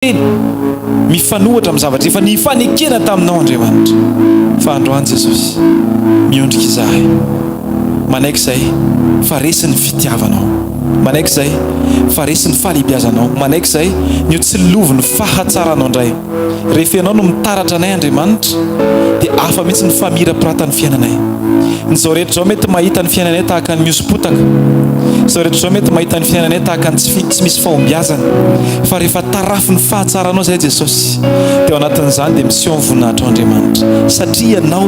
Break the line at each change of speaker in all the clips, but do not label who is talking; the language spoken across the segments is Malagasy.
Teny mifanohitra amin'ny zavatra efa nifanekena taminao Andriamanitra. Fa androany Jesosy, miondrika izahay, manaiky izay fa resy ny fitiavanao, manaiky izay fa resy ny fahalehibiazanao, manaiky izay ny ho tsilovin'ny fahatsaranao indray. Rehefa Ianao no mitaratra anay Andriamanitra dia hafa mihitsy ny famirapiratan'ny fiainanay. Ny izao rehetra izao mety mahita ny fiainanay tahaka ny mihosom-potaka. Izao rehetra izao mety mahita ny fiainanay tahaka ny tsy tsy misy fahombiazana. Fa rehefa tarafin'ny fahatsaranao izahay Jesosy dia ao anatin'izany dia miseho ny voninahitrao Andriamanitra. Satria Ianao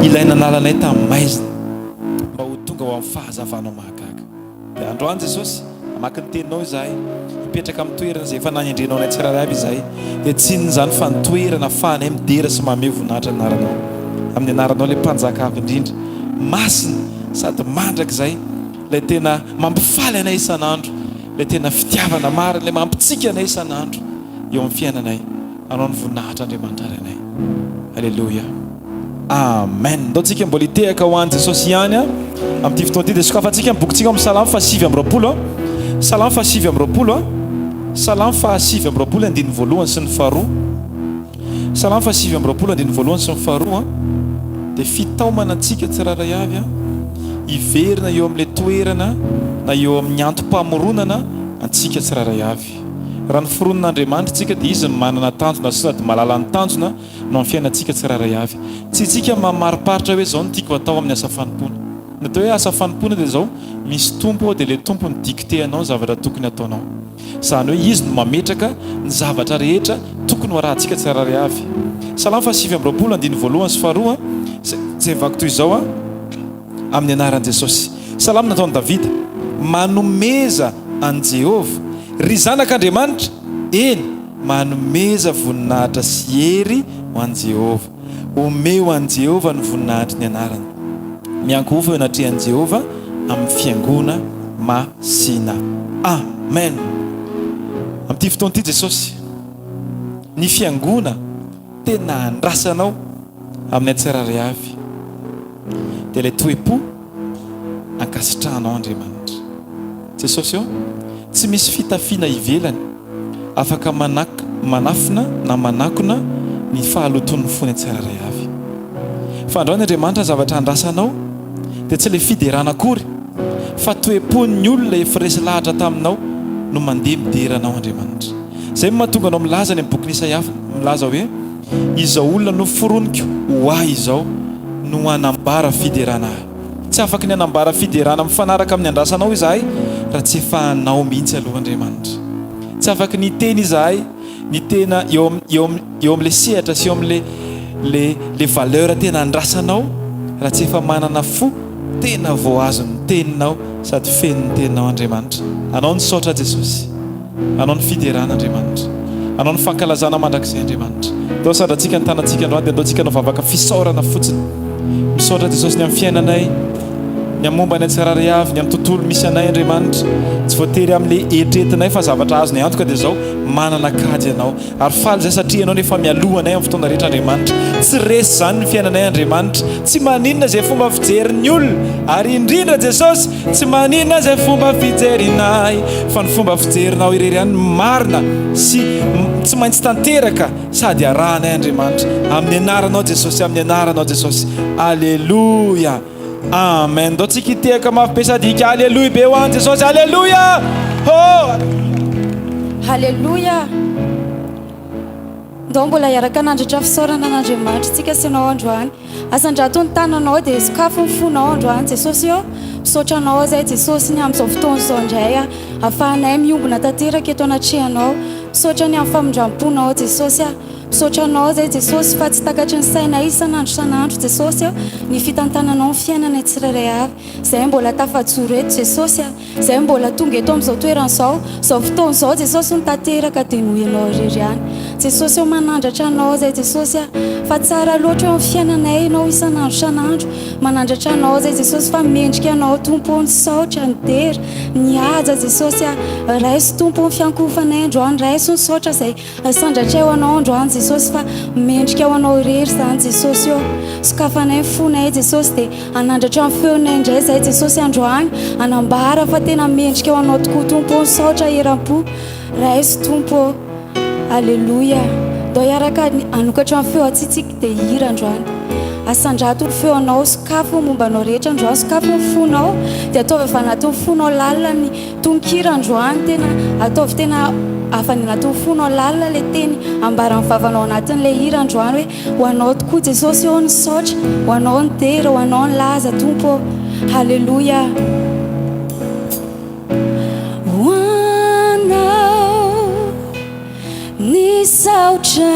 ilay nanala anay tamin'ny maizina mba ho tonga ho amin'ny fahazavanao mahagaga. Dia androany Jesosy, hamaky ny Teninao izahay, hipetraka amin'ny toerana izay efa nanendrenao anay tsirairay avy izahay, dia tsy inona izany fa ny toerana ahafahanay midera sy mamehy voninahitra ny Anaranao. Amin'ny Anaranao ilay Mpanjaka avo indrindra, masina sady mandrakizay, ilay tena mampifaly anay isan'andro, ilay tena fitiavana marina, ilay mampitsiky anay isan'andro eo amin'ny fiainanay. Anao ny voninahitra Andriamanitra Rainay. Aleloia. Amen. Ndao tsika mbola hitehaka ho an'i Jesosy ihany a. Amin'ity fotoana ity dia sokafantsika ny bokintsika ao amin'ny Salamo faha 29 a. Salamo faha 29 a. Salamo faha 29 andininy voalohany sy ny faharoa. Salamo faha 29 andininy voalohany sy ny faharoa a. Dia fitaomana antsika tsirairay avy a. Hiverina eo amin'ilay toerana na eo amin'ny antom-pamoronana antsika tsirairay avy. Raha noforonin'Andriamanitra isika dia Izy no manana tanjona sy sady mahalala ny tanjona no amin'ny fiainantsika tsirairay avy. Tsy isika mamariparitra hoe izao no tiako atao amin'ny asa fanompoana. Ny atao hoe asa fanompoana dia izao, misy Tompo ao dia ilay Tompo mi-dicter anao ny zavatra tokony hataonao. Izany hoe Izy no mametraka ny zavatra rehetra tokony ho arahantsika tsirairay avy. Salamo faha 29 andininy voalohany sy faharoa izay mivaky toy izao, Amin'ny anaran'i Jesosy. Salamo nataon'i Davida. Manomeza an'i Jehovah, ry zanak'Andriamanitra, eny, manomeza voninahitra sy hery ho an'i Jehovah. Omeo an'i Jehovah ny voninahitry ny anarany. Miankohofa eo anatrehan'i Jehovah amin'ny fiangona masina. Amen! Amin'ity fotoana ity Jesosy, ny fiangona tena andrasanao amin'ny hatsirairay avy. dia ilay toe-po ankasitrahanao Andriamanitra. Jesosy ô, tsy misy fitafiana ivelany afaka manak manafina na manakona ny fahalotoan'ny fony tsirairay avy. Fa androany Andriamanitra ny zavatra andrasanao dia tsy ilay fiderana akory fa toe-pon'ny olona efa resy lahatra taminao no mandeha midera anao Andriamanitra. Izay no mahatonga anao milaza any amin'ny bokin'i Isaia milaza hoe Izao olona noforoniko ho ahy izao no hanambara fiderana ahy. Tsy afaky ny hanambara fiderana mifanaraka amin'ny andrasanao izahay raha tsy efa anao mihitsy aloha Andriamanitra. Tsy afaky ny hiteny izahay ny tena eo am eo am eo amin'ilay sehatra sy eo amin'ilay le le valeur tena andrasanao raha tsy efa manana fo tena voahazon'ny teninao sady feno ny teninao Andriamanitra. Anao ny saotra Jesosy. Anao ny fiderana Andriamanitra. Anao ny fankalazana mandrakizay Andriamanitra. Ndao asandratsika ny tanantsika androany dia ndao tsika hanao vavaka fisaorana fotsiny. Misaotra Jesosy ny amin'ny fiainanay, ny amin'ny momba ny tsirairay avy, ny amin'ny tontolo misy anay Andriamanitra. Tsy voatery amin'le eritreretinay fa zavatra azonay antoka dia izao, manana kajy Ianao. Ary faly izay satria Ianao no efa mialoha anay amin'ny fotoana rehetra Andriamanitra. Tsy resy izany ny fiainanay Andriamanitra. Tsy maninona izay fomba fijerin'ny olona. Ary indrindra Jesosy, tsy maninona izay fomba fijerinay fa ny fomba fijerinao irery ihany no marina sy tsy maintsy tanteraka sady arahanay Andriamanitra. Amin'ny anaranao Jesosy, amin'ny anaranao Jesosy. Aleloia. Amen. Ndao tsika hitehaka mafy be sady hika Aleloia be ho an'i Jesosy. Aleloia! Ho!
Haleloia! Ndao mbola hiaraka hanandratra fisaorana an'Andriamanitra tsika sy ianao androany. Asandrato ny tananao dia sokafy ny fonao androany. Jesosy ô, misaotra anao aho izay Jesosy ny amin'izao fotoana izao indray ahafahanay miombona tanteraka eto anatrehanao. Misaotra ny amin'ny famindram-ponao Jesosy a. Misaotra Anao zay Jesosy fa tsy takatry ny sainay isan'andro isan'andro Jesosy a ny fitantananao ny fiainanay tsirairay avy zay mbola tafajoro eto Jesosy a zay mbola tonga eto amin'izao toerana izao izao fotoana izao Jesosy no tanteraka dia noho Ianao irery ihany Jesosy ô manandratra Anao zay Jesosy a fa tsara loatra eo amin'ny fiainanay Ianao isan'andro isan'andro manandratra Anao zay Jesosy fa mendrika Anao Tompo ô ny saotra ny dera ny haja Jesosy a raiso Tompo ô ny fiankohofanay androany raiso ny saotra zay Asandratray ho Anao androany Jesosy fa mendrika ho Anao irery izany Jesosy ô. Sokafanay ny fonay Jesosy dia hanandratra ny feonay indray izahay Jesosy androany hanambara fa tena mendrika ho Anao tokoa Tompo ô. Misaotra eram-po. Raiso Tompo ô. Aleloia. Ndao hiaraka hanokatra ny feo antsitsika dia hihira androany. Asandrato ny feonao, sokafy ny momba anao rehetra androany, sokafy ny fonao dia ataovy avy anatin'ny fonao lalina ny tononkira androany, tena ataovy tena avy any anatin'ny fonao lalina ilay teny ambaran'ny vavanao anatin'ilay hira androany hoe ho anao tokoa Jesosy ô ny saotra, ho anao ny dera, ho anao ny laza Tompo ô. Haleloia. Ho anao ny saotra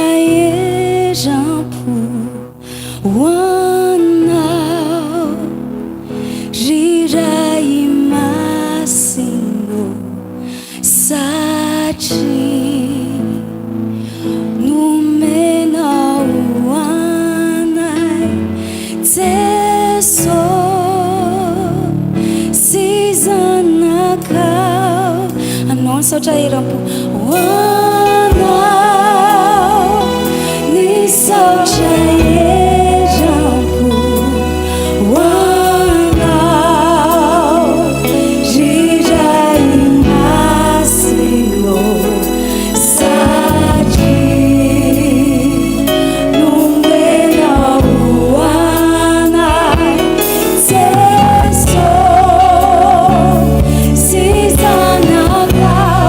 eram-po, ho anao ry Ray Masina ô, satria nomenao ho anay Jeso sy Zanakao. Anao ny saotra eram-po. Ho anao ny saotra eram-po. Ho anao ry Ray Masina ô, satria nomenao ho anay Jeso sy Zanakao.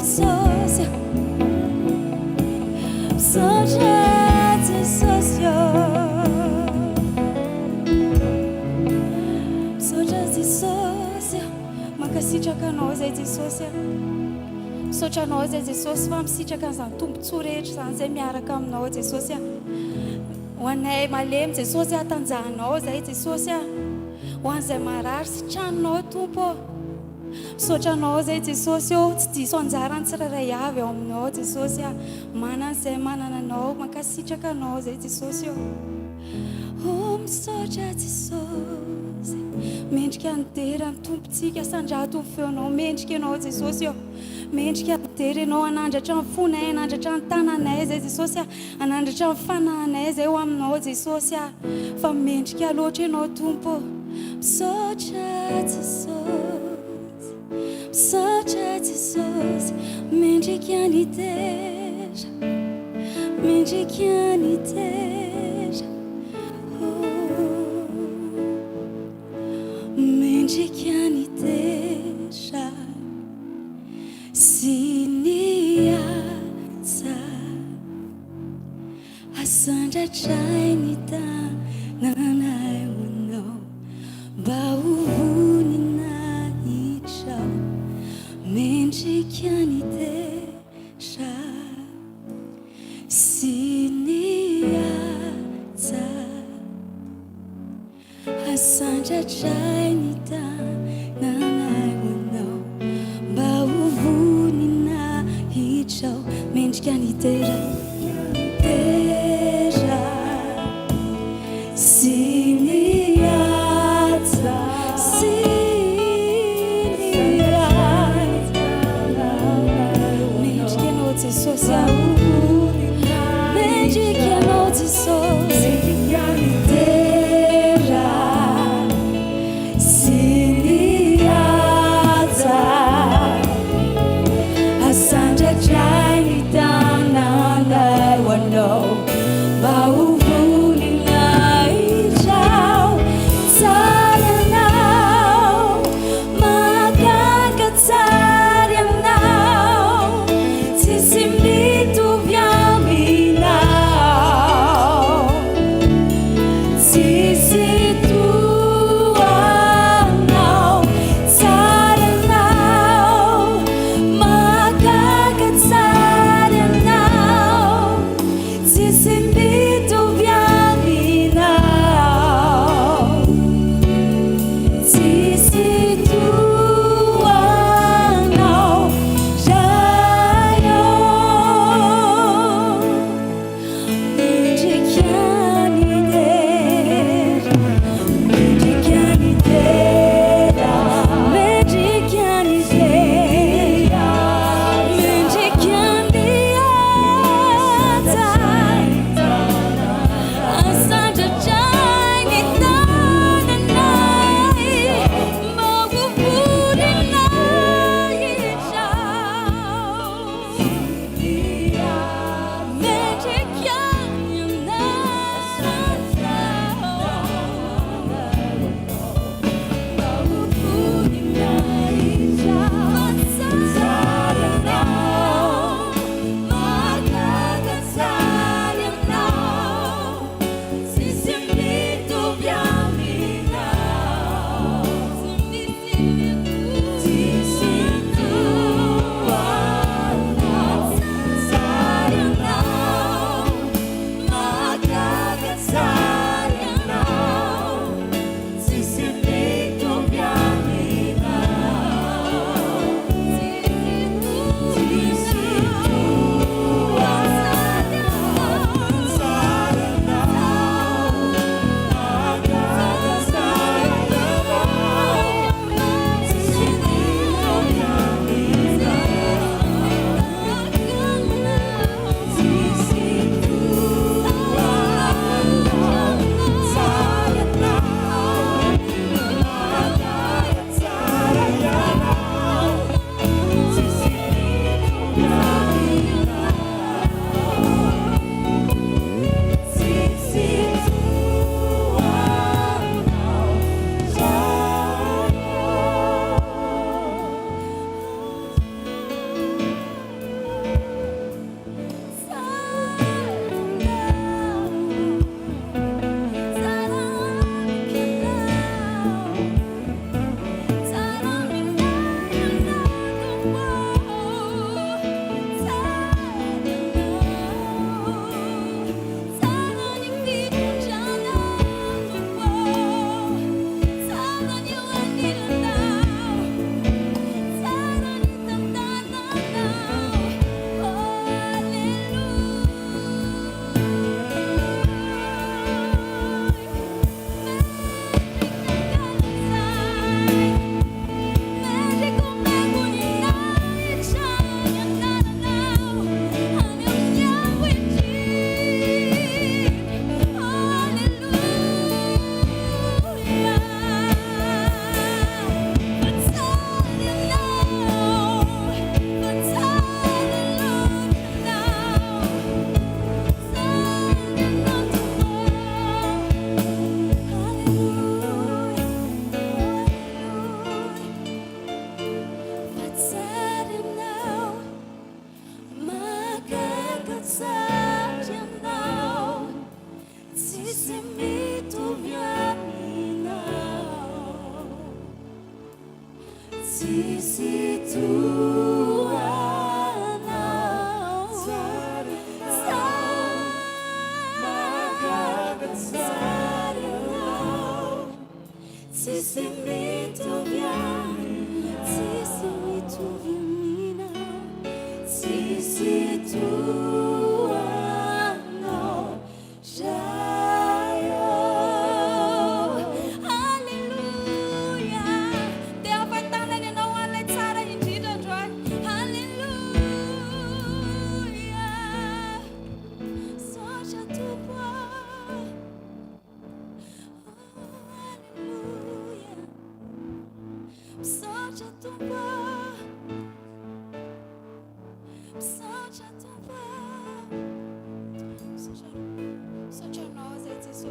Jesosy. Misaotra Jesosy ô. Misaotra Jesosy. Mankasitraka Anao izay Jesosy a. Misaotra Anao izay Jesosy fa misitraka an'izany tombontsoa rehetra izany izay miaraka Aminao Jesosy a. Ho anay malemy Jesosy a, tanjahanao izay Jesosy a. Ho an'izay marary sitranonao Tompo ô. Misaotra Anao izay Jesosy ô, tsy diso anjara ny tsirairay avy ao Aminao Jesosy a. Manana izay manana Anao, mankasitraka Anao izay Jesosy ô. Oh misaotra Jesosy. Mendrika ny dera ny Tompontsika, sandrato ny feonao, mendrika Ianao Jesosy ô. Mendrika ny dera Ianao, hanandratra ny fonay, hanandratra ny tananay izay Jesosy a, hanandratra ny fanahinay izay ho Aminao Jesosy a. Fa mendrika loatra Ianao Tompo ô. Misaotra Jesosy, misaotra Jesosy, mendrika ny dera, mendrika ny dera, oh, mendrika ny dera sy ny asa. Asandratray ny tananay ho anao mba ho voninahitrao Mendrika ny dera sy ny haja Asandratray ny tananay ho anao mba ho voninahitrao Mendrika ny dera dera sy ny haja sy ny haja Mendrika ianao Jesosy a Mendrika ianao Jesosy Dera sy ny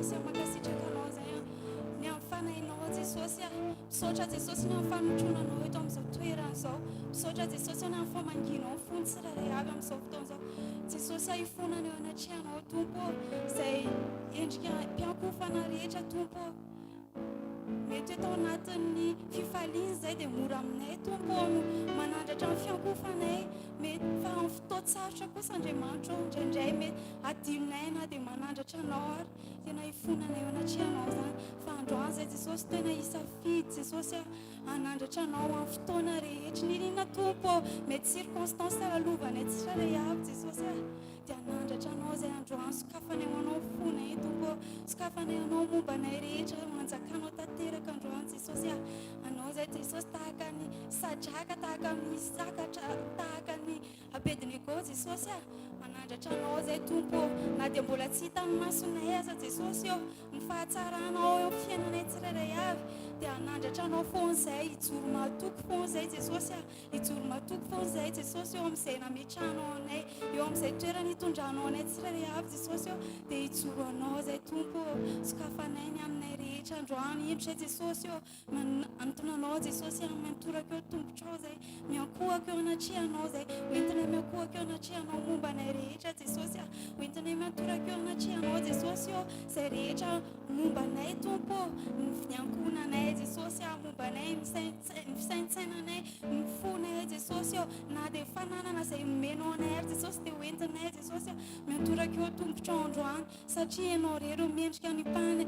Jesosy a, mankasitraka Anao izay a, ny amin'ny Fanahinao Jesosy a, misaotra Jesosy ny amin'ny fanotronanao eto amin'izao toerana izao, misaotra Jesosy ny amin'ny famangianao ny fony tsirairay avy amin'izao fotoana izao, Jesosy a, hifonana eo anatrehanao Tompo ô, izay endrika mpiankohofana rehetra Tompo ô. Mety hoe tao anatin'ny fifaliana izay dia mora aminay Tompo ô no manandratra ny fiankohofanay, mety fa amin'ny fotoan-tsarotra kosa Andriamanitra ô indraindray mety adinonay na dia manandratra Anao ary tena hifonanay eo anatrehanao izany fa androany izay Jesosy tena hisafidy Jesosy a hanandratra Anao amin'ny fotoana rehetra n'inon'inona Tompo ô mety circonstance lalovanay tsirairay avy Jesosy a. Dia hanandratra Anao izay androany Sokafanay ho Anao ny fonay Tompo ô Sokafanay Anao momba anay rehetra Ho anjakanao tanteraka androany Jesosy a Anao izay Jesosy tahaka an'i Sadraka tahaka an'i Isaka tahaka an'i Abednego Jesosy a Manandratra Anao izay Tompo ô Na dia mbola tsy hitan'ny masonay aza Jesosy ô Ny fahatsaranao eo amin'ny fiainanay tsirairay avy Dia hanandratra Anao foana izay Hijoro mahatoky foana izay Jesosy a Hijoro matoky foana izahay Jesosy eo amin'izay nametrahanao anay, eo amin'izay toerana hitondranao anay tsirairay avy Jesosy ô, dia hijoro anao izahay Tompo ô, sokafanay ny aminay rehetra androany, indro izay Jesosy ô, manantona anao Jesosy amin'ny miantoraka eo tongotrao izay, miankohaka eo anatrehanao izay, hoentinay miankohaka eo anatrehanao momba anay rehetra Jesosy a, hoentinay miantoraka eo anatrehanao Jesosy ô, izay rehetra momba anay Tompo ô, ny ankohonanay Jesosy a, momba anay, ny ny fisaintsainanay, ny fonay Jesosy ô, na dia fananana izay nomenao anay ary Jesosy dia hoentinay Jesosy a, miantoraka eo an-tongotrao androany satria Ianao irery eo mendrika anipahana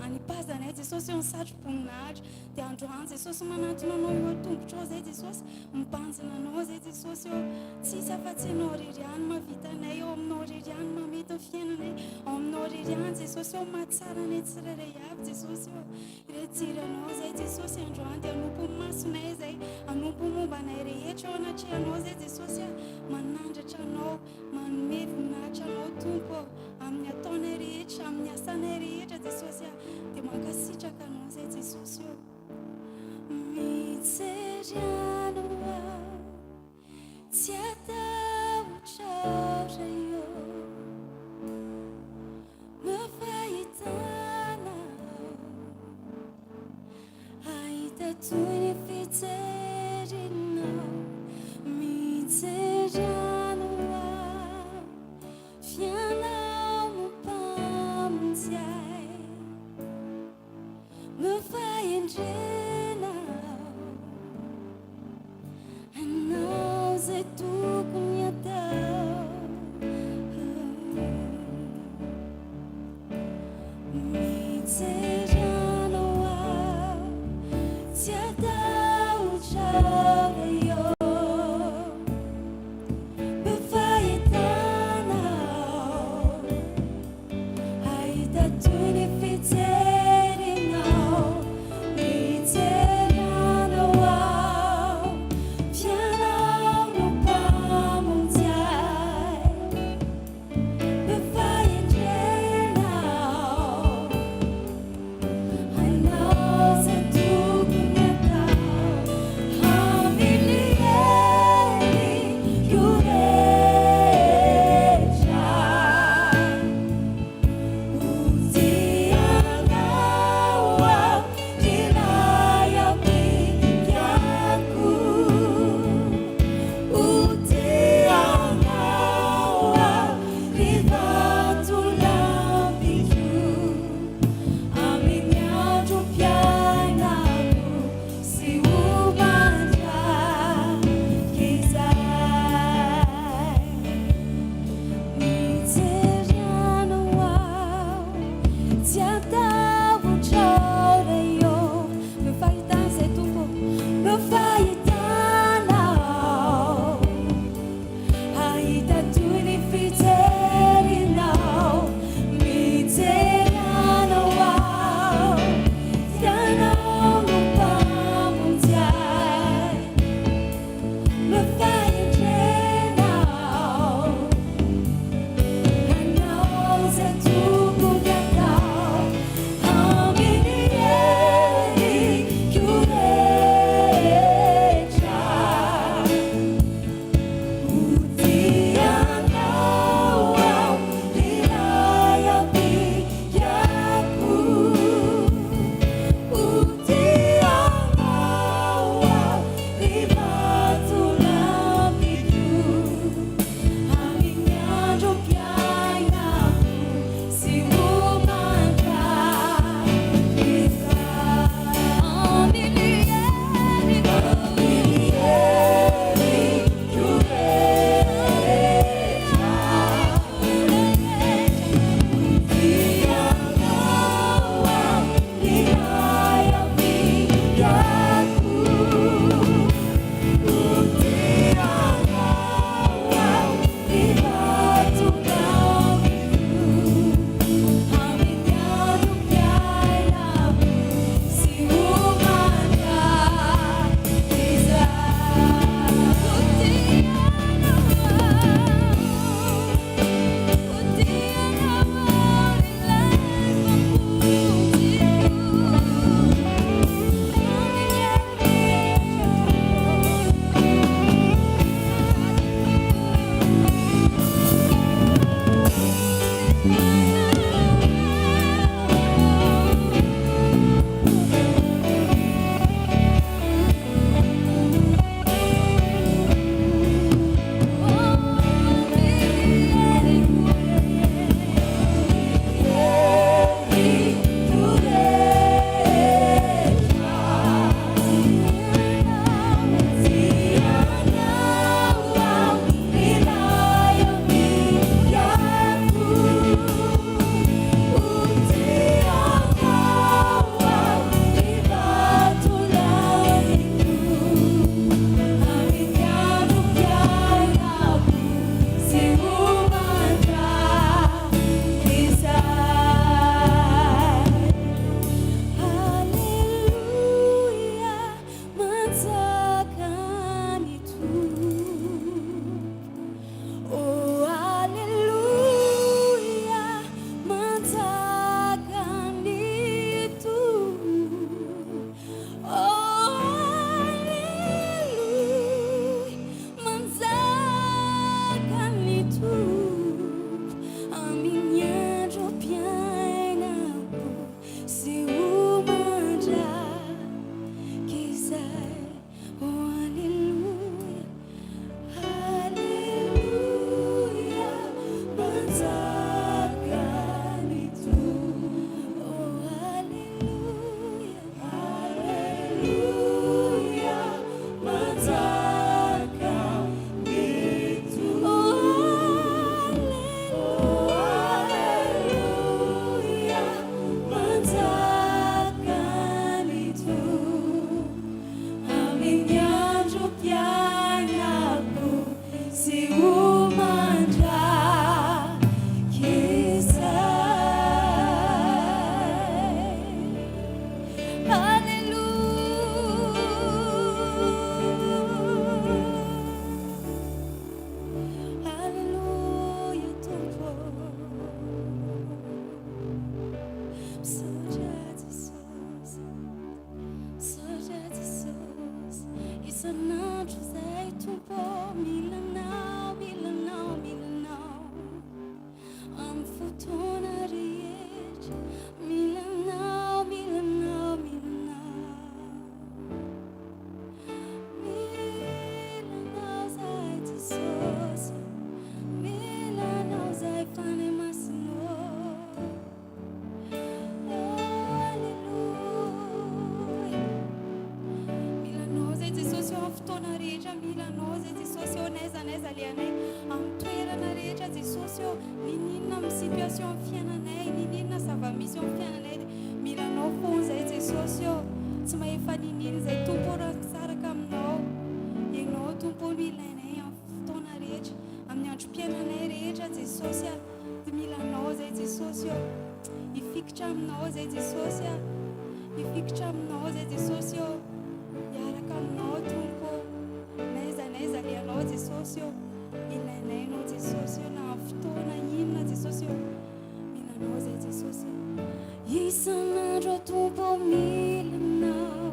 anipazanay Jesosy eo ny satro-boninahitra dia androany Jesosy manantona Anao eo an-tongotrao izay Jesosy, mibanjina Anao izay Jesosy ô, tsisy afa-tsy Ianao irery ihany mahavita anay, ao Aminao irery ihany mahamety ny fiainanay, ao Aminao irery ihany Jesosy ô mahatsara anay tsirairay avy Jesosy ô. Hijery Anao izay Jesosy androany dia hanompo ny masonay izay, hanompo ny momba anay rehetra eo anatrehanao izay Jesosy a, manandratra Anao, manome voninahitra Anao Tompo ô, amin'ny ataonay rehetra, amin'ny asanay rehetra Jesosy a, dia mankasitraka Anao izay Jesosy ô. Mijery Anao aho. Tsy hatahotra aho Ray ô, No fahitana aho, Hahita toy ny fijerinao, Mijery Anao aho, F'ianao no Mpamonjy ahy, No fahendrena. zahay Tompo ô, mila Anao, mila Anao, mila Anao amin'ny fotoana rehetra, mila Anao, mila Anao, mila Anao. Mila Anao zahay Jesosy, mila Anao zahay Fanahy Masina ô. Oh, Alléluia. Mila Anao zay Jesosy eo amin'ny fotoana rehetra, mila Anao zay Jesosy eo n'aiza n'aiza alehanay, amin'ny toerana rehetra Jesosy eo, nininona amin'ny situation amin'ny fiainanay, nininona zava-misy eo amin'ny fiainanay, dia mila Anao foana zay Jesosy eo. Tsy mahefa nininona zay Tompo raha misaraka aminao. Ianao Tompo no ilainay amin'ny fotoana rehetra, amin'ny androm-piainanay rehetra Jesosy a. Dia mila Anao zay Jesosy ô. Hifikitra aminao zay Jesosy a. Hifikitra aminao zay Jesosy ô. Hiaraka aminao Tompo ô. N'aiza n'aiza alehanao Jesosy ô. Ilainay Ianao Jesosy ô. Na amin'ny fotoana inona Jesosy ô. Mila Anao zay Jesosy. Isan'andro aho Tompo mila Anao.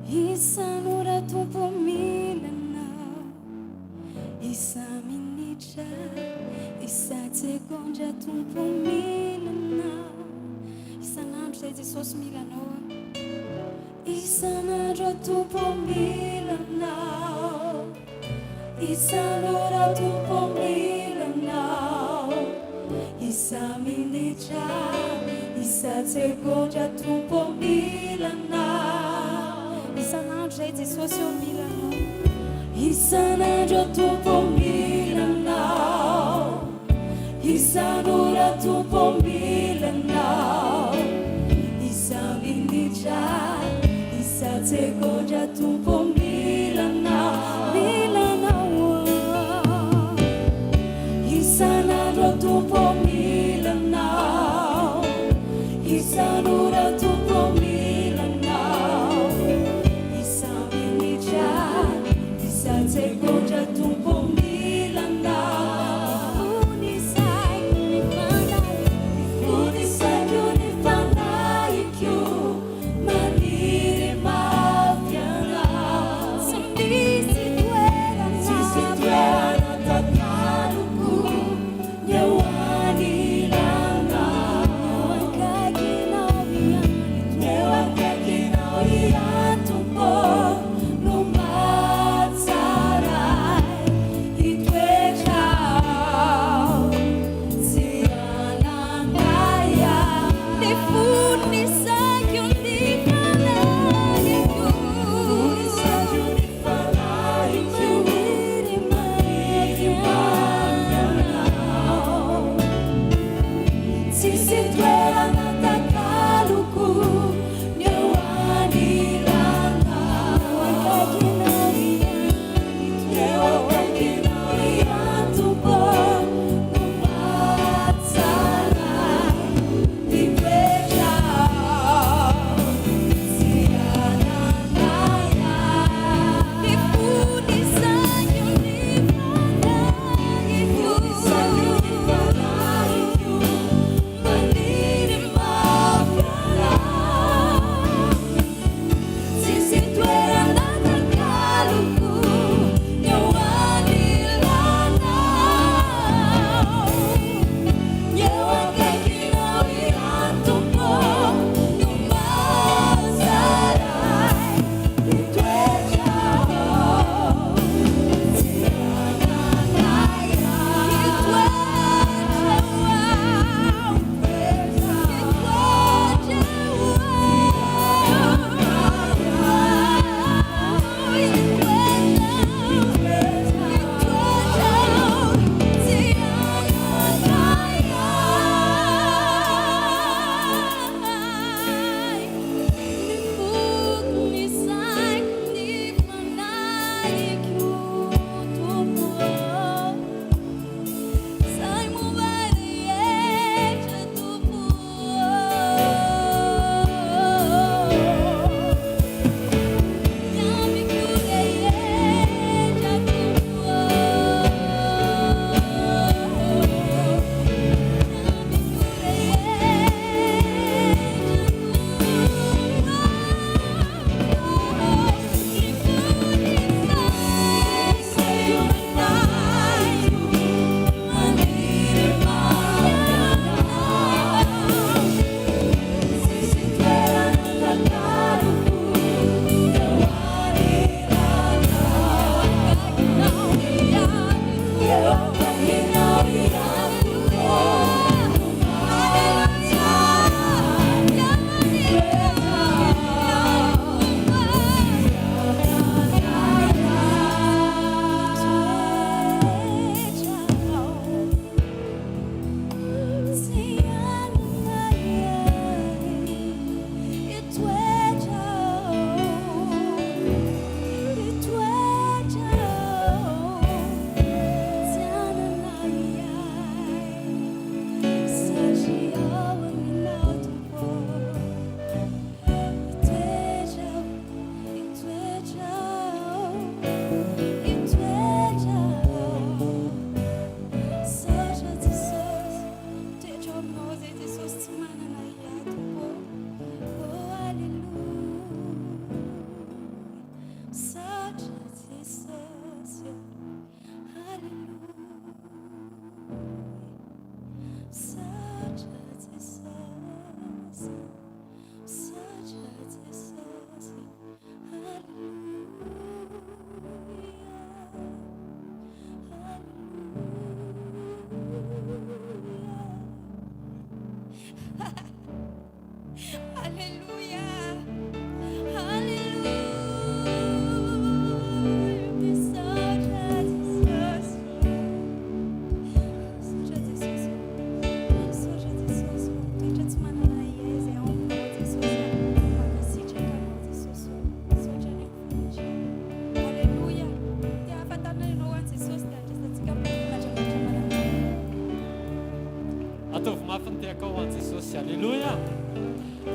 Isan'ora Tompo mila Anao. Isa-minitra, isa-tsegondra Tompo mila Anao. Isan'andro zay Jesosy mila Anao. Isan'andro aho Tompo mila Anao. Isan'ora Tompo mila Anao. Isa-minitra, isa-tsegondra Tompo mila Anao. Isan'andro zay Jesosy ô mila Anao. Isan'andro aho Tompo mila Anao. Isan'ora Tompo mila Anao. Isa-minitra, isa-tsegondra Tompo mila Anao. Mila Anao aho. Isan'andro aho Tompo mila Anao. Isan'ora Tompo mila Anao. Isa-minitra, isa-tsegondra Tompo mila Anao. Fony saiko ny fanahy, fony saiko ny fanahiko, maniry mafy Anao. Tsy misy toerana,
Tsisy toerana takaloko ny eo anilanao.
Eo akaikinao ihany.
Eo akaikinao ihany Tompo no mahatsara.
Tehakao ho an'i Jesosy. Aleloia!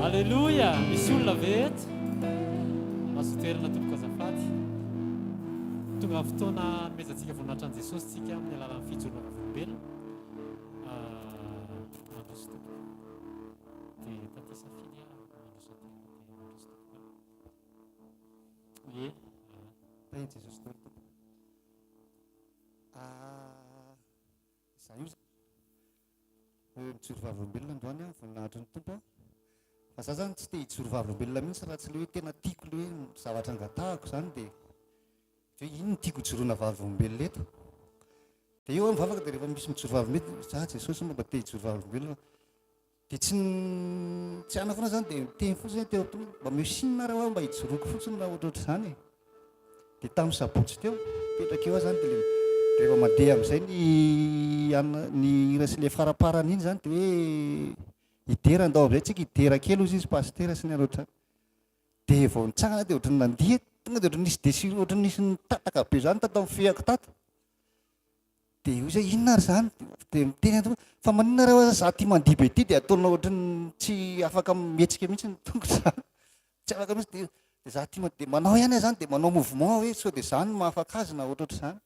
Aleloia! Misy olona ve eto? Mahazo toerana tompoko azafady. Tonga ny fotoana hanomezantsika voninahitra an'i Jesosy tsika amin'ny alalan'ny fijoroana vavolombelona. Ah, mandroso tompoko. Dia taty safidy ah, mandroso aty dia mandroso tompoko. Ie.
Tahin'i Jesosy daholo tompoko. Ah, izaho io hoe mijoro vavolombelona androany aho, voninahitry ny Tompo aho. Fa za zany tsy te hijoro vavolombelona mihitsy raha tsy le hoe tena tiako le hoe zavatra angatahako zany dia hoe iny no tiako hijoroana vavolombelona eto. Dia eo aho mivavaka dia rehefa misy mijoro vavolombelona, za Jesosy mba te hijoro vavolombelona. Dia tsy tsy ana foana zany dia miteny fotsiny hoe teo am-pony mba omeo signe ary aho mba hijoroako fotsiny raha ohatrohatr'izany e. Dia tamin'ny sabotsy teo, mipetraka eo aho zany dia le rehefa mandeha amin'izay ny an ny hira sy le faraparany iny zany dia hoe hidera andao amin'izay tsika hidera kely hozy izy pasitera sy ny an'ohatr'izany. Dia vao nitsangana aho dia ohatran'ny nandihy, tonga dia ohatran'ny nisy déchirure, ohatran'ny nisy nitataka be zany tato amin'ny fehako tato. Dia hoy izy hoe inona ary izany? Dia miteny aho fa maninona raha hoe za tia mandihy be ity dia ataonao ohatran'ny tsy afaka mihetsika mihitsy ny tongotra izany. Tsy afaka mihitsy dia dia za tia mandihy, dia manao ihany aho izany dia manao mouvement hoe sao dia izany no mahafaka azy na ohatrohatr'izany.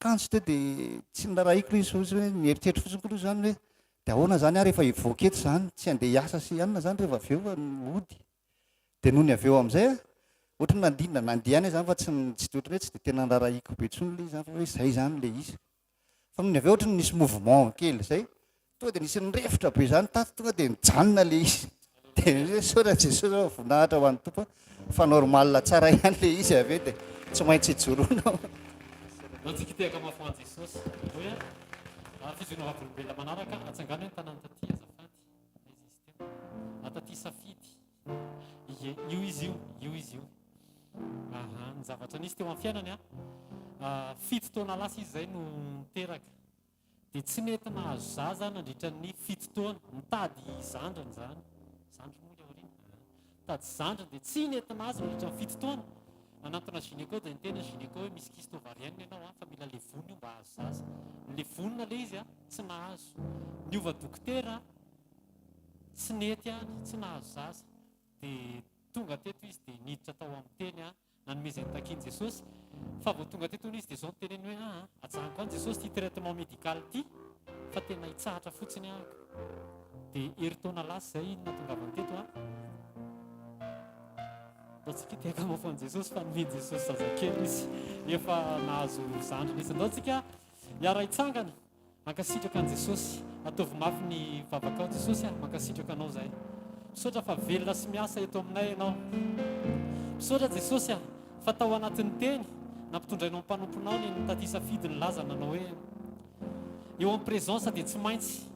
Kanjo teo dia tsy noraharahiako ilay izy fa hoe nieritreritra fotsiny koa aloha izany hoe dia ahoana izany aho rehefa hivoaka eto izany, tsy handeha hiasa sy hanina izany rehefa avy eo fa hody. Dia nony avy eo amin'izay aho, ohatry ny nandihy, nandihy ihany aho izany fa tsy tsy dia ohatry ny hoe tsy dia tena noraharahiako be intsony ilay izy izany fa hoe izay izany ilay izy. Fa nony avy eo ohatry ny nisy mouvement kely izay, tonga dia nisy nirefotra be izany tato, tonga dia nijanona ilay izy. Dia misaotra Jesosy fa voninahitra ho an'ny Tompo fa normal tsara ihany ilay izy avy eo dia tsy maintsy ijoroana.
Ndao tsika hitehaka mafy ho an'i Jesosy. Aleloia. Fijoroana vavolombelona manaraka, atsangano hoe ny tanàna taty azafady. Aiza izy teo? Ah, taty safidy. Ie, io izy io, io izy io. Aha, ny zavatra nisy teo amin'ny fiainany an. Ah, fito taona lasa izy izay no niteraka. Dia tsy nety nahazo zaza nandritra ny fito taona. Nitady zandriny izany. Zandriny moa ilay aoriana. Nitady zandriny dia tsy nety nahazo nandritra ny fito taona. Nanantona gynéco dia niteny ny gynéco hoe misy kyste ovarienne ianao an, fa mila levonina io mba hahazo zaza. Levonina ilay izy an, tsy nahazo. Niova dokotera tsy nety ihany, tsy nahazo zaza. Dia tonga teto izy dia niditra tao amin'ny teny an, nanome izay notakian'i Jesosy. Fa vao tonga teto hono izy dia izao no teneniny hoe aa, ajanoko any Jesosy ity traitement médical ity fa tena hitsahatra fotsiny ahako. Dia herintaona lasa izay no nahatongavany teto an. Ndao tsika hitehaka mafy an'i Jesosy fa nomen'i Jesosy zazakely izy efa nahazo zandriny izy. Ndao tsika hiara-hitsangana hankasitraka an'i Jesosy. Ataovy mafy ny vavakao Jesosy a, mankasitraka anao zahay. Misaotra fa velona sy miasa eto aminay ianao. Misaotra Jesosy a, fa tao anatin'ny teny nampitondrainao ny mpanomponao ny nitaty safidy nilaza nanao hoe eo amin'ny présence dia tsy maintsy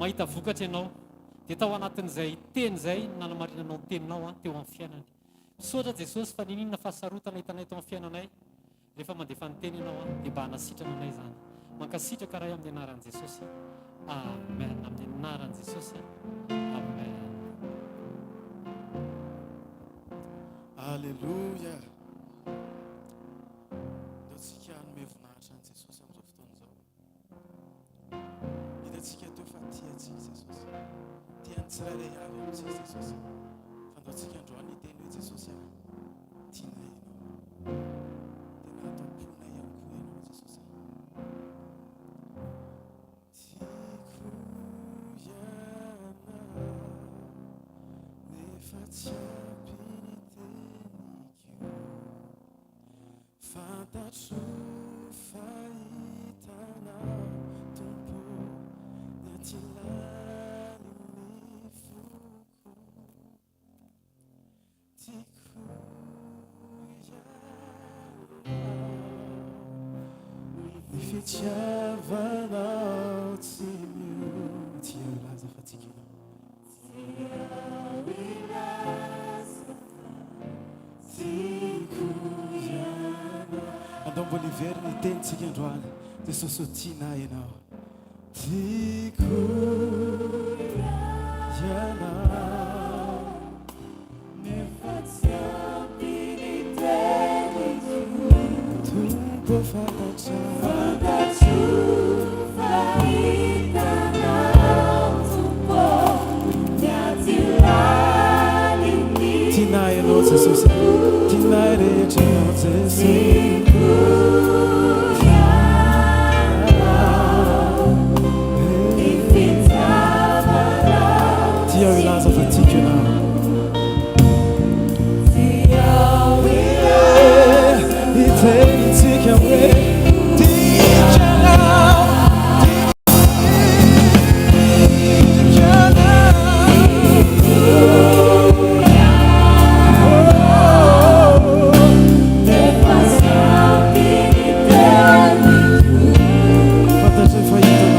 mahita vokatra ianao. Dia tao anatin'izay teny izay no nanamarinanao ny teninao teo amin'ny fiainany. Misaotra Jesosy fa niniana fahasarotana hitanay teo amin'ny fiainanay rehefa mandefa ny teny ianao dia mba hanasitrana anay izany. Mankasitraka Ray amin'ny anaran'i Jesosy. Amen. Amin'ny anaran'i Jesosy. Amen.
Alléluia. Ndao tsika hanome voninahitra an'i Jesosy amin'izao fotoana izao. Hitantsika teo fa tia antsika Jesosy. Tia ny tsirairay avy amintsika Jesosy. Fa ndao tsika androany hiteny hoe Jesosy ah, tianay ianao. Tena ato am-ponay ihany koa ianao Jesosy. Tiako ianao, nefa tsy ampy ny teniko. Fantatro fa hitanao Tompo ny aty lalin'ny foko. Tiako ianao, ny fitiavanao tsy miova. Tsy aho hilaza fa tiako ianao. Andao mbola hiverina ny tenintsika androany. Jesosy ô tiana ianao. Tiako ianao. Nefa tsy ampy ny teniko. Tompo fantatrao. Fantatro fa hitanao. Tia aho hilaza fa tiako ianao. Hitenintsika hoe tiako ianao, tiako ianao. Fantatray fa hitanao.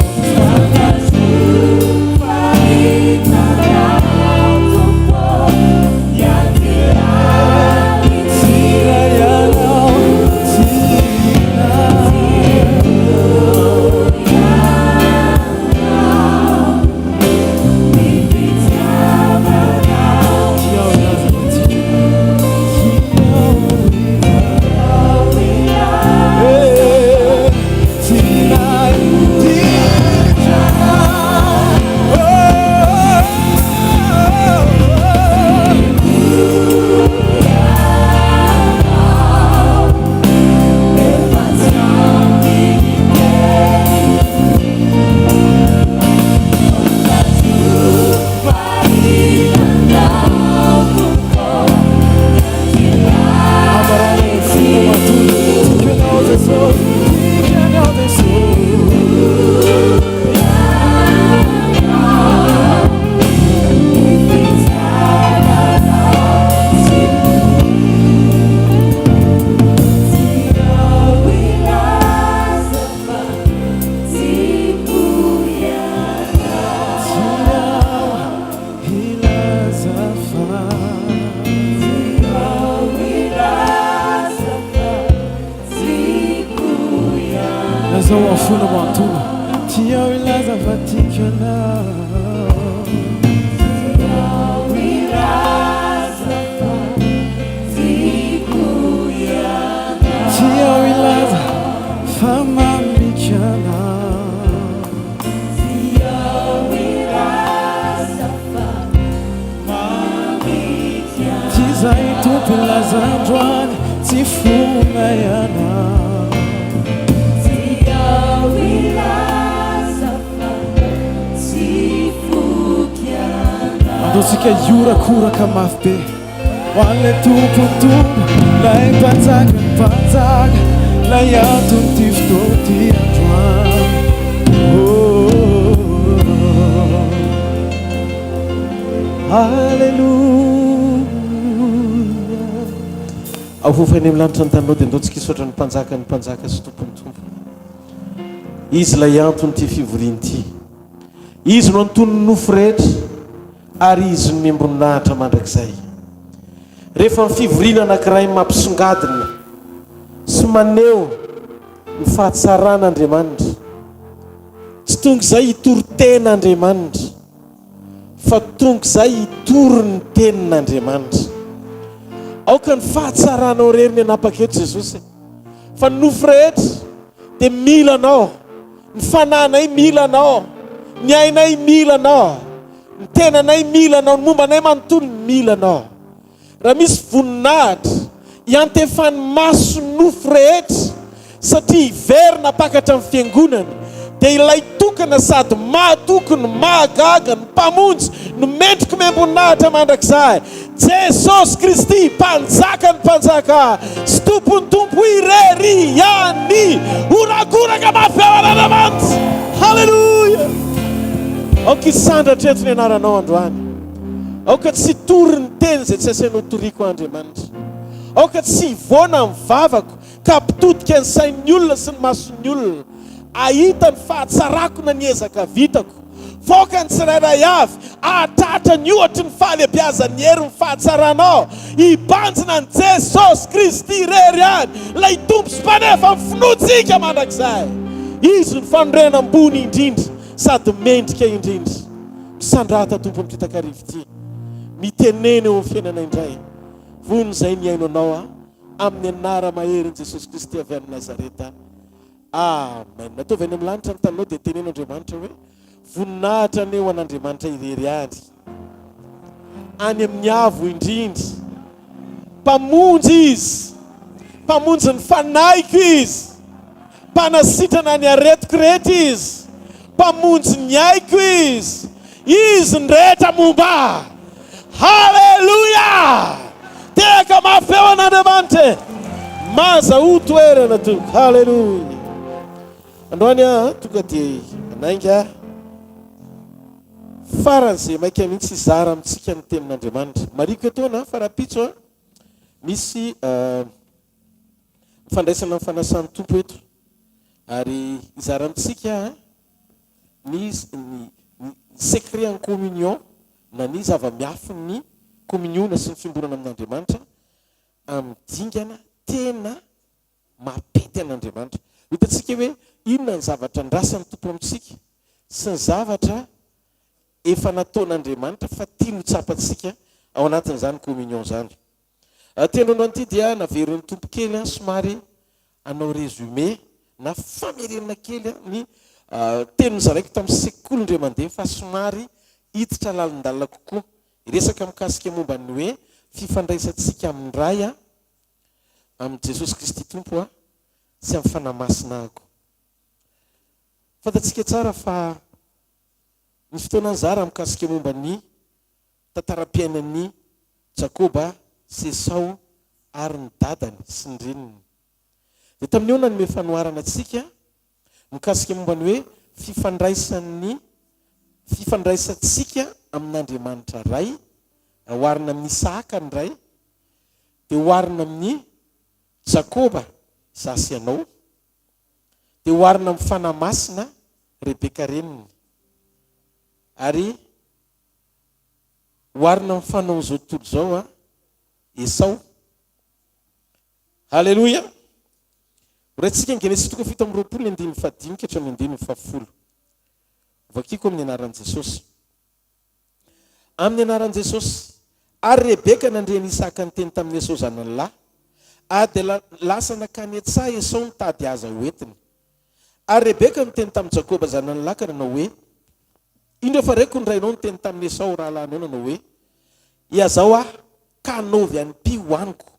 Lazao amin'ny fona manontolo. Tia aho hilaza fa tiako ianao. Tia aho hilaza fa mamiko ianao. Tsy izay Tompo hilaza androany tsy fona ianao.
Tiao hilaza fa tsy foky ianao.
Andaontsika hiorakoraka mafy be ho an'ilay Tompon'ny Tompo, ilay Mpanjakan'ny Mpanjaka, ilay anton'ity fotoana ity androany. Oh, oh, oh. Aleloia.
Ahofa eny amin'ny lanitra ny taninao dia ndao tsika hisaotra ny Mpanjaka ny Mpanjaka sy Tompon'ny Tompo. Izy ilay anton'ity fivoriana ity. Izy no anton'ny nofo rehetra ary Izy no mihemboninahitra mandrakizay. Rehefa ny fivoriana anankiray mampisongadina sy maneho ny fahatsaran'Andriamanitra, tsy tonga izay hitory tena Andriamanitra, fa tonga izay hitory ny tenin'Andriamanitra. Aoka ny fahatsaranao irery ny hanapaka eto Jesosy e. Fa ny nofo rehetra dia mila Anao, ny fanahinay mila Anao, ny ainay mila Anao, ny tenanay mila Anao, ny momba anay manontolo mila Anao. Raha misy voninahitra iantefan'ny maso nofo rehetra satria hiverina hampakatra ny fiangonana dia ilay tokana sady mahatoky no mahagaga no mpamonjy no mendrika omem-boninahitra mandrakizay Jesosy Kristy mpanjakan'ny mpanjaka sy tompon'ny tompo irery ihany Horakoraka mafy ao an'Andriamanitra Haleloia Aoka hisandratra eto ny anaranao androany Aoka tsy hitory ny teny izay tsy asainao toriko aho Andriamanitra. Aoka tsy hivoana ny vavako ka hampitodika ny sain'ny olona sy ny mason'ny olona hahita ny fahatsarako na ny ezaka vitako. Fa aoka ny tsirairay avy hahatratra ny ohatry ny fahalebiazan'ny herin'ny fahatsaranao, hibanjina an'i Jesosy Kristy irery ihany, ilay Tompo sy Mpanefa ny finoantsika mandrakizay. Izy no fanorenana ambony indrindra sady mendrika indrindra. Misandrata Tompo amin'ity takariva ity. Mitenena eo amin'ny fiainana indray. Vonona izay mihaino Anao aho amin'ny anara-maherin'i Jesosy Kristy avy any Nazareta. Amen. Ataovy any amin'ny lanitra ny taninao dia teneno Andriamanitra hoe, Voninahitra anie ho an'Andriamanitra irery ihany. Any amin'ny avo indrindra. Mpamonjy Izy. Mpamonjy ny fanahiko Izy. Mpanasitrana ny aretiko rehetra Izy. Mpamonjy ny aiko Izy. Izy ny rehetra momba ahy. Haleloia! Tehaka mafy eo an'Andriamanitra e! Mazahoa toerana tompoko. Haleloia! Androany aho tonga dia hanainga faran'izay maika mihitsy hizara amintsika ny tenin'Andriamanitra. Marihiko etoana fa rahampitso misy fandraisana ny fanasan'ny Tompo eto ary hizara amintsika ny ny secret en communion na ny zava-miafin'ny kominiona sy ny fiombonana amin'Andriamanitra amin'ny dingana tena mampety an'Andriamanitra. Ho hitantsika hoe inona ny zavatra andrasan'ny Tompo amintsika sy ny zavatra efa nataon'Andriamanitra fa tiany ho tsapantsika ao anatin'izany communion izany. Ity androandroany ity dia naverin'ny Tompo kely somary hanao résumé na famerenana kely ny teny nozaraiko tamin'ny sekoly indray mandeha fa somary hiditra lalindalina kokoa hiresaka mikasika momba ny hoe fifandraisantsika amin'ny Ray amin'i Jesosy Kristy Tompo sy amin'ny Fanahy Masina ako. Fantatsika tsara fa ny fotoana nizara mikasika momba ny tantaram-piainan'i Jakoba sy Esao ary ny dadany sy ny reniny. Dia tamin'io nanome fanoharana antsika mikasika momba ny hoe fifandraisan'ny fifandraisantsika amin'Andriamanitra Ray, raha oharina amin'i Isahaka ny Ray, dia oharina amin'i Jakoba, izaho sy ianao, dia oharina amin'ny Fanahy Masina, Rebeka reniny. Ary oharina amin'ny fanaon'izao tontolo izao a, Esao. Haleloia! Horaintsika ny Genesisy toko 27 ny andininy fahadimy ka hatramin'ny andininy fahafolo. Vakiko amin'ny anaran'i Jesosy. Amin'ny anaran'i Jesosy. Ary Rebeka nandre an'i Isaka niteny tamin'i Esao zanany lahy. Ary dia lasa nankany an-tsaha Esao nitady haza hoentiny. Ary Rebeka niteny tamin'i Jakoba zanany lahy ka nanao hoe, Indro efa reko ny rainao niteny tamin'i Esao rahalahinao nanao hoe, Ihazao aho, ka anaovy hanim-py hohaniko,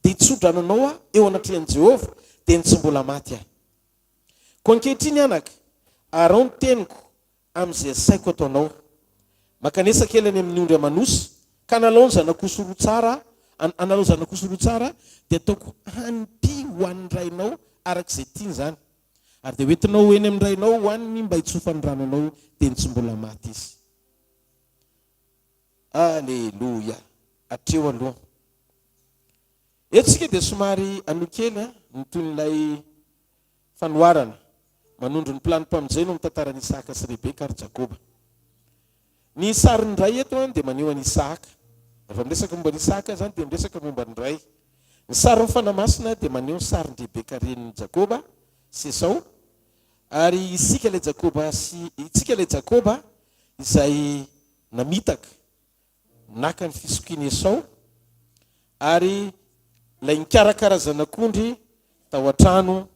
dia hitso-drano anao aho eo anatrehan'i Jehovah, dia ny tsy mbola maty aho. Koa ankehitriny, anaka, araho ny teniko amin'izay asaiko ataonao. Mankanesa kely any amin'ny ondry aman'osy, ka analao ny zanak'osy roa tsara, analao zanak'osy roa tsara, dia ataoko hanim-py ho an'ny rainao araka izay tiany izany. Ary dia hoentinao ho eny amin'ny rainao hohaniny mba hitsofany rano anao, dia ny tsy mbola maty izy. Aleloia! Hatreo aloha. Eto isika dia somary hanohy kely ny tohin'ilay Fanoharana, Manondro ny planim-pamonjena ao amin'ny tantaran'i Isahaka sy Rebeka ary Jakoba. Ny sarin'ny ray eto dia maneho an'i Isahaka. Rehefa miresaka momba an'i Isahaka izany dia miresaka momba ny ray. Ny sarin'ny Fanahy Masina dia maneho ny sarin-dRebeka renin'i Jakoba sy Esao, ary isika ilay Jakoba sy isika ilay Jakoba izay namitaka naka ny fisokian'i Esao, ary ilay nikarakara zanak'ondry tao an-trano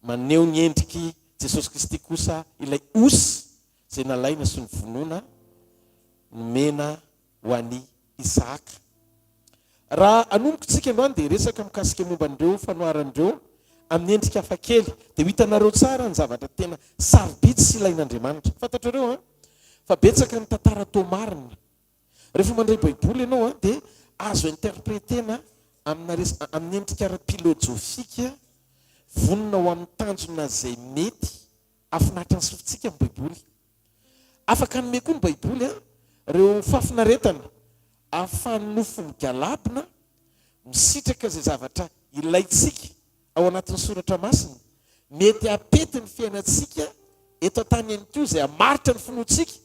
maneho ny endrik'i Jesosy Kristy kosa ilay osy izay nalaina sy novonoina nomena ho an'i Isahaka. Raha hanomboka isika androany dia hiresaka mikasika momba an'ireo fanoharana ireo amin'ny endrika hafakely, dia ho hitanareo tsara ny zavatra tena sarobidy sy ilain'Andriamanitra. Fantatrareo an, fa betsaka ny tantara toa marina. Rehefa mandray baiboly ianao an, dia azo interpreter-na amina res- amin'ny endrika ara-pilôjôfika, vonona ho amin'ny tanjona izay mety hahafinaritra ny sofintsika ny baiboly. Afaka hanome koa ny baiboly an, ireo fahafinaretana ahafahan'ny nofo migalabona, misitraka izay zavatra ilaintsika ao anatin'ny soratra masina, mety hampety ny fiainantsika eto an-tany ihany koa izay hamaritra ny finoantsika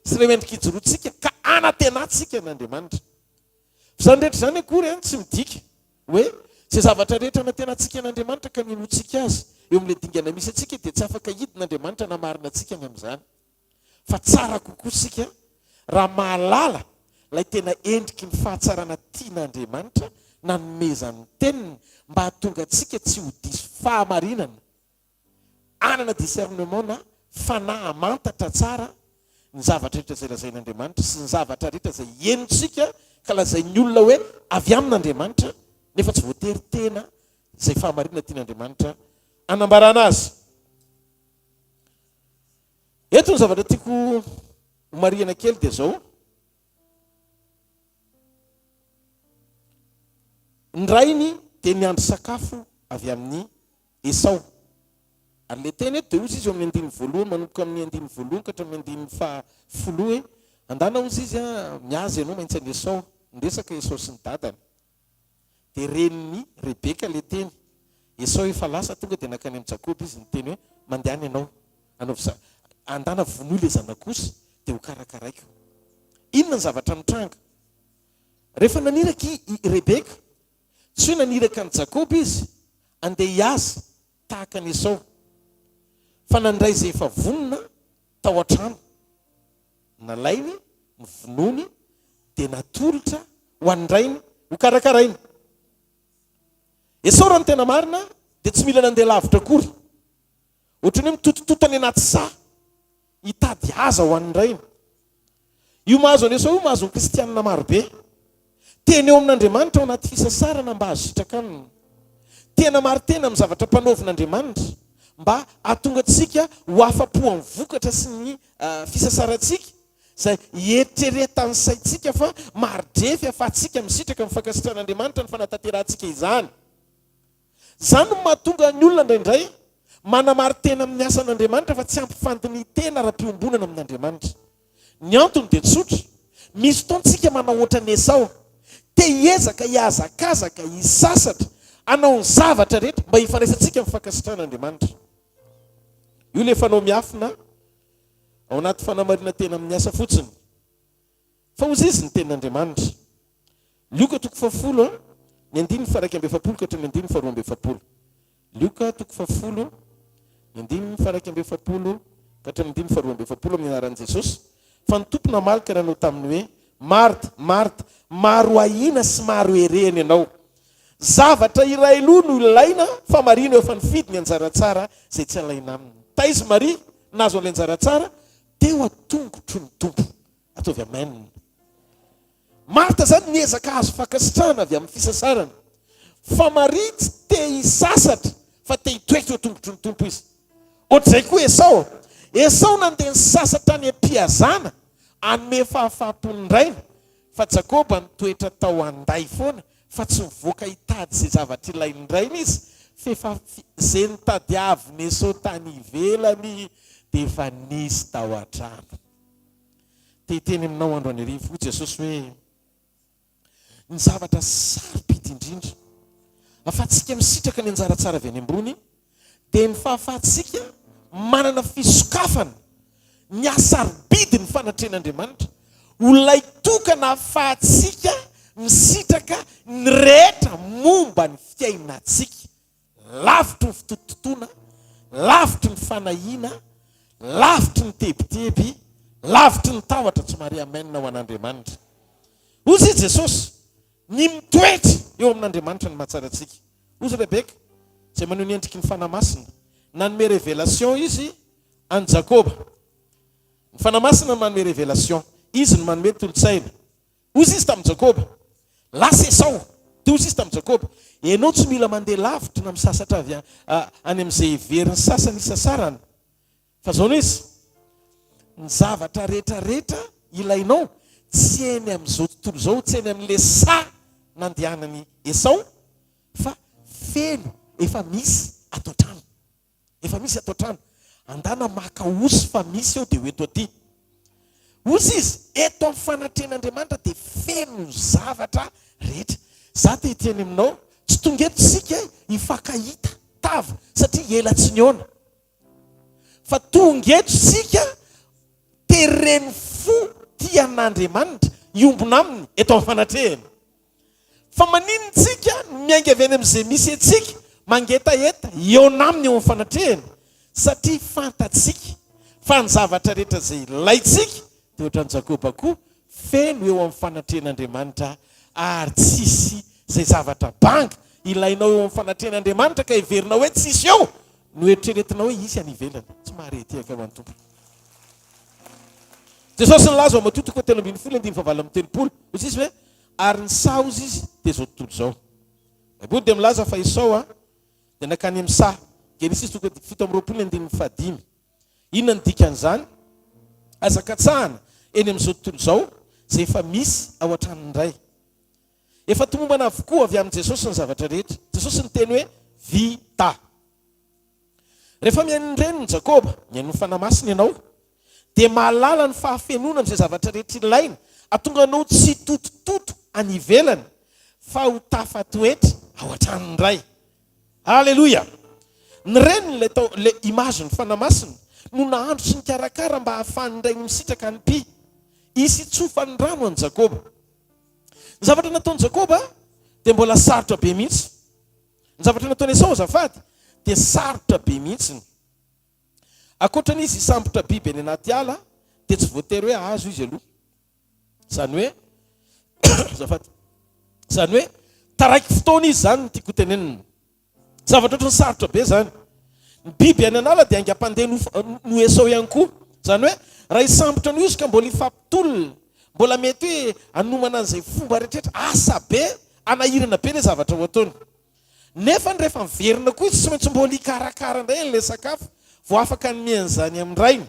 sy ireo endrika ijoroantsika ka hanantenantsika an'Andriamanitra. Fa izany rehetra izany akory an, tsy midika hoe izay zavatra rehetra anantenantsika an'Andriamanitra ka ninoantsika Azy eo amin'ilay dingana misy antsika dia tsy afaka hidina Andriamanitra hanamarina antsika ny amin'izany. Fa tsara kokoa isika raha mahalala ilay tena endriky ny fahatsarana tian'Andriamanitra nanomezany ny Teniny mba hahatonga antsika tsy ho diso fahamarinana, hanana discernement na fanahy hamantatra tsara ny zavatra rehetra izay lazain'Andriamanitra sy ny zavatra rehetra izay henontsika ka lazain'ny olona hoe avy amin'Andriamanitra nefa tsy voatery tena. izay fahamarinana tian'Andriamanitra hanambarana azy. Eto ny zavatra tiako homarihana kely dia izao, ny rainy dia niandry sakafo avy amin'i Esao. Ary ilay teny eto dia hozy izy eo amin'ny andininy voalohany, manomboka amin'ny andininy voalohany ka hatramin'ny andininy fahafolo hoe, Andana hozy izy, mihaza ianao maintsy an'i Esao. Niresaka Esao sy ny dadany. Dia renin'i Rebeka ilay teny. Esao efa lasa, tonga dia nankany amin'i Jakoba izy niteny hoe, Mandehana ianao, anaovy za, andana vonoy ilay zanak'osy, dia hokarakaraiko. Inona ny zavatra nitranga? Rehefa naniraka i Rebeka, tsy hoe naniraka an'i Jakoba izy handeha hihaza tahaka an'i Esao, fa nandray izay efa vonona tao an-trano. Nalainy ny vonoiny dia natolotra ho an-drainy hokarakarainy. Esao raha ny tena marina dia tsy mila nandeha lavitra akory. Ohatran'ny hoe mitotototo any anaty saha hitady haza ho an'ny rainy. Io mahazo an'i Esao io mahazo ny kristianina marobe. Tena eo amin'Andriamanitra ao anaty fisasarana mba hahazo sitraka aminy. Tena marin-tena amin'ny zavatra ampanaovin'Andriamanitra mba hahatonga antsika ho afa-po amin'ny vokatra sy ny fisasarantsika, izay ieritreretan'ny saintsika fa mari-drefy ahafahantsika misitraka ny fankasitrahan'Andriamanitra ny fanatanterahantsika izany. Izany no mahatonga ny olona indraindray manamari-tena amin'ny asan'Andriamanitra fa tsy ampy fandinihin-tena ara-piombonana amin'Andriamanitra. Ny antony dia tsotra, misy fotoana isika manao hoatran'i Esao, te hiezaka hihazakazaka, hisasatra, hanao ny zavatra rehetra mba hifandraisantsika amin'ny fankasitrahan'Andriamanitra. Io ilay fanao miafina ao anaty fanamarinan-tena amin'ny asa fotsiny. Fa hozy izy ny tenin'Andriamanitra. Lioka toko fahafolo, ny andininy faha-41 ka hatramin'ny andininy faha-42. Lioka toko fahafolo, ny andininy faha-41 ka hatramin'ny andininy faha-42 amin'ny anaran'i Jesosy, Fa ny Tompo namaly ka nanao taminy hoe, Marta, Marta, maro ahiana sy maro herehana ianao. Zavatra iray loha no ilaina fa Maria no efa nifidy ny anjara tsara izay tsy alaina aminy. Taiza Maria nahazo an'ilay anjara tsara? Teo an-tongotry ny Tompo. Ataovy amen. Marta izany niezaka hahazo fankasitrahana avy amin'ny fisasarana. Fa Maria tsy te hisasatra fa te hitoetra eo an-tongotry ny Tompo izy. Ohatr'izay koa Esao. Esao nandeha nisasatra any am-pihazana hanome fahafaham-po ny rainy, fa Jakoba nitoetra tao an-day foana fa tsy nivoaka hitady izay zavatra ilain'ny rainy izy, f'efa izay notadiavin'i Esao tany ivelany dia efa nisy tao an-trano. Te hiteny aminao andro an'arivo hoy Jesosy hoe ny zavatra sarobidy indrindra ahafahantsika misitraka ny anjara tsara avy any ambony dia ny fahafahantsika manana fisokafana ny hasarobidy ny fanatrehan'Andriamanitra ho ilay tokana ahafahantsika misitraka ny rehetra momba ny fiainantsika Lavitry ny fitotototoana, lavitry ny fanahiana, lavitry ny tebiteby, lavitry ny tahotra, tsy mahare amen ho an'Andriamanitra. Hozy i Jesosy, ny mitoetra eo amin'Andriamanitra no mahatsara antsika. Hozy Rebeka, izay maneho ny endriky ny Fanahy Masina, nanome révélation izy an'i Jakoba. Ny Fanahy Masina no manome révélation, izy no manome tolo-tsaina. Hoy izy tamin'i Jakoba, Lasa Esao. Dia hoy izy tamin'i Jakoba, Ianao tsy mila mandeha lavitra na misasatra avy any amin'izay heverin'ny sasany hisasarana. Fa izao no izy, ny zavatra rehetra rehetra ilainao tsy eny amin'izao tontolo izao, tsy eny amin'ilay saha nandehanan'i Esao, fa feno efa misy ato an-trano. Efa misy ato an-trano. Andana maka osy fa misy eo dia ho eto aty. Osy izy, eto amin'ny fanatrehan'Andriamanitra dia feno ny zavatra rehetra. Za te hiteny aminao, tsy tonga eto isika hifankahita tava satria ela tsy nihaona. Fa tonga eto isika teren'ny fo tia an'Andriamanitra hiombona aminy eto amin'ny fanatrehany. Fa maninona tsika no miainga avy any amin'izay misy antsika, mangetaheta hihaona aminy eo amin'ny fanatrehany? Satria fantatsika fa ny zavatra rehetra izay ilaintsika dia ohatran'i Jakoba koa, feno eo amin'ny fanatrehan'Andriamanitra ary tsisy izay zavatra banga ilainao eo amin'ny fanatrehan'Andriamanitra ka heverinao hoe tsisy eo no eritreretinao hoe hisy any ivelany. Tsy mahare tehaka ho an'ny Tompo. Jesosy nilaza ao Matio toko fahatelo ambin'ny folo andininy fahavalo amby telopolo, hoy izy hoe, Ary ny saha hozy izy dia izao tontolo izao. Baiboly dia milaza fa Esao a. Dia nankany amin'ny saha. Genesisy toko 27 andininy fahadimy. Inona no dikan'izany? Aza katsahana eny amin'izao tontolo izao izay efa misy ao an-tranon'ny Ray. Efa tomombana avokoa avy amin'i Jesosy ny zavatra rehetra. Jesosy niteny hoe, Vita. Rehefa mihaino ny reniny Jakoba, mihaino ny Fanahy Masina ianao, dia mahalala ny fahafenoana amin'izay zavatra rehetra ilaina hahatonga anao tsy hitotototo any ivelany fa ho tafatoetra ao an-tranon'ny Ray. Aleloia! Ny reniny, ilay tao, ilay image ny Fanahy Masina, no nahandro sy nikarakara mba hahafahan'ny rainy misitraka ny pi. Hisy hitsofan'ny rano an'i Jakoba. Ny zavatra nataon'i Jakoba dia mbola sarotra be mihitsy. Ny zavatra nataon'i Esao azafady dia sarotra be mihitsy. Ankoatra ny izy hisambotra biby any anaty ala dia tsy voatery hoe hahazo izy aloha. Izany hoe azafady. Izany hoe taraiky fotoana izy izany no tiako hotenenina. Zavatra ohatran'ny sarotra be izany. Ny biby any an'ala dia haingam-pandeha no no Esao ihany koa. Izany hoe raha hisambotra an'io izy ka mbola hifampitolona, mbola mety hoe hanomana an'izay fomba rehetrarehetra, asa be, hanahirana be ilay zavatra ho ataony. Nefany rehefa miverina koa izy tsy maintsy mbola hikarakara indray an'ilay sakafo vao afaka hanome an'izany amin'ny rainy.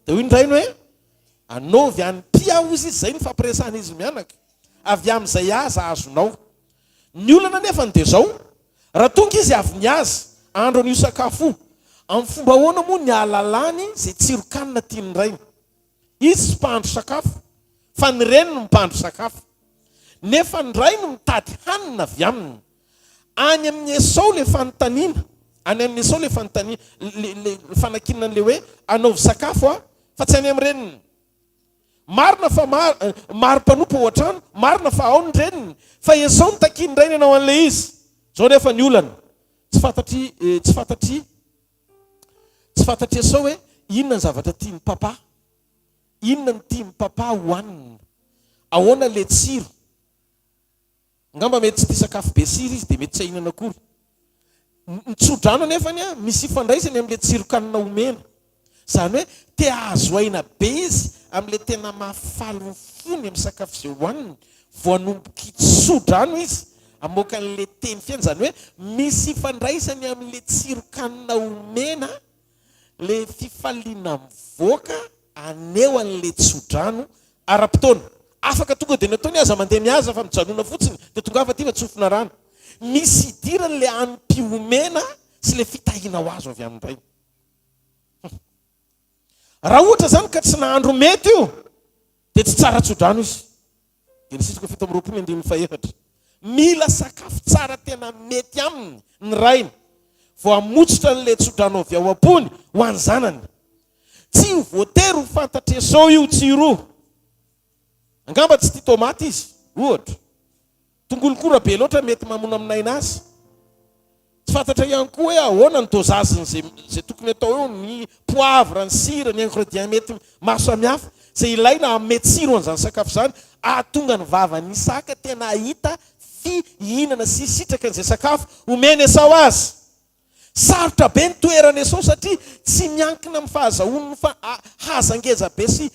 Dia hoy ny rainy hoe, Anaovy any-py aho, hoy izy, izay no fampiresahan'izy mianaka, avy amin'izay haza azonao. Ny olana anefany dia izao, raha tonga izy avy nihaza, hahandro an'io sakafo io, amin'ny fomba ahoana moa ny hahalalany izay tsiron-kanina tian'ny rainy? Izy tsy mpahandro sakafo, fa ny reniny no mpahandro sakafo. Nefa ny rainy mitady hanina avy aminy. Any amin'i Esao ilay fanontaniana, any amin'i Esao ilay fanontaniana, ilay fanakianana an'ilay hoe anaovy sakafo aho, fa tsy any amin'ny reniny. Marina fa maro mpanompo ao an-trano, marina fa ao ny reniny, fa Esao no takian'ny rainy hanao an'ilay izy. Izao nefa ny olana, tsy fantatr'i, tsy fantatr'i, tsy fantatr'i Esao hoe inona ny zavatra tian'i Papa, inona no tian'i Papa hohanina, ahoana ilay tsiro. Angamba mety tsy tia sakafo be sira izy dia mety tsy hahinana akory. Ny tso-drano anefany misy ifandraisany amin'ilay tsiron-kanina omena. Izany hoe te hahazo aina be izy amin'ilay tena mahafaly ny fony amin'ny sakafo izay hohaniny. Vao hanomboka hitso-drano izy hamoaka an'ilay teny fiainana. Izany hoe misy ifandraisany amin'ilay tsiron-kanina omena ilay fifaliana mivoaka haneho an'ilay tso-drano ara-potoana. Afaka tonga dia nataony aza mandeha mihaza fa mijanona fotsiny dia tongava aty fa tsofina rano. Misy idirany ilay hanim-pihomena sy ilay fitahiana ho azo avy amin'ny Rainy. Raha ohatra izany ka tsy nahandro mety io dia tsy tsara tso-drano izy. Genesisy toko 27 andininy fahefatra. Mila sakafo tsara tena mety aminy ny rainy vao hamotsitra an'ilay tso-drano avy ao am-pony ho an'ny zanany. Tsy ho voatery ho fantatr'i Esao io tsiro. Angamba tsy tia tomaty izy, ohatra. Tongolo koa raha be loatra mety mamonamonaina azy. Tsy fantatra ihany koa hoe ahoana ny dosage-n'izay izay tokony atao eo, ny poivre, ny sira, ny ingredient mety maro samihafa izay ilaina hanome tsiro an'izany sakafo izany, hahatonga ny vavan'i Isaka tena hahita fihinana sy hisitraka an'izay sakafo omen'i Esao azy. Sarotra be ny toeran'i Esao satria tsy miankina amin'ny fahazahoany ny fa haza ngeza be sy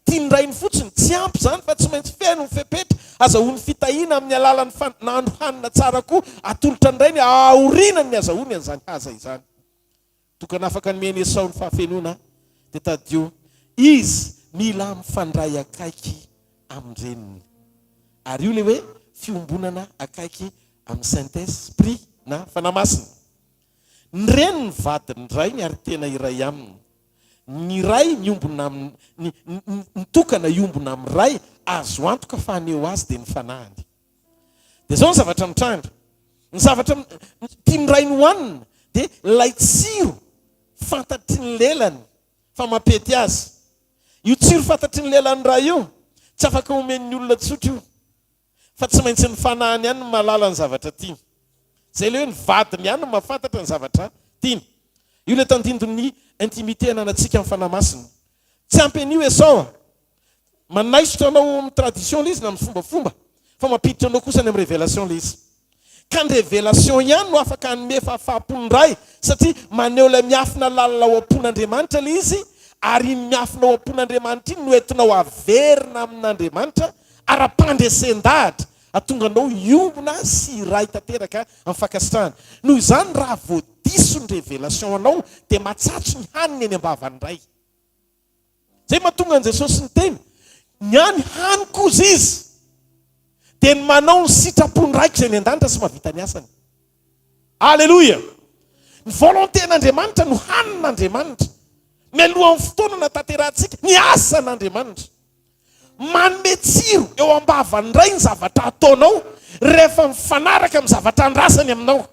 tian'ny rainy fotsiny. Tsy ampy izany fa tsy maintsy feno ny fepetra azahoany fitahiana amin'ny alalan'ny fa nahandro hanina tsara koa atolotra ny rainy aorianan'ny azahoany an'izany haza izany. Tokana afaka nomen'i Esao ny fahafenoana dia tadidio izy mila mifandray akaiky amin-dreniny. Ary io ilay hoe fiombonana akaiky amin'ny Saint Esprit na Fanahy Masina. Ny reny ny vadin'ny rainy ary tena iray aminy. Ny ray miombona amin'ny, ny, ny, ny tokana hiombona amin'ny ray azo antoka fa haneho azy dia ny fanahiny. Dia izao ny zavatra mitranga. Ny zavatra tian'ny rainy hohanina dia ilay tsiro fantatry ny lelany fa mampety azy. Io tsiro fantatry ny lelan'ny ray io, tsy afaka omen'ny olona tsotra io. Fa tsy maintsy ny fanahiny ihany no mahalala ny zavatra tiany. Izay ilay hoe ny vadiny ihany no mahafantatra ny zavatra tiany. Io ilay tandindon'ny intimité ananantsika amin'ny Fanahy Masina. Tsy ampy an'io Esao a! Manaisotra anao ao amin'ny tradition ilay izy na amin'ny fombafomba, fa mampiditra anao kosa any amin'ny révélation ilay izy. Ka ny révélation ihany no afaka hanome fahafaham-po ny Ray, satria maneho ilay miafina lalina ao am-pon'Andriamanitra ilay izy, ary iny miafina ao am-pon'Andriamanitra iny no entinao averina amin'Andriamanitra ara-pandresen-dahatra. Hahatonga anao hiombona sy hiray tanteraka amin'ny fankasitrahana. Noho izany, raha vao diso ny révélation anao, dia matsatso ny hanina eny am-bavan'ny Ray. Izay mahatonga an'i Jesosy niteny, Ny ahy ny haniko hozy Izy, dia ny manao ny sitrapon'ny Raiko izay any an-danitra sy mahavita ny asany. Aleloia! Ny volonté-n'Andriamanitra no hanin'Andriamanitra. Mialohan'ny fotoana nahatanterahantsika ny asan'Andriamanitra. Manome tsiro eo am-bavan'ny Ray ny zavatra ataonao rehefa mifanaraka amin'ny zavatra andrasany aminao.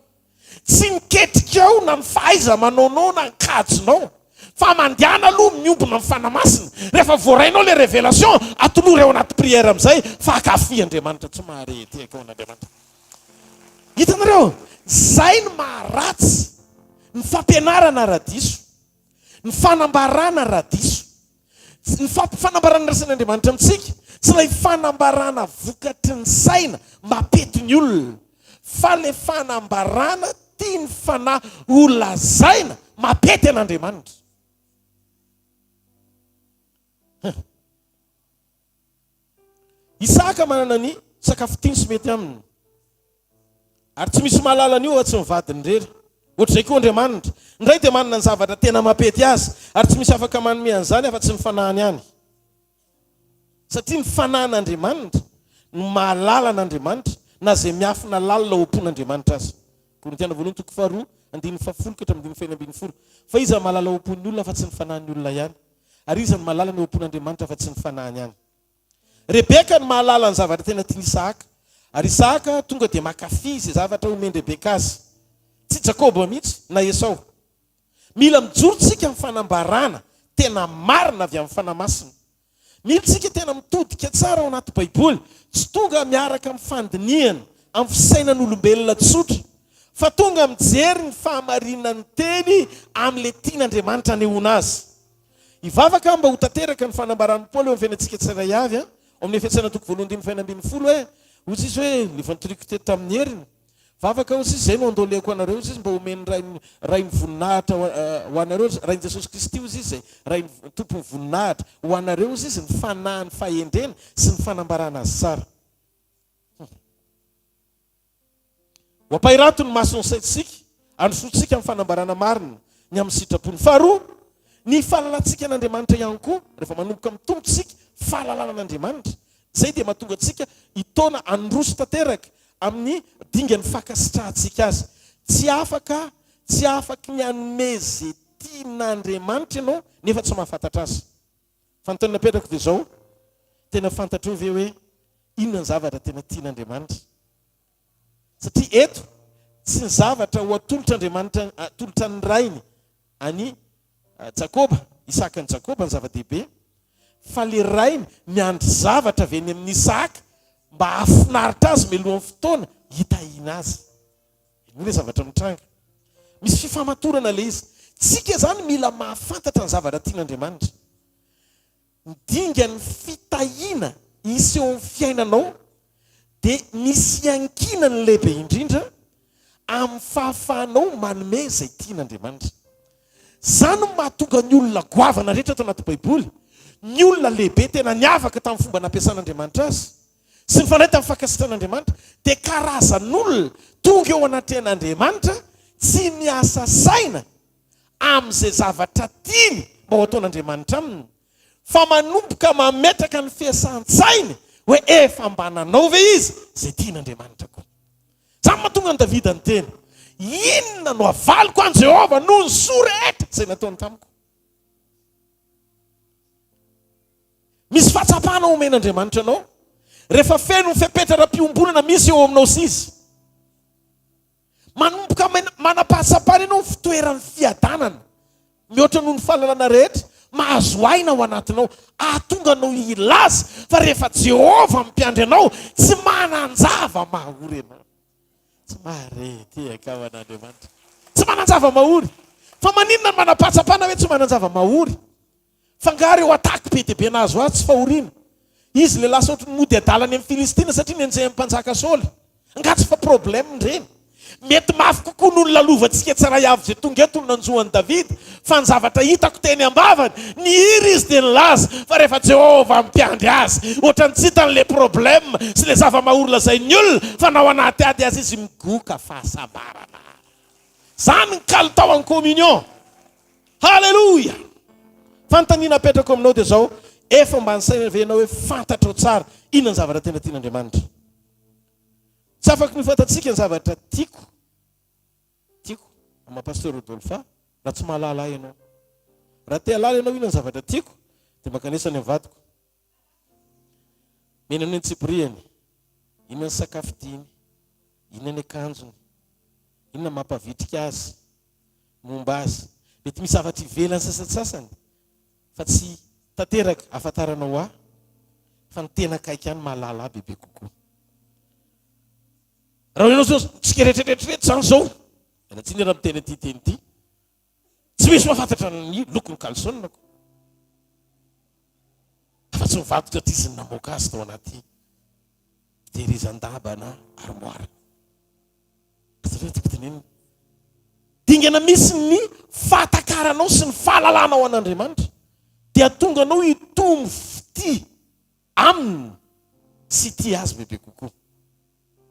Tsy ny ketrikao na ny fahaiza-manaonao na ny kajinao. Fa mandehana aloha miombona amin'ny Fanahy Masina. Rehefa voarainao ilay révélation, atolory ao anaty prière amin'izay fa hankafy Andriamanitra. Tsy mahare tehaka ho an'Andriamanitra. Hitanareo? Izay no maharatsy ny fampianarana raha diso. Ny fanambarana raha diso. Ny fanambarana niraisan'Andriamanitra amintsika, tsy ilay fanambarana vokatry ny saina mampety ny olona, fa ilay fanambarana tian'ny Fanahy ho lazaina mampety an'Andriamanitra. Isaka manana ny sakafo tiany sy mety aminy. Ary tsy misy mahalala an'io afa-tsy ny vadiny irery. Ohatr'izay koa Andriamanitra. Ny Ray dia manana ny zavatra tena mampety azy, ary tsy misy afaka manome an'izany afa-tsy ny Fanahiny ihany. Satria ny Fanahin'Andriamanitra no mahalala an'Andriamanitra, na izay miafina lalina ao am-pon'Andriamanitra aza. Korintiana voalohany toko faharoa, andininy fahafolo ka hatramin'ny andininy fahenina ambinifolo. Fa iza no mahalala ao am-pon'ny olona afa-tsy ny fanahin'ny olona ihany? Ary iza no mahalala ny ao am-pon'Andriamanitra afa-tsy ny fanahiny ihany? Rebeka no mahalala ny zavatra tena tian'i Isahaka. Ary Isahaka tonga dia mankafy izay zavatra omen-dRebeka azy. Tsy Jakoba mihitsy, na Esao. Mila mijoro tsika amin'ny fanambarana tena marina avy amin'ny Fanahy Masina. Mila tsika tena mitodika tsara ao anaty Baiboly, tsy tonga miaraka amin'ny fandinihana, amin'ny fisainan'olombelona tsotra, fa tonga mijery ny fahamarinan'ny Teny amin'ilay tian'Andriamanitra hanehoana azy. Hivavaka aho mba ho tanteraka ny fanambaran'i Paoly eo amin'ny fiainantsika tsirairay avy, ao amin'ny Efesiana toko voalohany andininy fahenina ambinifolo hoe, hoy izy hoe, efa notoriko teto tamin'ny heriny. Vavaka hoy izy, izay no andolehako anareo hoy izy, mba homen'ny Ray Rain'ny voninahitra ho anareo, Rain'i Jesosy Kristy hoy izy, izay Rain'ny Tompon'ny voninahitra, ho anareo hoy izy, ny fanahin'ny fahendrena sy ny fanambarana azy tsara. Ho ampahirato ny mason'ny saintsika, handrosoantsika amin'ny fanambarana marina ny amin'ny sitrapony. Faharoa, ny fahalalantsika an'Andriamanitra ihany koa, rehefa manomboka mitombo isika fahalalana an'Andriamanitra, izay dia mahatonga antsika hitaona handroso tanteraka amin'ny dingan'ny fankasitrahantsika Azy. Tsy afaka, tsy afaky ny hanome izay tian'Andriamanitra ianao nefa tsy mahafantatra Azy. Fanontaniana apetrako dia izao, tena fantatrao ve hoe inona ny zavatra tena tian'Andriamanitra? Satria eto, tsy ny zavatra ho atolotr'Andriamanitra, atolotra ny Rainy an'i Jakoba, Isaka an'i Jakoba ny zava-dehibe, fa le Rainy miandry zavatra avy any amin'i Isaka mba hahafinaritra azy mialohan'ny fotoana hitahiana azy. Io ilay zavatra mitranga. Misy fifamatorana ilay izy. Tsika izany mila mahafantatra ny zavatra tian'Andriamanitra. Ny dingan'ny fitahiana hisy eo amin'ny fiainanao dia misy iankinany lehibe indrindra amin'ny fahafahanao manome izay tian'Andriamanitra. Izany no mahatonga ny olona goavana rehetra ato anaty Baiboly, ny olona lehibe tena niavaka tamin'ny fomba nampiasan'Andriamanitra azy sy nifandray tamin'ny fankasitran'Andriamanitra, dia karazan'olona tonga eo anatrehan'Andriamanitra tsy miasa saina amin'izay zavatra tiany mba ho ataon'Andriamanitra aminy, fa manomboka mametraka ny fiasan-tsainy hoe efa mba nanao ve izy izay tian'Andriamanitra koa. Izany mahatonga an'i Davida niteny, Inona no havaliko an'i Jehovah noho ny soa rehetra izay nataony tamiko? Misy fahatsapana omen'Andriamanitra anao rehefa feno ny fepetra ara-piombonana misy eo aminao sy Izy. Manomboka manam-pahatsapana ianao ny fitoeran'ny fiadanana mihoatra noho ny fahalalana rehetra, mahazo aina ao anatinao, hahatonga anao hilaza fa rehefa Jehovah no mpiandry anao, tsy manan-java-mahory ianao. Tsy mahare tehaka ho an'Andriamanitra. Tsy manan-java-mahory. Fa maninona no manam-pahatsapana hoe tsy manan-java-mahory? Fa angaha ireo attaque be dia be nahazo azy tsy fahoriana? Izy ilay lasa ohatry ny mody adala any amin'ny Filistina satria nenjehin'ny mpanjaka Saoly. Angaha tsy fa problème ireny? Mety mafy kokoa noho ny lalovantsika tsiray avy izay tonga eto ny nanjo an'i Davida, fa ny zavatra hitako teny am-bavany, nihira izy dia nilaza fa rehefa Jehovah mpiandry azy, ohatran'ny tsy hitany ilay problème sy ilay zava-mahory lazain'ny olona, fa na ao anaty ady aza izy migoka fahasambarana. Izany ny kalitao en communion. Haleloia! Fanontaniana apetrako aminao dia izao, efa mba nisaina ve ianao hoe fantatrao tsara inona ny zavatra tena tian'Andriamanitra? Tsy afaky ny ho fantatsika ny zavatra tiako, tiako, amin'ny maha Pasteur Rodolphe ahy, raha tsy mahalala ahy ianao. Raha te hahalala ianao inona ny zavatra tiako, dia mankanesa any amin'ny vadiko. Inona ny antsipirihany? Inona ny sakafo tiany? Inona ny akanjony? Inona ny mampavitrika azy? Momba azy. Mety misy zavatra ivelany sasantsasany fa tsy tanteraka ahafantaranao ahy fa ny tena akaiky ahy no mahalala ahy bebe kokoa. Raha ianao zao tsika rehetra rehetra rehetra zany zao, miala tsiny raha miteny an'ity teny ity, tsy misy mahafantatra ny lokon'ny caleçon-ko. Afa-tsy ny vadiko aty izy no namoaka azy tao anaty fitehirizan-damba na armoire. Azonao tiako tenenina. Dingana misy ny fahatakaranao sy ny fahalalanao an'Andriamanitra dia hahatonga anao hitombo fitia Aminy sy hitia Azy bebe kokoa.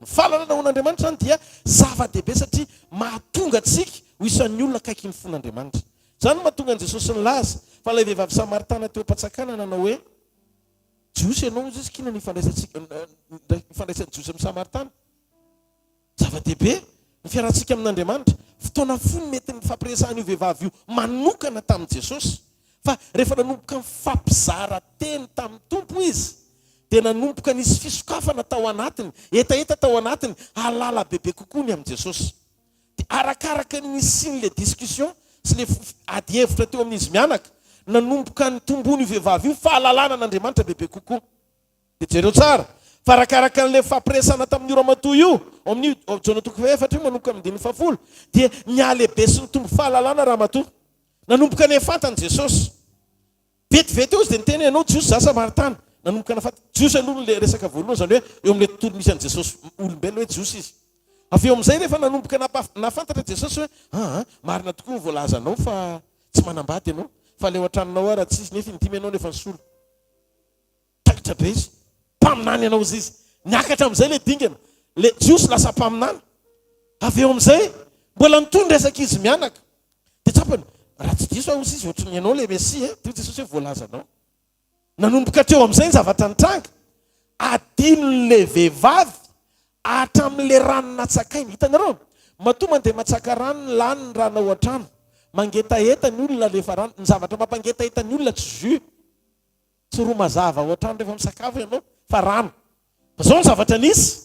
Ny fahalalana an'Andriamanitra izany dia zava-dehibe satria mahatonga antsika ho isan'ny olona akaiky ny fon'Andriamanitra. Izany no mahatonga an'i Jesosy nilaza fa ilay vehivavy samaritana teo am-patsakana nanao hoe, Jiosy ianao, hoy Jesosy, k'inona ny ifandraisantsika, ifandraisan'ny Jiosy amin'ny Samaritana? Zava-dehibe ny fiarahantsika amin'Andriamanitra. Fotoana fohy no mety nifampiresahan'io vehivavy io manokana tamin'i Jesosy. Fa rehefa nanomboka nifampizara teny tamin'ny Tompo izy, dia nanomboka nisy fisokafana tao anatiny, hetaheta tao anatiny hahalala bebe kokoa ny amin'i Jesosy. Dia arakaraka ny nisian'ilay discussion sy ilay ady hevitra teo amin'izy mianaka, nanomboka nitomboan'io vehivavy io fahalalana an'Andriamanitra bebe kokoa. Dia jereo tsara fa arakaraka an'ilay fampiresahana tamin'io ramatoa io, ao amin'io Jaona toko fahefatra io manomboka amin'ny andininy fahafolo, dia nihalehibe sy nitombo fahalalana ramatoa. Nanomboka nefantany Jesosy. Vetivety eo izy dia niteny hoe, ianao Jiosy, izaho Samaritana. Nanomboka nafanta, Jiosy aloha ilay resaka voalohany, izany hoe eo amin'ilay tontolo misy an'i Jesosy olombelona hoe Jiosy izy. Avy eo amin'izay rehefa nanomboka nahafantatra Jesosy hoe, aa, marina tokoa ny voalazanao fa tsy manambady ianao, fa aleo an-tranonao aho raha tsy izy, nefa indimy ianao no efa nisolo. Taitra be izy. Mpaminany ianao hozy izy. Niakatra amin'izay ilay dingana. Ilay Jiosy lasa mpaminany. Avy eo amin'izay, mbola nitohy ny resaka izy mianaka. Dia tsapany, raha tsy diso aho hozy izy, ohatran'ny ianao ilay Mesia e. Dia hoy Jesosy hoe, voalazanao. Nanomboka teo amin'izay ny zavatra nitranga. Adinon'ilay vehivavy hatramin'ilay rano natsakainy. Hitanareo? Matoa mandeha matsaka rano ny lany ny rano ao an-trano. Mangetaheta ny olona alefa rano. Ny zavatra mampangetaheta ny olona tsy jus. Tsy ro mazava ao an-trano rehefa misakafo ianao fa rano. Fa zao ny zavatra nisy,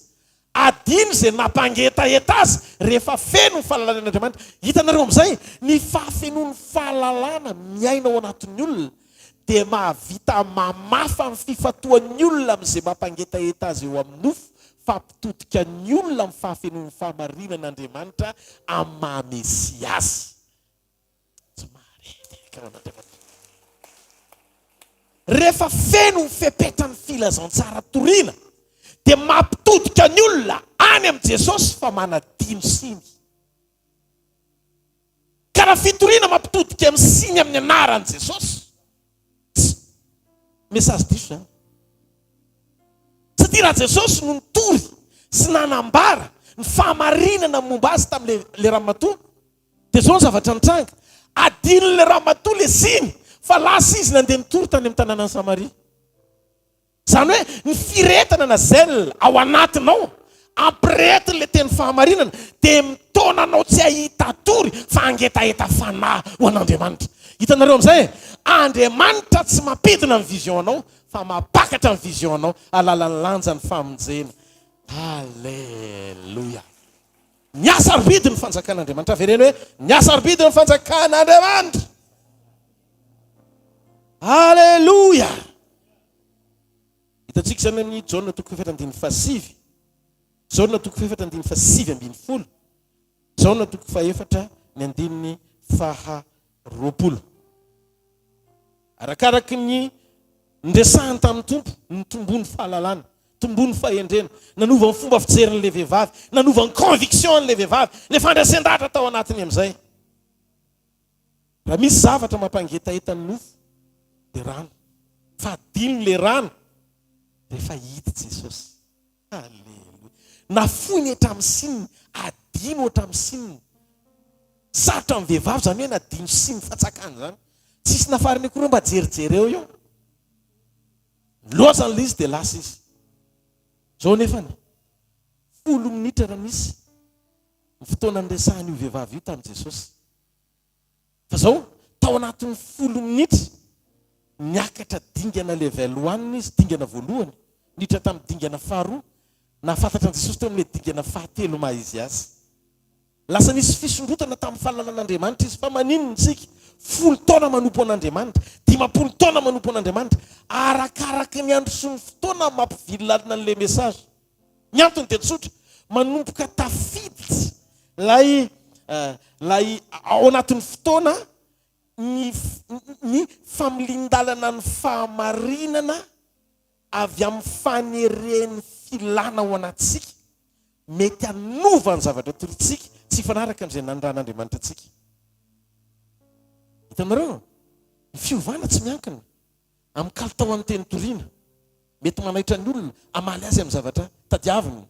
adino izay nampangetaheta azy rehefa feno ny fahalalana an'Andriamanitra. Hitanareo amin'izay, ny fahafenoan'ny fahalalana miaina ao anatin'ny olona dia mahavita mamafa ny fifantohan'ny olona amin'izay mampangetaheta azy eo amin'ny nofo fa mpitodika ny olona amin'ny fahafenoan'ny fahamarinan'Andriamanitra amin'ny maha Mesia azy. Tsy maharendrika ho an'Andriamanitra. Rehefa feno ny fepetran'ny filazantsara torina dia mampitodika ny olona any amin'i Jesosy fa manadino siny. Ka raha fitoriana mampitodika amin'ny siny amin'ny anaran'i Jesosy, tsy message diso izany. Satria raha Jesosy no nitory sy nanambara ny fahamarinana momba azy tamin'ilay ramatoa, Dia izao ny zavatra nitranga, adinon'ilay ramatoa ilay siny fa lasa izy nandeha nitory tany amin'ny tanànan'i Samaria. Izany hoe ny firehetana na zèle ao anatinao, ampirehetin'ilay teny fahamarinana, dia mitaona anao tsy hahita tory fa hangetaheta fanahy ho an'Andriamanitra. Hitanareo amin'izay e? Andriamanitra tsy mampidina ny vision anao fa mampakatra ny vision anao alalan'ny lanjan'ny famonjena. Alléluia. Ny hasarobidy ny fanjakan'Andriamanitra. Avereno hoe, ny hasarobidy ny fanjakan'Andriamanitra. Aleloia! Hitantsika izany amin'ny Jaona toko fahefatra andininy fahasivy. Jaona toko fahefatra andininy fahasivy ambin'ny folo. Jaona toko fahefatra ny andininy faha 20. Arakaraky ny niresahany tamin'ny Tompo, nitomboany fahalalana. Tomboy ny fahendrena. Nanova ny fomba fijerin'ilay vehivavy. Nanova ny conviction an'ilay vehivavy. Ilay fandresen-dahatra tao anatiny amin'izay. Raha misy zavatra mampangetaheta ny nofo dia rano. Fa adino ilay rano rehefa hita Jesosy. Aleloia. Nafoiny hatramin'ny sininy, adino hatramin'ny sininy. Sarotra amin'ny vehivavy izany hoe nadino siny fatsakana izany. Tsisy nafariny akory hoe mba jerijereo eo. Niloazana ilay izy dia lasa izy. Izao nefany, folo minitra raha nisy ny fotoana niresahan'io vehivavy io tamin'i Jesosy. Fa izao, tao anatin'ny folo minitra, niakatra dingana level one izy, dingana voalohany, niditra tamin'ny dingana faharoa, nahafantatra an'i Jesosy teo amin'ilay dingana fahatelo maha izy azy. Lasa nisy fisondrotana tamin'ny fahalalan'Andriamanitra izy. Fa maninona isika? Folo taona manompo an'Andriamanitra, 50 taona manompo an'Andriamanitra, arakaraka ny androsoan'ny fotoana mampivily lalina an'ilay message. Ny antony dia tsotra, manomboka tafiditra ilay ilay ao anatin'ny fotoana ny ny familian-dalana ny fahamarinana avy amin'ny faneren'ny filana ao anatintsika, mety hanova ny zavatra torintsika tsy hifanaraka amin'izay nanirahan'Andriamanitra antsika. Hitanareo? Ny fiovana tsy miankina amin'ny kalitaon'ny teny toriana. Mety manaitra ny olona hamaly azy amin'ny zavatra tadiaviny.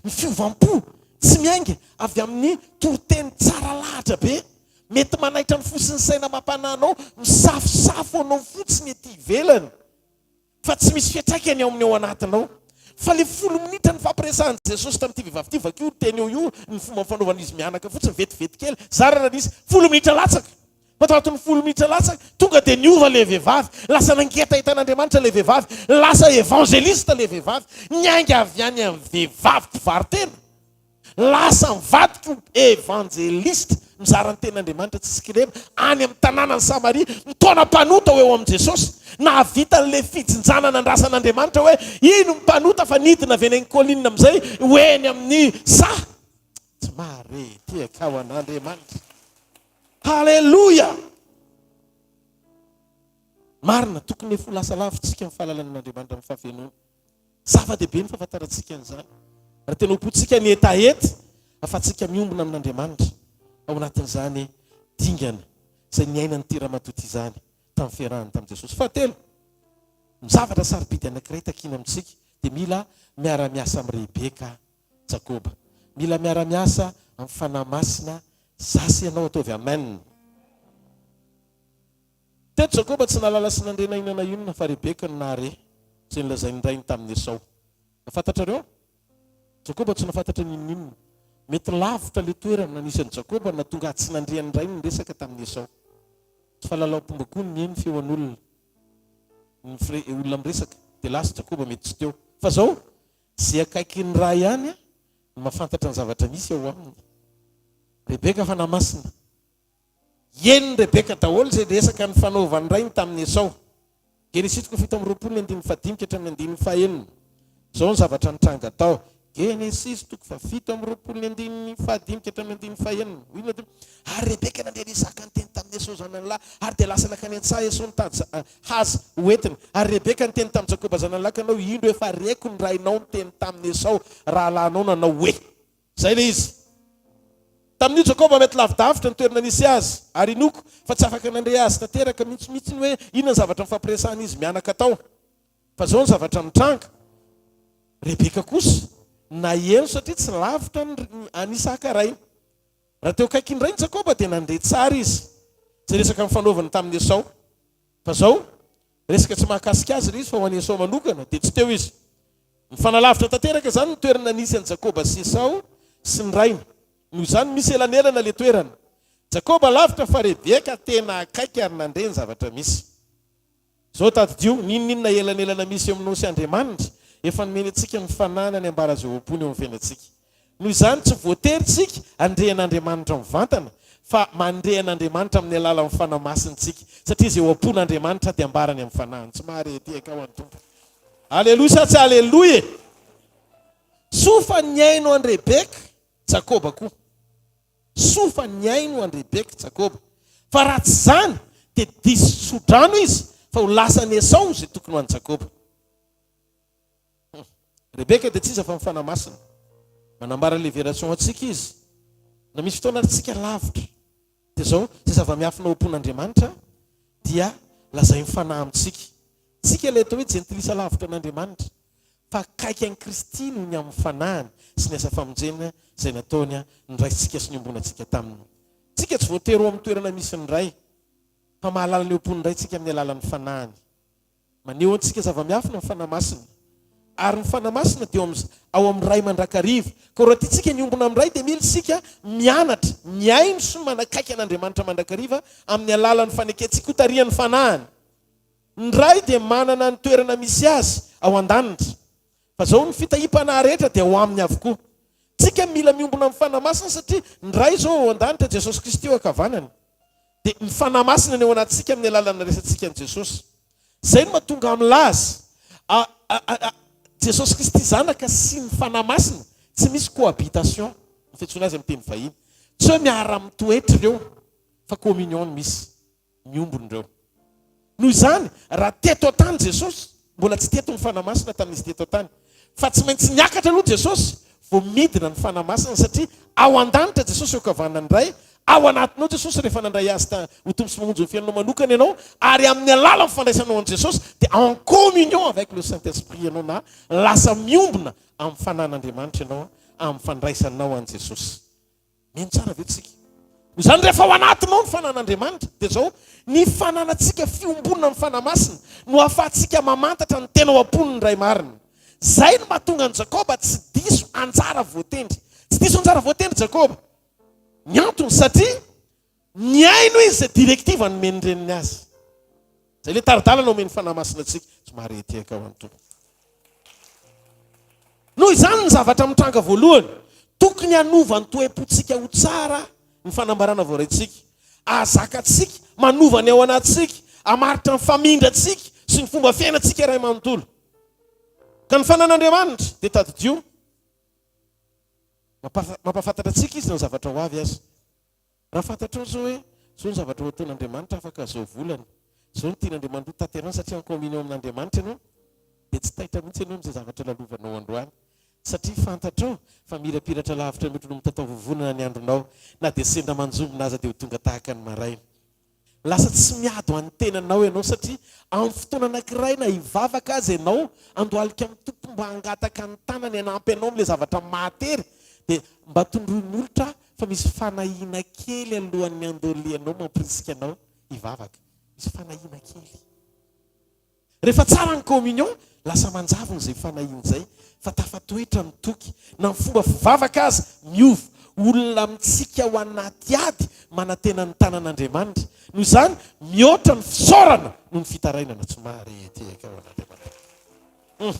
Ny fiovam-po tsy miainga avy amin'ny toriteny tsara lahatra be. Mety manaitra ny fo sy ny saina amam-panahy anao, misafosafo anao fotsiny ety ivelany, fa tsy misy fiantraikany ao amin'ny ao anatinao. Fa ilay folo minitra nifampiresahan'i Jesosy tamin'ity vehivavy ity, vakio io teny eo io, ny fomba fanaovan'izy mianaka fotsiny, vetivety kely, zara raha nisy folo minitra latsaka. Fa tao anatin'ny folo minitra latsaka, tonga dia niova ilay vehivavy. Lasa nangetaheta an'Andriamanitra ilay vehivavy. Lasa evangeliste ilay vehivavy. Niainga avy any amin'ny vehivavy mpivaro-tena. Lasa nivadika ho evangeliste, mizara ny tenin'Andriamanitra tsisy kilema, any amin'ny tanànan'i Samaria, mitaona mpanota ho eo amin'i Jesosy. Nahavita an'ilay fijinjana nandrasan'Andriamanitra hoe iny ny mpanota fa nidina avy eny an-colline amin'izay ho eny amin'ny saha. Tsy mahare ity ho an'Andriamanitra. Haleloia! Marina, tokony efa ho lasa lavitra isika amin'ny fahalalana an'Andriamanitra amin'ny fahafenoana. Zava-dehibe ny fahafantarantsika an'izany. Raha tena ho-pontsika ny hetaheta ahafahantsika miombona amin'Andriamanitra ao anatin'izany dingana izay niainan'ity ramatoa ity izany tamin'ny fiarahany tamin'i Jesosy. Fahatelo, ny zavatra sarobidy anankiray takiana amintsika dia mila miara-miasa amin'i Rebeka Jakoba. Mila miara-miasa amin'ny Fanahy Masina za sy ianao ataovy Amen. Teto Jakoba tsy nahalala sy nandre na inona na inona fa Rebeka no nahare izay nolazain'ny rainy tamin'i Esao. Fantatrareo? Jakoba tsy nahafantatra n'inon'inona. Mety lavitra ilay toerana nisy an'i Jakoba no nahatonga azy tsy nandre an'ny rainy niresaka tamin'i Esao. Tsy fahalalam-pomba koa ny mihaino feon'olona, ny olona miresaka dia lasa Jakoba mety tsy teo. Fa zao, Ze akaikin'ny Ray ihany no mahafantatra ny zavatra misy ao aminy. Rebeka Fanahy Masina. Henon'i Rebeka daholo izay resaka nifanaovan'ny rainy tamin'i Esao. Genesisy toko 27 ny andininy fahadimy ka hatramin'ny andininy fahenina. Izao ny zavatra nitranga tao. Genesisy toko faha-27 ny andininy fahadimy ka hatramin'ny andininy fahenina. Hoy ny Ary Rebeka nandre an'i Isaka niteny tamin'i Esao zanany lahy, ary dia lasa nankany an-tsaha Esao nitady haza ho entiny. Ary Rebeka niteny tamin'i Jakoba zanany lahy ka nanao, Indro, efa reko ny rainao niteny tamin'i Esao rahalahinao nanao hoe. Izay ilay izy. Tamin'io Jakoba mety lavidavitra ny toerana nisy azy, ary inoako fa tsy afaka nandre azy tanteraka mihitsy mihitsy ny hoe inona ny zavatra nifampiresahan'izy mianaka tao. Fa izao ny zavatra nitranga, Rebeka kosa naheno satria tsy lavitra an'i Isaka rainy. Raha teo akaikin'ny rainy Jakoba dia nandre tsara izy izay resaka nifanaovany tamin'i Esao. Fa izao, resaka tsy mahakasika azy ilay izy fa ho an'i Esao manokana, dia tsy teo izy. Nifanalavitra tanteraka izany ny toerana nisy an'i Jakoba sy Esao sy ny rainy. Noho izany, misy elanelana ilay toerana. Jakoba lavitra fa Rebeka tena akaiky ary nandre ny zavatra misy. Izao tadidio, n'inon'inona elanelana misy eo aminao sy Andriamanitra, efa nomeny antsika ny fanahiny any ambara izay ao am-pony eo amin'ny fiainantsika. Noho izany, tsy voatery isika handre an'Andriamanitra mivantana, fa mandre an'Andriamanitra amin'ny alalan'ny Fanahy Masina isika, satria izay ao am-pon'Andriamanitra dia ambarany amin'ny Fanahiny. Tsy mahare tehaka ho an'ny Tompo. Aleloia sa tsy aleloia e! Soa fa nihaino an'i Rebeka, Jakoba koa. Soa fa nihaino an'i Rebeka Jakoba, fa raha tsy izany dia diso tso-drano izy fa ho lasan'i Esao izay tokony ho an'i Jakoba. Rebeka dia tsy iza fa ny Fanahy Masina. Manambara leveration antsika izy. Na misy fotoana ary tsika lavitra. Dia izao, izay zava-miafina ao am-pon'Andriamanitra dia lazain'ny Fanahy amintsika. Tsika ilay atao hoe jentilisa lavitra an'Andriamanitra, fa akaiky an'i Kristy noho ny amin'ny Fanahiny sy ny asa famonjena izay nataony noraisintsika sy niombonantsika taminy. Tsika tsy voatery ho amin'ny toerana misy ny Ray, fa mahalala ny eo am-pon'ny Ray tsika amin'ny alalan'ny Fanahiny. Maneho antsika zava-miafina ny Fanahy Masina. Ary ny Fanahy Masina dia ao amin'ny Ray mandrakariva. Koa raha tiantsika ny hiombona amin'ny Ray dia mila isika mianatra, mihaino sy manakaiky an'Andriamanitra mandrakariva amin'ny alalan'ny fanekentsika hotarihan'ny Fanahiny. Ny Ray dia manana ny toerana misy Azy ao an-danitra. Fa zao ny fitahiam-panahy rehetra dia ao aminy avokoa. Tsika mila miombona amin'ny Fanahy Masina satria ny Ray zao ao an-danitra, Jesosy Kristy eo ankavanany. Dia ny Fanahy Masina ny ao anatintsika amin'ny alalan'ny nandraisantsika an'i Jesosy. Zay no mahatonga milaza a a a Jesosy Kristy Zanaka sy ny Fanahy Masina tsy misy cohabitation ny fiantsoana azy amin'ny teny vahiny. Tsy hoe miara-mitoetra ireo fa communion no misy. Miombona ireo. Noho izany, raha teto an-tany Jesosy, mbola tsy teto ny Fanahy Masina tamin'izy teto an-tany. Fa tsy maintsy niakatra aloha Jesosy vao midina ny Fanahy Masina satria ao an-danitra Jesosy eo ankavanan'ny Ray, ao anatinao Jesosy rehefa nandray Azy ta ho Tompo sy Mpamonjy ny fiainanao manokana ianao ary amin'ny alalan'ny fandraisanao an'i Jesosy dia en communion avec le Saint Esprit ianao na lasa miombona amin'ny Fanahin'Andriamanitra ianao amin'ny fandraisanao an'i Jesosy. Mino tsara ve tsika? Noho izany rehefa ao anatinao ny fanan'Andriamanitra dia izao, ny fananantsika fiombonana amin'ny Fanahy Masina no ahafahantsika mamantatra ny tena ao am-pony ny Ray marina. Izay no mahatonga an'i Jakoba tsy diso anjara voatendry. Tsy diso anjara voatendry Jakoba. Ny antony satria nihaino izy izay directive nomen'ny reniny azy. Izay ilay tari-dalana omen'ny Fanahy Masina antsika. Somary hetehaka ho an'ny Tompo. Noho izany ny zavatra mitranga voalohany, tokony hanova ny toe-pontsika ho tsara ny fanambarana voaraintsika. Ahazakantsika manova ny ao anatintsika, hamaritra ny famindrantsika sy ny fomba fiainantsika iray manontolo. Ka ny fanan'Andriamanitra, dia tadidio, mampahafantatra antsika Izy na ny zavatra ho avy aza. Raha fantatrao izao hoe, izao ny zavatra ho ataon'Andriamanitra afaka izao volana, izao no tian'Andriamanitra ho tanterahina satria en communion amin'Andriamanitra ianao, dia tsy taitra mihitsy ianao amin'izay zavatra lalovanao androany. Satria fantatrao fa mirapiratra lavitra mihoatra noho mitatao vovonana ny andronao, na dia sendra manjombona aza dia ho tonga tahaka ny maraina. Lasa tsy miady ho an'ny tenanao ianao satria amin'ny fotoana anankiray na hivavaka aza ianao handohalika amin'ny Tompo mba hangataka ny tanany hanampy anao amin'ilay zavatra mahatery dia mba tondroy molotra fa misy fanahiana kely alohan'ny handolianao mampirisika anao hivavaka. Misy fanahiana kely. Rehefa tsara ny communion, lasa manjavona izay fanahiana izay, fa tafatoetra ny toky. Na ny fomba fivavaka aza miova. Olona mitsika ao anaty ady manantena ny tanan'Andriamanitra. Noho izany, mihoatra ny fisaorana noho ny fitarainana. Tsy mahare tehaka ho an'Andriamanitra. Hum.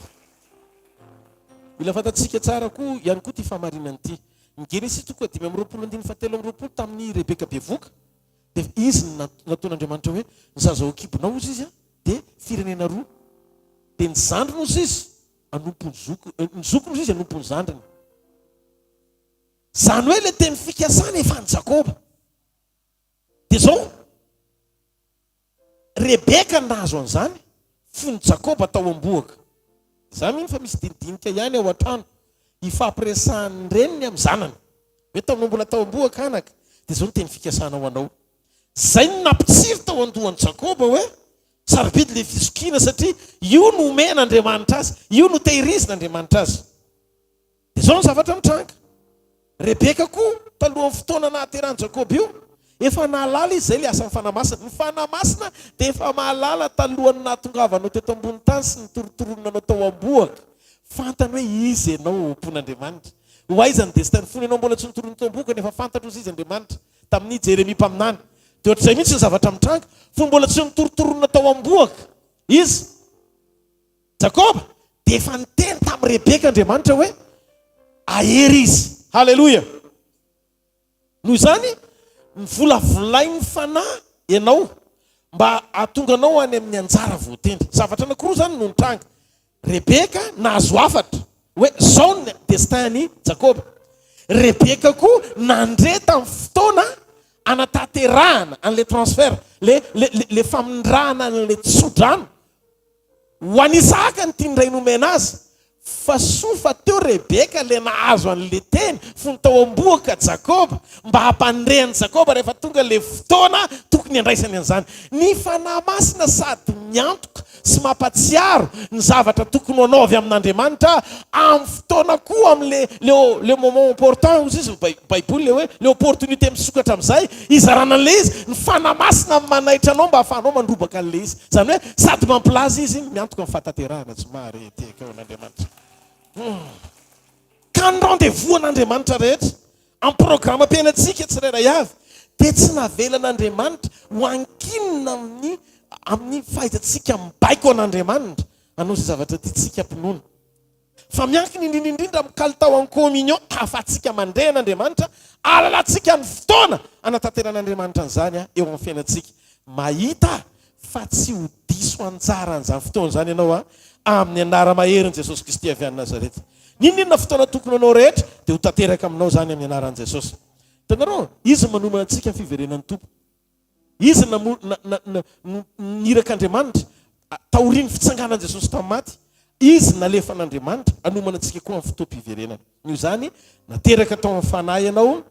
Mila fantatsika tsara koa ihany koa ity fahamarinana ity. Ny Genesisy toko faha-25 andininy fahatelo amby 20 tamin'i Rebeka bevoka dia izy no nataon'Andriamanitra hoe ny zaza ao an-kibonao hozy izy dia firenena roa dia ny zandriny hozy izy hanompo ny zoky ny zokiny hozy izy hanompo ny zandriny. Izany hoe ilay teny fikasana efa an'i Jakoba. Dia izao, Rebeka no nahazo an'izany fony Jakoba tao am-bohoka. Izaho mino fa misy dinidinika ihany ao an-trano ifampiresahan'ny reniny amin'ny zanany. Hoe taminao mbola tao am-bohoka anaka, dia izao no teny fikasana ho anao. Izay no nampitsiry tao an-dohan'i Jakoba hoe sarobidy ilay fizokiana satria io no omen'Andriamanitra azy, io no tehirizin'Andriamanitra azy. Dia izao ny zavatra mitranga. Rebeka koa, talohan'ny fotoana nahaterahan'i Jakoba io, efa nahalala izy izay ilay asan'ny Fanahy Masina. Ny Fanahy Masina dia efa mahalala talohan'ny nahatongavanao teto ambony tany sy nitorotoronina anao tao am-bohoka. Fantany hoe iza ianao ao am-pon'Andriamanitra. Ho aiza ny destin-ny fony ianao mbola tsy notoroniny tao am-bohoka nefa fantatro hozy izy Andriamanitra tamin'i Jeremia mpaminany. Dia ohatr'izay mihitsy ny zavatra mitranga. Fony mbola tsy notorotoronina tao am-bohoka izy. Jakoba dia efa niteny tamin'i Rebeka Andriamanitra hoe hahery izy. Haleloia! Noho izany, novolavolain'ny Fanahy ianao mba hahatonga anao any amin'ny anjara voatendry. Zavatra anankiroa izany no nitranga. Rebeka nahazo hafatra hoe izao ny destin-n'i Jakoba. Rebeka koa nandre tamin'ny fotoana hanatanterahana an'ilay transfert, ilay, ilay, ilay famindrana an'ilay tsodrano. Ho an'i Isahaka ny tian'ny rainy homena azy. Fa soa fa teo Rebeka le nahazo an'le teny fony tao am-bohoka Jakoba, mba hampandre an'i Jakoba rehefa tonga le fotoana tokony handraisany an'izany. Ny Fanahy Masina sady miantoka sy mampatsiaro ny zavatra tokony ho anao avy amin'Andriamanitra amin'ny fotoana koa amin'le le le moment opportun hozy izy ny baiboly le hoe le opportunité misokatra amin'izay hizarana an'le izy, ny Fanahy Masina manaitra anao mba hahafahanao mandrobaka an'le izy. Izany hoe sady mampilaza izy miantoka ny fahatanterahana tsy mahare tehaka eo an'Andriamanitra. Hum. Ka ny rendez-vous an'Andriamanitra rehetra amin'ny programam-piainantsika tsirairay avy dia tsy navelan'Andriamanitra ho ankinina amin'ny amin'ny fahaizantsika mibaiko an'Andriamanitra hanao izay zavatra tiantsika am-pinoana. Fa miankina indrindra indrindra amin'ny kalitao en communion ahafahantsika mandre an'Andriamanitra, ahalalantsika ny fotoana hanatanteran'Andriamanitra an'izany eo amin'ny fiainantsika. Mahita fa tsy ho diso anjara an'izany fotoana izany ianao amin'ny anara-maherin'i Jesosy Kristy avy any Nazareta. N'inon'inona fotoana tokony ho anao rehetra dia ho tanteraka aminao izany amin'ny anaran'i Jesosy. Hitanareo? Izy no manomana antsika amin'ny fiverenan'ny Tompo. Izy no nirak'Andriamanitra taorian'ny fitsanganan'i Jesosy tamin'ny maty. Izy nalefan'Andriamanitra hanomana antsika koa amin'ny fotoam-piverenana. Noho izany, nateraka tao amin'ny Fanahy ianao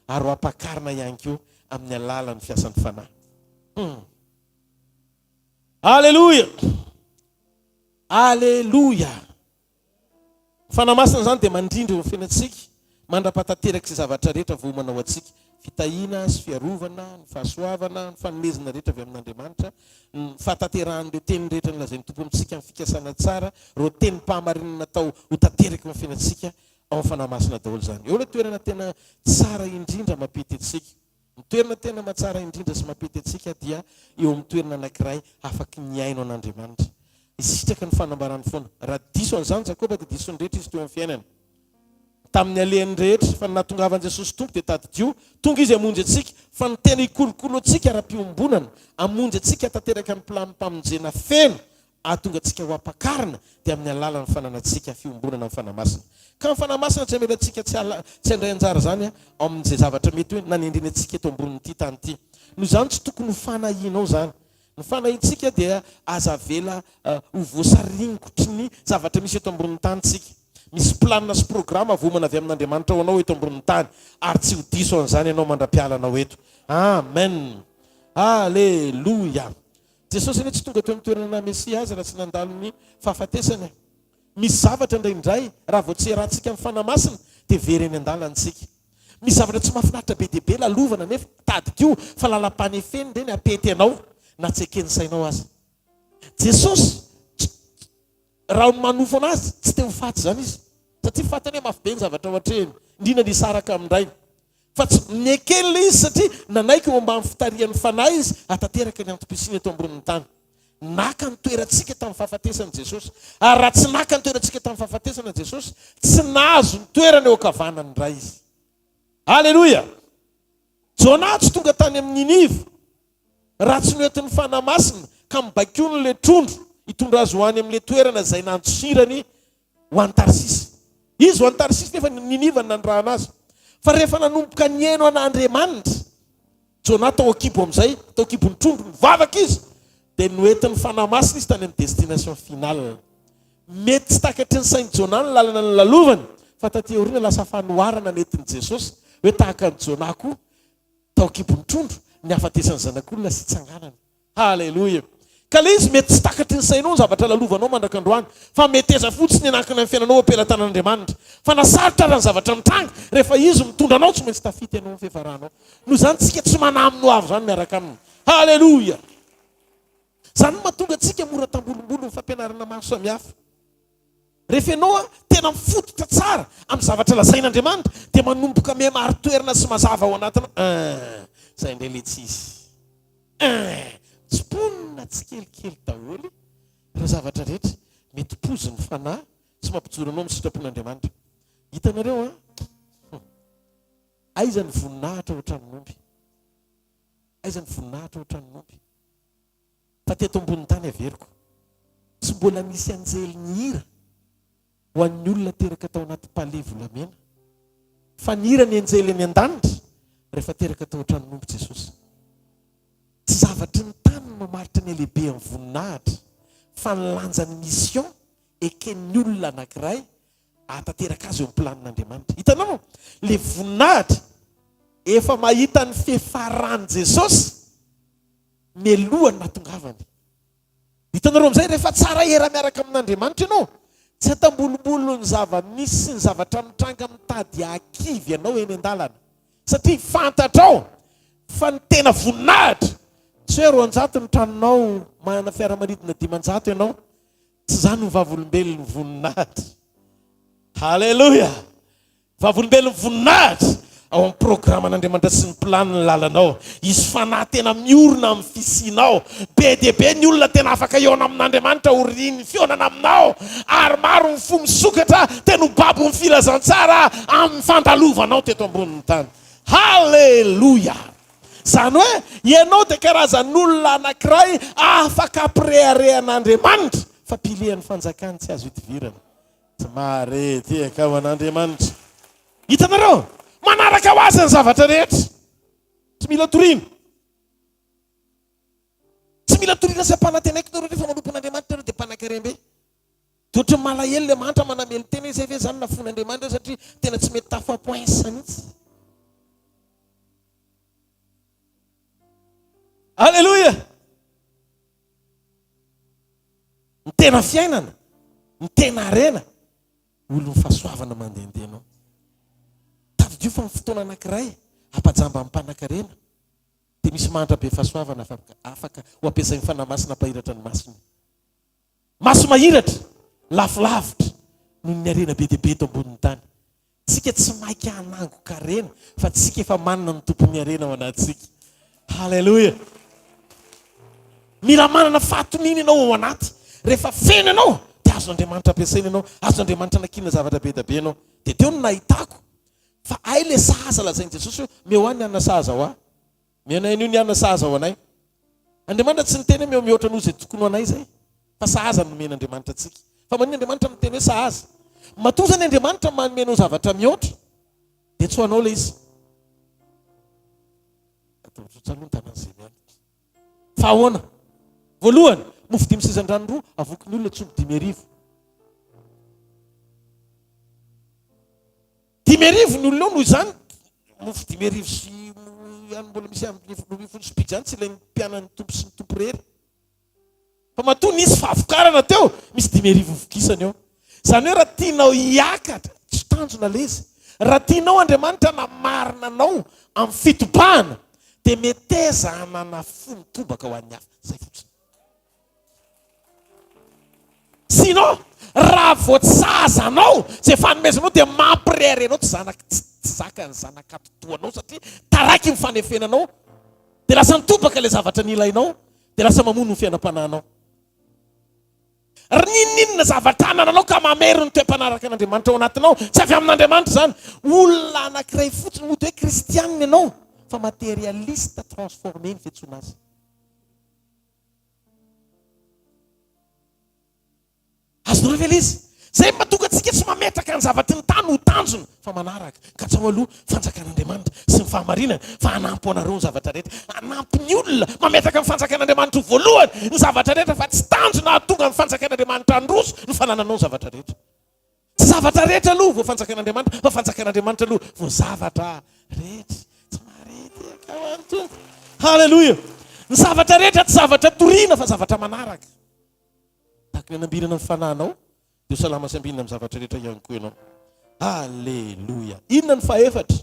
ary ho ampakarina ihany koa amin'ny alalan'ny fiasan'ny Fanahy. Hmm. Aleloia! Aleloia! Ny Fanahy Masina izany dia mandrindra eo amin'ny fiainantsika mandra-pahatanteraka izay zavatra rehetra voaomana ho antsika, fitahiana sy fiarovana, ny fahasoavana, ny fanomezana rehetra avy amin'Andriamanitra, ny fahatanterahan'ireo teny rehetra nolazain'ny Tompo amintsika amin'ny fikasana tsara, ireo tenim-pahamarinana natao ho tanteraka eo amin'ny fiainantsika, ao amin'ny Fanahy Masina daholo izany. Eo ilay toerana tena tsara indrindra mampety antsika. Ny toerana tena mahatsara indrindra sy mampety antsika dia eo amin'ny toerana anankiray afaky mihaino an'Andriamanitra. Hisitraka ny fanambarany foana. Raha diso an'izany Jakoba dia diso ny rehetra izy teo amin'ny fiainany. Tamin'ny alehany rehetra. Fa ny nahatongavan'i Jesosy Tompo dia tadidio, tonga Izy hamonjy antsika, fa ny tena hikolokolo antsika ara-piombonana, hamonjy antsika hahatanteraka ny planim-pamonjena feno hahatonga antsika ho ampakarina dia amin'ny alalan'ny fananantsika fiombonana amin'ny Fanahy Masina. Ka ny Fanahy Masina tsy hamela antsika tsy tsy handray anjara izany ao amin'izay zavatra mety hoe nanendreny antsika eto ambonin'ity tany ity. Noho izany tsy tokony ho fanahianao izany. Ny fanahiantsika dia aza avela ho voasaringotry ny zavatra misy eto ambonin'ny tany isika. Misy planina sy programa voaomana avy amin'Andriamanitra ho anao eto ambonin'ny tany ary tsy ho diso an'izany ianao mandra-pialanao eto. Amen. Aleloia. Jesosy anie tsy tonga teo amin'ny toerana naha Mesia azy raha tsy nandalo ny fahafatesana e. Misy zavatra indraindray raha vao tsy iarahantsika amin'ny Fanahy Masina dia very eny an-dalana isika. Misy zavatra tsy mahafinaritra be dia be lalovana nefa tadidio fa lalam-panefena ireny hampety anao na tsy eken'ny sainao aza. Jesosy tsy raha ny manofana azy tsy te ho faty izany izy satria fantany hoe mafy be ny zavatra ho atrehiny indrindra ny hisaraka amin-drainy. Fa tsy nekeny ilay izy satria nanaiky ho ambany fitarihan'ny Fanahy izy hahatanteraka ny antom-pisiany eto ambonin'ny tany. Naka ny toerantsika tamin'ny fahafatesana Jesosy. Ary raha tsy naka ny toerantsika tamin'ny fahafatesana Jesosy, tsy nahazo ny toerana eo ankavanan'ny Ray izy. Aleloia! Jonah tsy tonga tany amin'ny Niniva raha tsy noentin'ny Fanahy Masina ka mibaikoany ilay trondro hitondra azy ho any amin'ilay toerana izay nandosirany ho any Tarsisy. Izy ho any Tarsisy nefa Niniva no nanirahana azy. Fa rehefa nanomboka nihaino an'Andriamanitra, Jonah tao an-kibo amin'izay, tao an-kibon'ny trondro, nivavaka izy, dia noentin'ny Fanahy Masina izy tany amin'ny destination finale. Mety tsy takatry ny sain'i Jonah ny lalana nolalovany, fa taty aoriana lasa fanoharana nentin'i Jesosy, hoe tahaka an'i Jonah koa, tao an-kibon'ny trondro, ny hahafatesan'ny Zanak'olona sy hitsanganany. Haleloia. Ka le izy mety tsy takatry ny sainao ny zavatra lalovanao mandraka androany, fa meteza fotsiny hanankina ny fiainanao eo am-pelatanan'Andriamanitra. Fa na sarotra ara ny zavatra mitranga, rehefa Izy mitondra anao tsy maintsy tafita ianao amin'ny fiafaranao. Noho izany tsika tsy manahy amin'ny ho avy izany miaraka Aminy. Haleloia. Izany no mahatonga antsika mora tambolombolon'ny fampianarana maro samihafa. Rehefa ianao tena mifototra tsara amin'ny zavatra lazain'Andriamanitra dia manomboka miha-marin-toerana sy mazava ao anatinao, Eeh, izay indray ilay tsy izy. Eeh, tsimponina tsikelikely daholo ireo zavatra rehetra mety poizin'ny fanahy sy mampijoro anao amin'ny sitrapon'Andriamanitra. Hitanareo an? Hum. Aiza ny voninahitra ao an-tranon'omby? Aiza ny voninahitra ao an-tranon'omby? Fa teto ambonin'ny tany averiko. Tsy mbola nisy anjely nihira ho an'ny olona teraka tao anaty palais volamena. Fa nihira ny anjely any an-danitra rehefa teraka tao an-tranon'omby Jesosy. Tsy zavatry ny tany no mamaritra ny halehibehan'ny voninahitra, fa ny lanjan'ny mission. eken'ny olona anankiray hahatanteraka azy eo amin'ny planin'Andriamanitra. Hitanao? Ilay voninahitra efa mahita ny fiafaran'i Jesosy mialohan'ny nahatongavany. Hitanareo amin'izay, rehefa tsara era miaraka amin'Andriamanitra ianao, tsy atambolombolon'ny zava-misy sy ny zavatra mitranga mitady hahakivy anao eny an-dalana. Satria fantatrao fa ny tena voninahitra, tsy hoe 200 ny tranonao, manana fiaramanidina 500 ianao, tsy izany ny vavolombelon'ny voninahitra. Haleloia! Vavolombelon'ny voninahitra ao amin'ny programan'Andriamanitra sy ny planiny ny lalanao. Hisy fanahy tena miorina amin'ny fisianao. Be dia be ny olona tena afaka hihaona amin'Andriamanitra aorian'ny fihaonana aminao, ary maro ny fo misokatra tena ho babon'ny filazantsara amin'ny fandalovanao teto ambonin'ny tany. Haleloia! Izany hoe ianao dia karazan'olona anankiray afaka ampireharehan'Andriamanitra fa pilian'ny fanjakany tsy azo idivirana. Tsy mahare tehaka ho an'Andriamanitra. Hitanareo? Manaraka ho azy ny zavatra rehetra. Tsy mila toriana. Tsy mila toriana sy ampanantenaiko nareo rehefa manompo an'Andriamanitra nareo dia mpanankarem-be. Dia ohatran'ny malahelo ilay mahantra manamelo-tena hoe izay ve izany nafoin'Andriamanitra satria tena tsy mety tafa-poince mihitsy. Alléluia! Ny tena fiainana, ny tena harena, olon'ny fahasoavana mandehandeha anao. Tadidio fa ny fotoana anankiray hampajamba ny mpanankarena dia misy mahantra be fahasoavana afaka ho ampiasain'ny Fanahy Masina hampahiratra ny masony. Maso mahiratra, lafo lavitra noho ny harena be dia be eto ambonin'ny tany. Tsika tsy maika hanangon-karena fa tsika efa manana ny tompon'ny harena ao anatintsika. Haleloia! Mila manana fahatoniana ianao ao anaty. Rehefa feno ianao dia azon'Andriamanitra ampiasaina ianao, azon'Andriamanitra anankinina zavatra be dia be ianao. Dia teo no nahitako fa hay ilay sahaza lazain'i Jesosy hoe meo ahy ny hanina sahaza ho ahy. Mihaino an'io ny hanina sahaza ho anay. Andriamanitra tsy niteny hoe meo mihoatra noho izay tokony ho anay izay, fa sahaza no nomen'Andriamanitra antsika. Fa maninona Andriamanitra miteny hoe sahaza? Matoa izany Andriamanitra manome anao zavatra mihoatra, dia tsy ho anao ilay izy. Ataovy tsotra aloha ny tanan'izay miandry. Fa ahoana? Voalohany, mofo dimy sezan-drano roa, avoky ny olona tsy omby 5000. 5000 ny olona eo noho izany mofo 5000 sy ihany mbola misy ambiny 12 sobika izany tsy ilain'ny mpianany Tompo sy ny Tompo irery. Fa matoa nisy fahavokarana teo, misy 5000 vokisana eo. Izany hoe raha tianao hiakatra, tsy tanjona ilay izy. Raha tianao Andriamanitra hanamarina anao amin'ny fitobahana dia meteza hanana fo mitobaka ho an'ny hafa. Izay fotsiny. Sinon, raha vao tsy sahaza anao izay fanomezanao dia mampirehareha anao tsy zanak tsy zakan'ny zanak'atidohanao satria taraiky ny fanefenanao dia lasa mitobaka ilay zavatra nilainao dia lasa mamono ny fiainam-panahinao. Ry n'inon'inona zavatra anananao ka mamery ny toe-panaraka an'Andriamanitra ao anatinao, tsy avy amin'Andriamanitra izany. Olona anankiray fotsiny mody hoe kristianina ianao fa materialiste transformé ny fiantsoana azy. Azonareo ve ilay izy? Izay no mahatonga antsika tsy mametraka ny zavatry ny tany ho tanjona fa manaraka. Katsaho aloha fanjakan'Andriamanitra sy ny fahamarinany fa hanampy ho anareo ny zavatra rehetra. Hanampy ny olona mametraka ny fanjakan'Andriamanitra ho voalohany ny zavatra rehetra fa tsy tanjona hahatonga ny fanjakan'Andriamanitra handroso ny fanananao ny zavatra rehetra. Tsy zavatra rehetra aloha vao fanjakan'Andriamanitra fa fanjakan'Andriamanitra aloha vao zavatra rehetra. Tsy mahare tehaka ho an'ny Tompo. Haleloia! Ny zavatra rehetra tsy zavatra toriana fa zavatra manaraka. Tahaka ny anambinana ny fanahinao dia ho salama sy ambinina amin'ny zavatra rehetra ihany koa ianao. Haleloia! Inona ny fahefatra?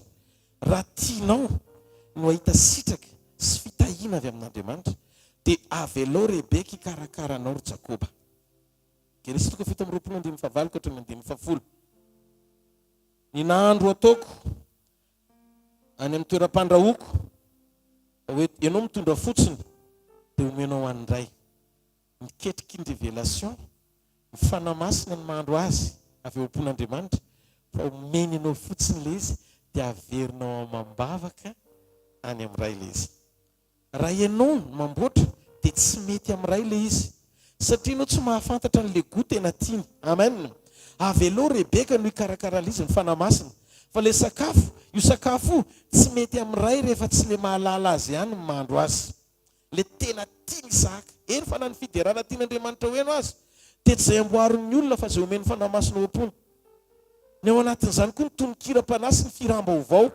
Raha tianao no hahita sitraka sy fitahiana avy amin'Andriamanitra dia avelao Rebeka hikarakara anao ry Jakoba. Genesy toko 27 andininy fahavalo ka hatramin'ny andininy fahafolo. Ny nahandro ataoko any amin'ny toeram-pandrahoako, hoe ianao mitondra fotsiny dia omenao an'ny Ray. Miketriky ny révélation, ny Fanahy Masina no mahandro azy avy ao am-pon'Andriamanitra, fa omeny anao fotsiny ilay izy dia averinao amam-bavaka any amin'ny Ray ilay izy. Raha ianao no mamboatra dia tsy mety amin'ny Ray ilay izy satria ianao tsy mahafantatra an'ilay gout tena tiany. Amen. Avelao Rebeka no hikarakara an'ilay izy, ny Fanahy Masina. Fa ilay sakafo, io sakafo io tsy mety amin'ny Ray rehefa tsy ilay mahalala azy ihany no mahandro azy. Ilay tena tian'i Isahaka. Eny fa na ny fiderana tian'Andriamanitra ho heno aza. Dia tsy izay amboarin'ny olona fa izay omen'ny Fanahy Masina ao am-pony. Ny ao anatin'izany koa ny tononkiram-panahy sy ny fihiram-baovao.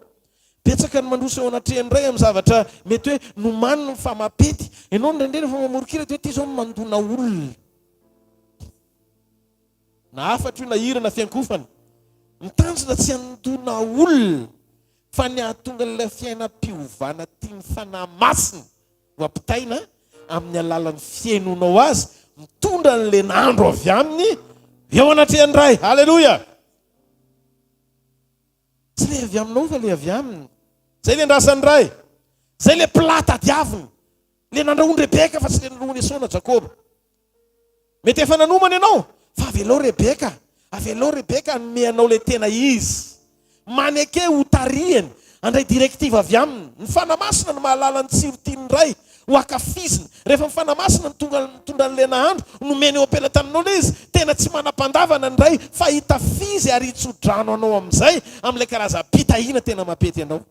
Betsaka ny mandroso eo anatrehan'ny Ray amin'ny zavatra mety hoe nomaniny fa mampety. Ianao indraindray rehefa mamoron-kira dia hoe ity izao no mandona olona. Na hafatra io na hira na fiankofana. Ny tanjona tsy handona olona fa ny hahatonga ilay fiainam-piovana tian'ny Fanahy Masina ho ampitaina amin'ny alalan'ny fihainoanao azy mitondra an'ilay nandro avy aminy eo anatrehan'ny Ray. Aleloia! Tsy ilay avy aminao fa ilay avy aminy. Izay ilay andrasan'ny Ray. Izay ilay plat tadiaviny. Ilay nandrahoan'i Rebeka fa tsy ilay nandrahoan'i Esao na Jakoba. Mety efa nanomana ianao fa avelao Rebeka, avelao Rebeka hanome anao ilay tena izy. Maneke ho tarihiny, handray directive avy aminy. Ny Fanahy Masina no mahalala ny tsiro tian'ny Ray ho ankafizina. Rehefa ny Fanahy Masina no tonga mitondra an'ilay nahandro, nomeny eo am-pelatananao ilay izy, tena tsy manam-pandavana ny Ray fa hitafizy ary hitso-drano anao amin'izay, amin'ilay karazam-pitahiana tena mampety anao.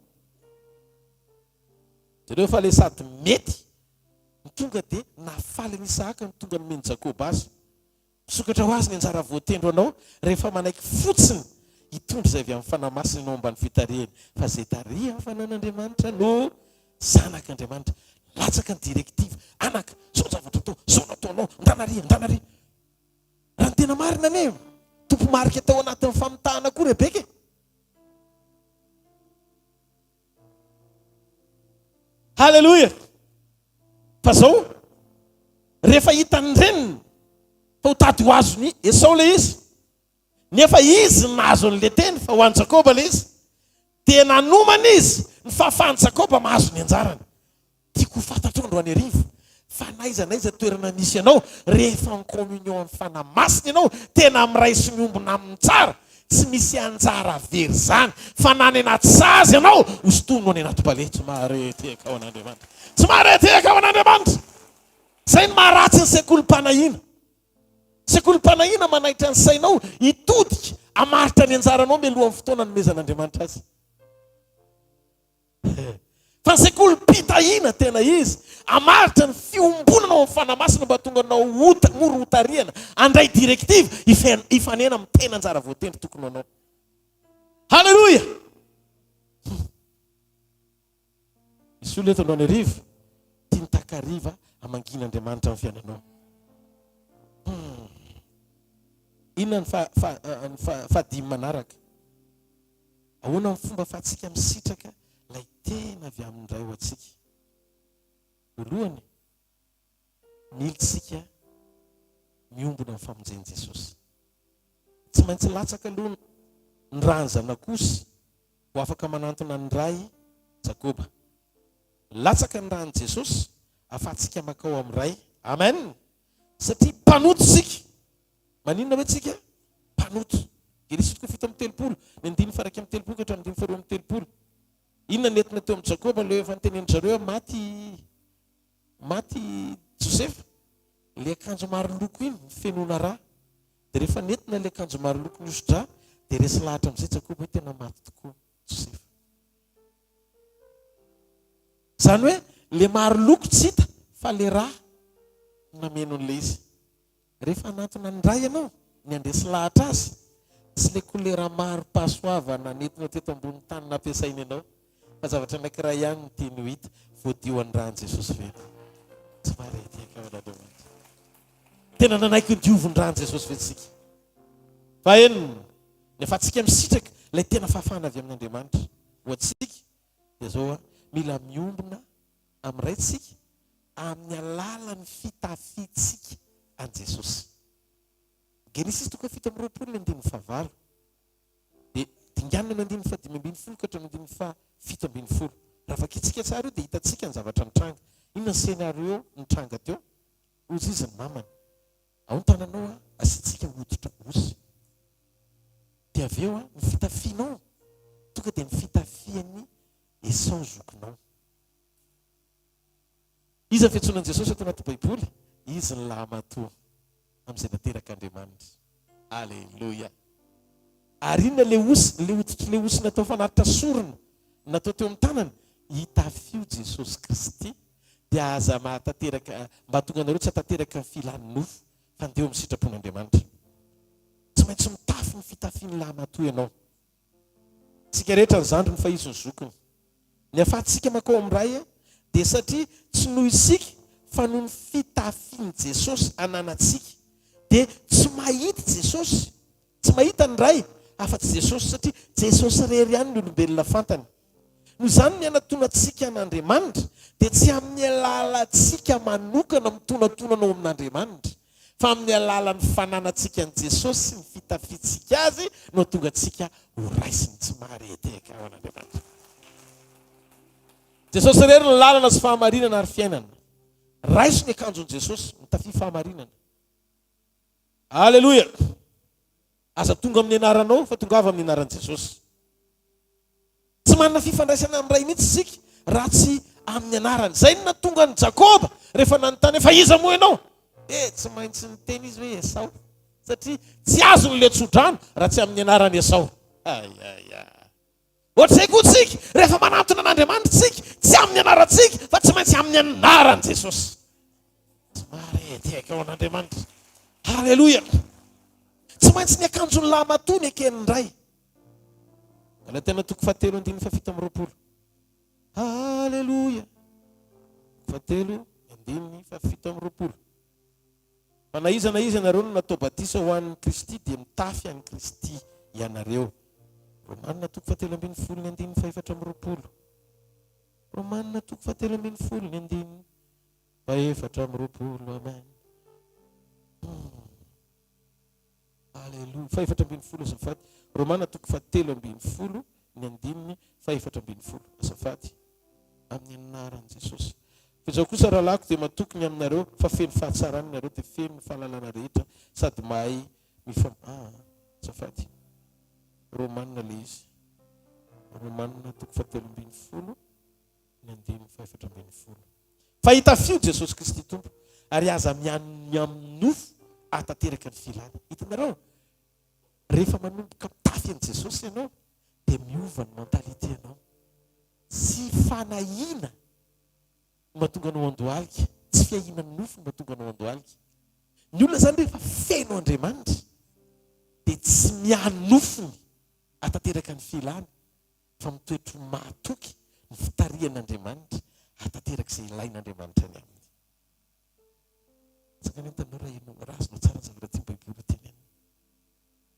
Jereo fa ilay sady mety no tonga dia nahafaly an'i Isahaka no tonga nomen'i Jakoba azy. Misokatra ho azy ny anjara voatendro anao rehefa manaiky fotsiny hitondra izay avy amin'ny Fanahy Masina ianao ambany fitarihany, fa izay tarihan'ny Fanahin'Andriamanitra no zanak'Andriamanitra. Latsaka ny directive, anaka, izao ny zavatra atao, izao no ataonao, ndana ary, ndana ary. Raha ny tena marina anie, tompo-marika tao anatin'ny famitahana koa Rebeka e. Haleloia! Fa zao, rehefa hitan'ny reniny fa ho tady ho azon'i Esao ilay izy, nefa izy no nahazo an'ilay teny fa ho an'i Jakoba ilay izy, dia nanomana izy ny fahafahan'i Jakoba mahazo ny anjarany. Tiako ho fantatrao androany hariva fa n'aiza n'aiza toerana misy anao, rehefa en communion amin'ny Fanahy Masina ianao, tena miray sy miombona aminy tsara, tsy misy anjara very izany, fa na any anaty sazy ianao, hosintomina any anaty palais. Tsy mahare tehaka ho an'Andriamanitra. Tsy mahare tehaka ho an'Andriamanitra. Izay no maharatsy ny sekolim-panahiana. Sekolim-panahiana manaitra ny sainao hitodika hamaritra ny anjaranao mialohan'ny fotoana anomezan'Andriamanitra azy. Fa ny sekolim-pitahiana tena izy, hamaritra ny fiombonana ao amin'ny Fanahy Masina mba hahatonga anao ho mora hotarihana, handray directive, hifanena amin'ny tena anjara voatendry tokony ho anao. Haleloia! Misy olona eto androany hariva, tia ny takariva hamangian'Andriamanitra amin'ny fiainanao. Hmm. Inona ny fahadimy manaraka? Ahoana ny fomba ahafahantsika misitraka ilay tena avy amin'ny Ray ho antsika? Voalohany, mila isika miombona amin'ny famonjen'i Jesosy. Tsy maintsy latsaka aloha ny ran'ny zanak'osy ho afaka manantona ny Ray Jakoba. Latsaka ny ran'i Jesosy ahafahantsika mankao amin'ny Ray. Amen! Satria mpanota isika. Maninona hoe tsika mpanota? Genesisy toko 37, ny andininy faha 31 ka hatramin'ny andininy faha 32. Inona no nentina teo amin'i Jakoba ilay efa notenenin-dry zareo hoe maty maty Josefa? Ilay akanjo maro loko iny nifenoana rà. Dia rehefa nentina ilay akanjo maro loko nihoso-drà, dia resy lahatra amin'izay Jakoba hoe tena maty tokoa Josefa. Izany hoe ilay maro loko tsy hita fa ilay rà no nameno an'ilay izy. Rehefa hanantona ny Ray ianao, ny handresy lahatra Azy, tsy ilay kolera mari-pahasoavana nentinao teto ambony tany nampiasainy ianao, fa zavatra anankiray ihany no tiany ho hita, voadio an'ny ràn'i Jesosy ve ianao? Tsy mahare tehaka ao an'Andriamanitra. Tena nanaiky ho diovin'ny ràn'i Jesosy ve isika? Fahenina, ny ahafahantsika misitraka ilay tena fahafahana avy amin'Andriamanitra ho antsika dia izao, mila miombona amin'ny Raintsika amin'ny alalan'ny fitafiantsika an'i Jesosy. Genesisy toko 27 ny andininy fahavalo dia dinganina ny andininy faha-15 ka hatramin'ny andininy faha-17. Raha vakintsika tsara io dia hitantsika ny zavatra nitranga. Inona ny scenario nitranga teo? Hoy izy ny namany, Ao ny tananao an, asiantsika hoditra osy. Dia avy eo an, ny fitafianao tonga dia ny fitafian'i Esao zokinao. Iza ny fiantsoana an'i Jesosy ato anaty Baiboly? Izy ny lahimatoa amin'izay naterak'Andriamanitra. Aleloia! Ary inona ilay osy, ilay hoditr'ilay osy natao fanatitra sorona, natao teo amin'ny tanany? Hitafio Jesosy Kristy, dia aza mahatanteraka, mba hahatonga anareo tsy hahatanteraka ny filan'ny nofo. Fa ndeha eo amin'ny sitrapon'Andriamanitra. Tsy maintsy mitafy ny fitafian'ny lahimatoa ianao. Tsika rehetra ny zandriny fa izy ny zokiny. Ny afahantsika mankao amin'ny Ray dia satria tsy noho isika fa noho ny fitafian'i Jesosy ananantsika. Dia tsy mahita Jesosy, tsy mahita ny Ray afa-tsy Jesosy satria Jesosy irery ihany ny olombelona fantany. Noho izany ny hanatonantsika an'Andriamanitra dia tsy amin'ny alalantsika manokana mitonatonana ao amin'Andriamanitra fa amin'ny alalan'ny fananantsika an'i Jesosy sy ny fitafiantsika Azy no hahatonga antsika ho raisiny tsy maharehetehaka ao an'Andriamanitra. Jesosy irery ny lalana sy fahamarinana ary fiainana. Raiso ny akanjon'i Jesosy, mitafia fahamarinana. Aleloia! Aza tonga amin'ny anaranao fa tongava amin'ny anaran'i Jesosy. Tsy manana fifandraisana amin'ny Ray mihitsy isika raha tsy amin'ny anarany. Izay no nahatonga an'i Jakoba rehefa nanontany hoe fa iza moa ianao? Dia tsy maintsy niteny izy hoe Esao. Satria tsy azony ilay tsodrano raha tsy amin'ny anaran'i Esao. Ay, ay, ay. Ohatr'izay koa isika, rehefa manantona an'Andriamanitra isika, tsy amin'ny anarantsika fa tsy maintsy amin'ny anaran'i Jesosy. Tsy maharehadehaka ao an'Andriamanitra. Haleloia! Tsy maintsy ny akanjon'ny lahimatoa no eken'ny Ray. Galatiana toko fahatelo andininy fahafito amby roapolo. Haleloia! Toko fahatelo andininy fahafito amby roapolo. Fa na iza na iza ianareo no natao batisa ho an'i Kristy dia mitafy an'i Kristy ianareo. Romana toko fahatelo ambin'ny folo ny andininy fahefatra amby roapolo. Romana toko fahatelo ambin'ny folo ny andininy fahefatra amby roapolo. Amen. Aleloia. Fahefatra ambin'ny folo azafady. Romana toko fahatelo ambin'ny folo ny andininy fahefatra ambin'ny folo. Azafady. Amin'ny anaran'i Jesosy. Fa izaho kosa rahalahiko dia matoky ny aminareo fa feno fahatsarana ianareo dia feno ny fahalalana rehetra sady mahay mifam ah azafady. Romana ilay izy. Romana toko fahatelo ambin'ny folo ny andininy fahefatra ambin'ny folo. Fa itafio Jesosy Kristy Tompo ary aza mianony amin'ny nofo hahatanteraka ny filana. Hitanareo? Rehefa manomboka mitafy an'i Jesosy ianao dia miova ny mentalité anao. Tsy fanahiana no mahatonga anao handohalika, tsy fiahiana ny nofo no mahatonga anao handohalika. Ny olona izany rehefa feno Andriamanitra dia tsy miahy nofony hahatanteraka ny filany fa mitoetra ho mahatoky ny fitarihan'Andriamanitra hahatanteraka izay ilain'Andriamanitra ny aminy. Tsangano ny tanora heno raha azonao tsara ny zavatra tian'ny Baiboly ho tenenina.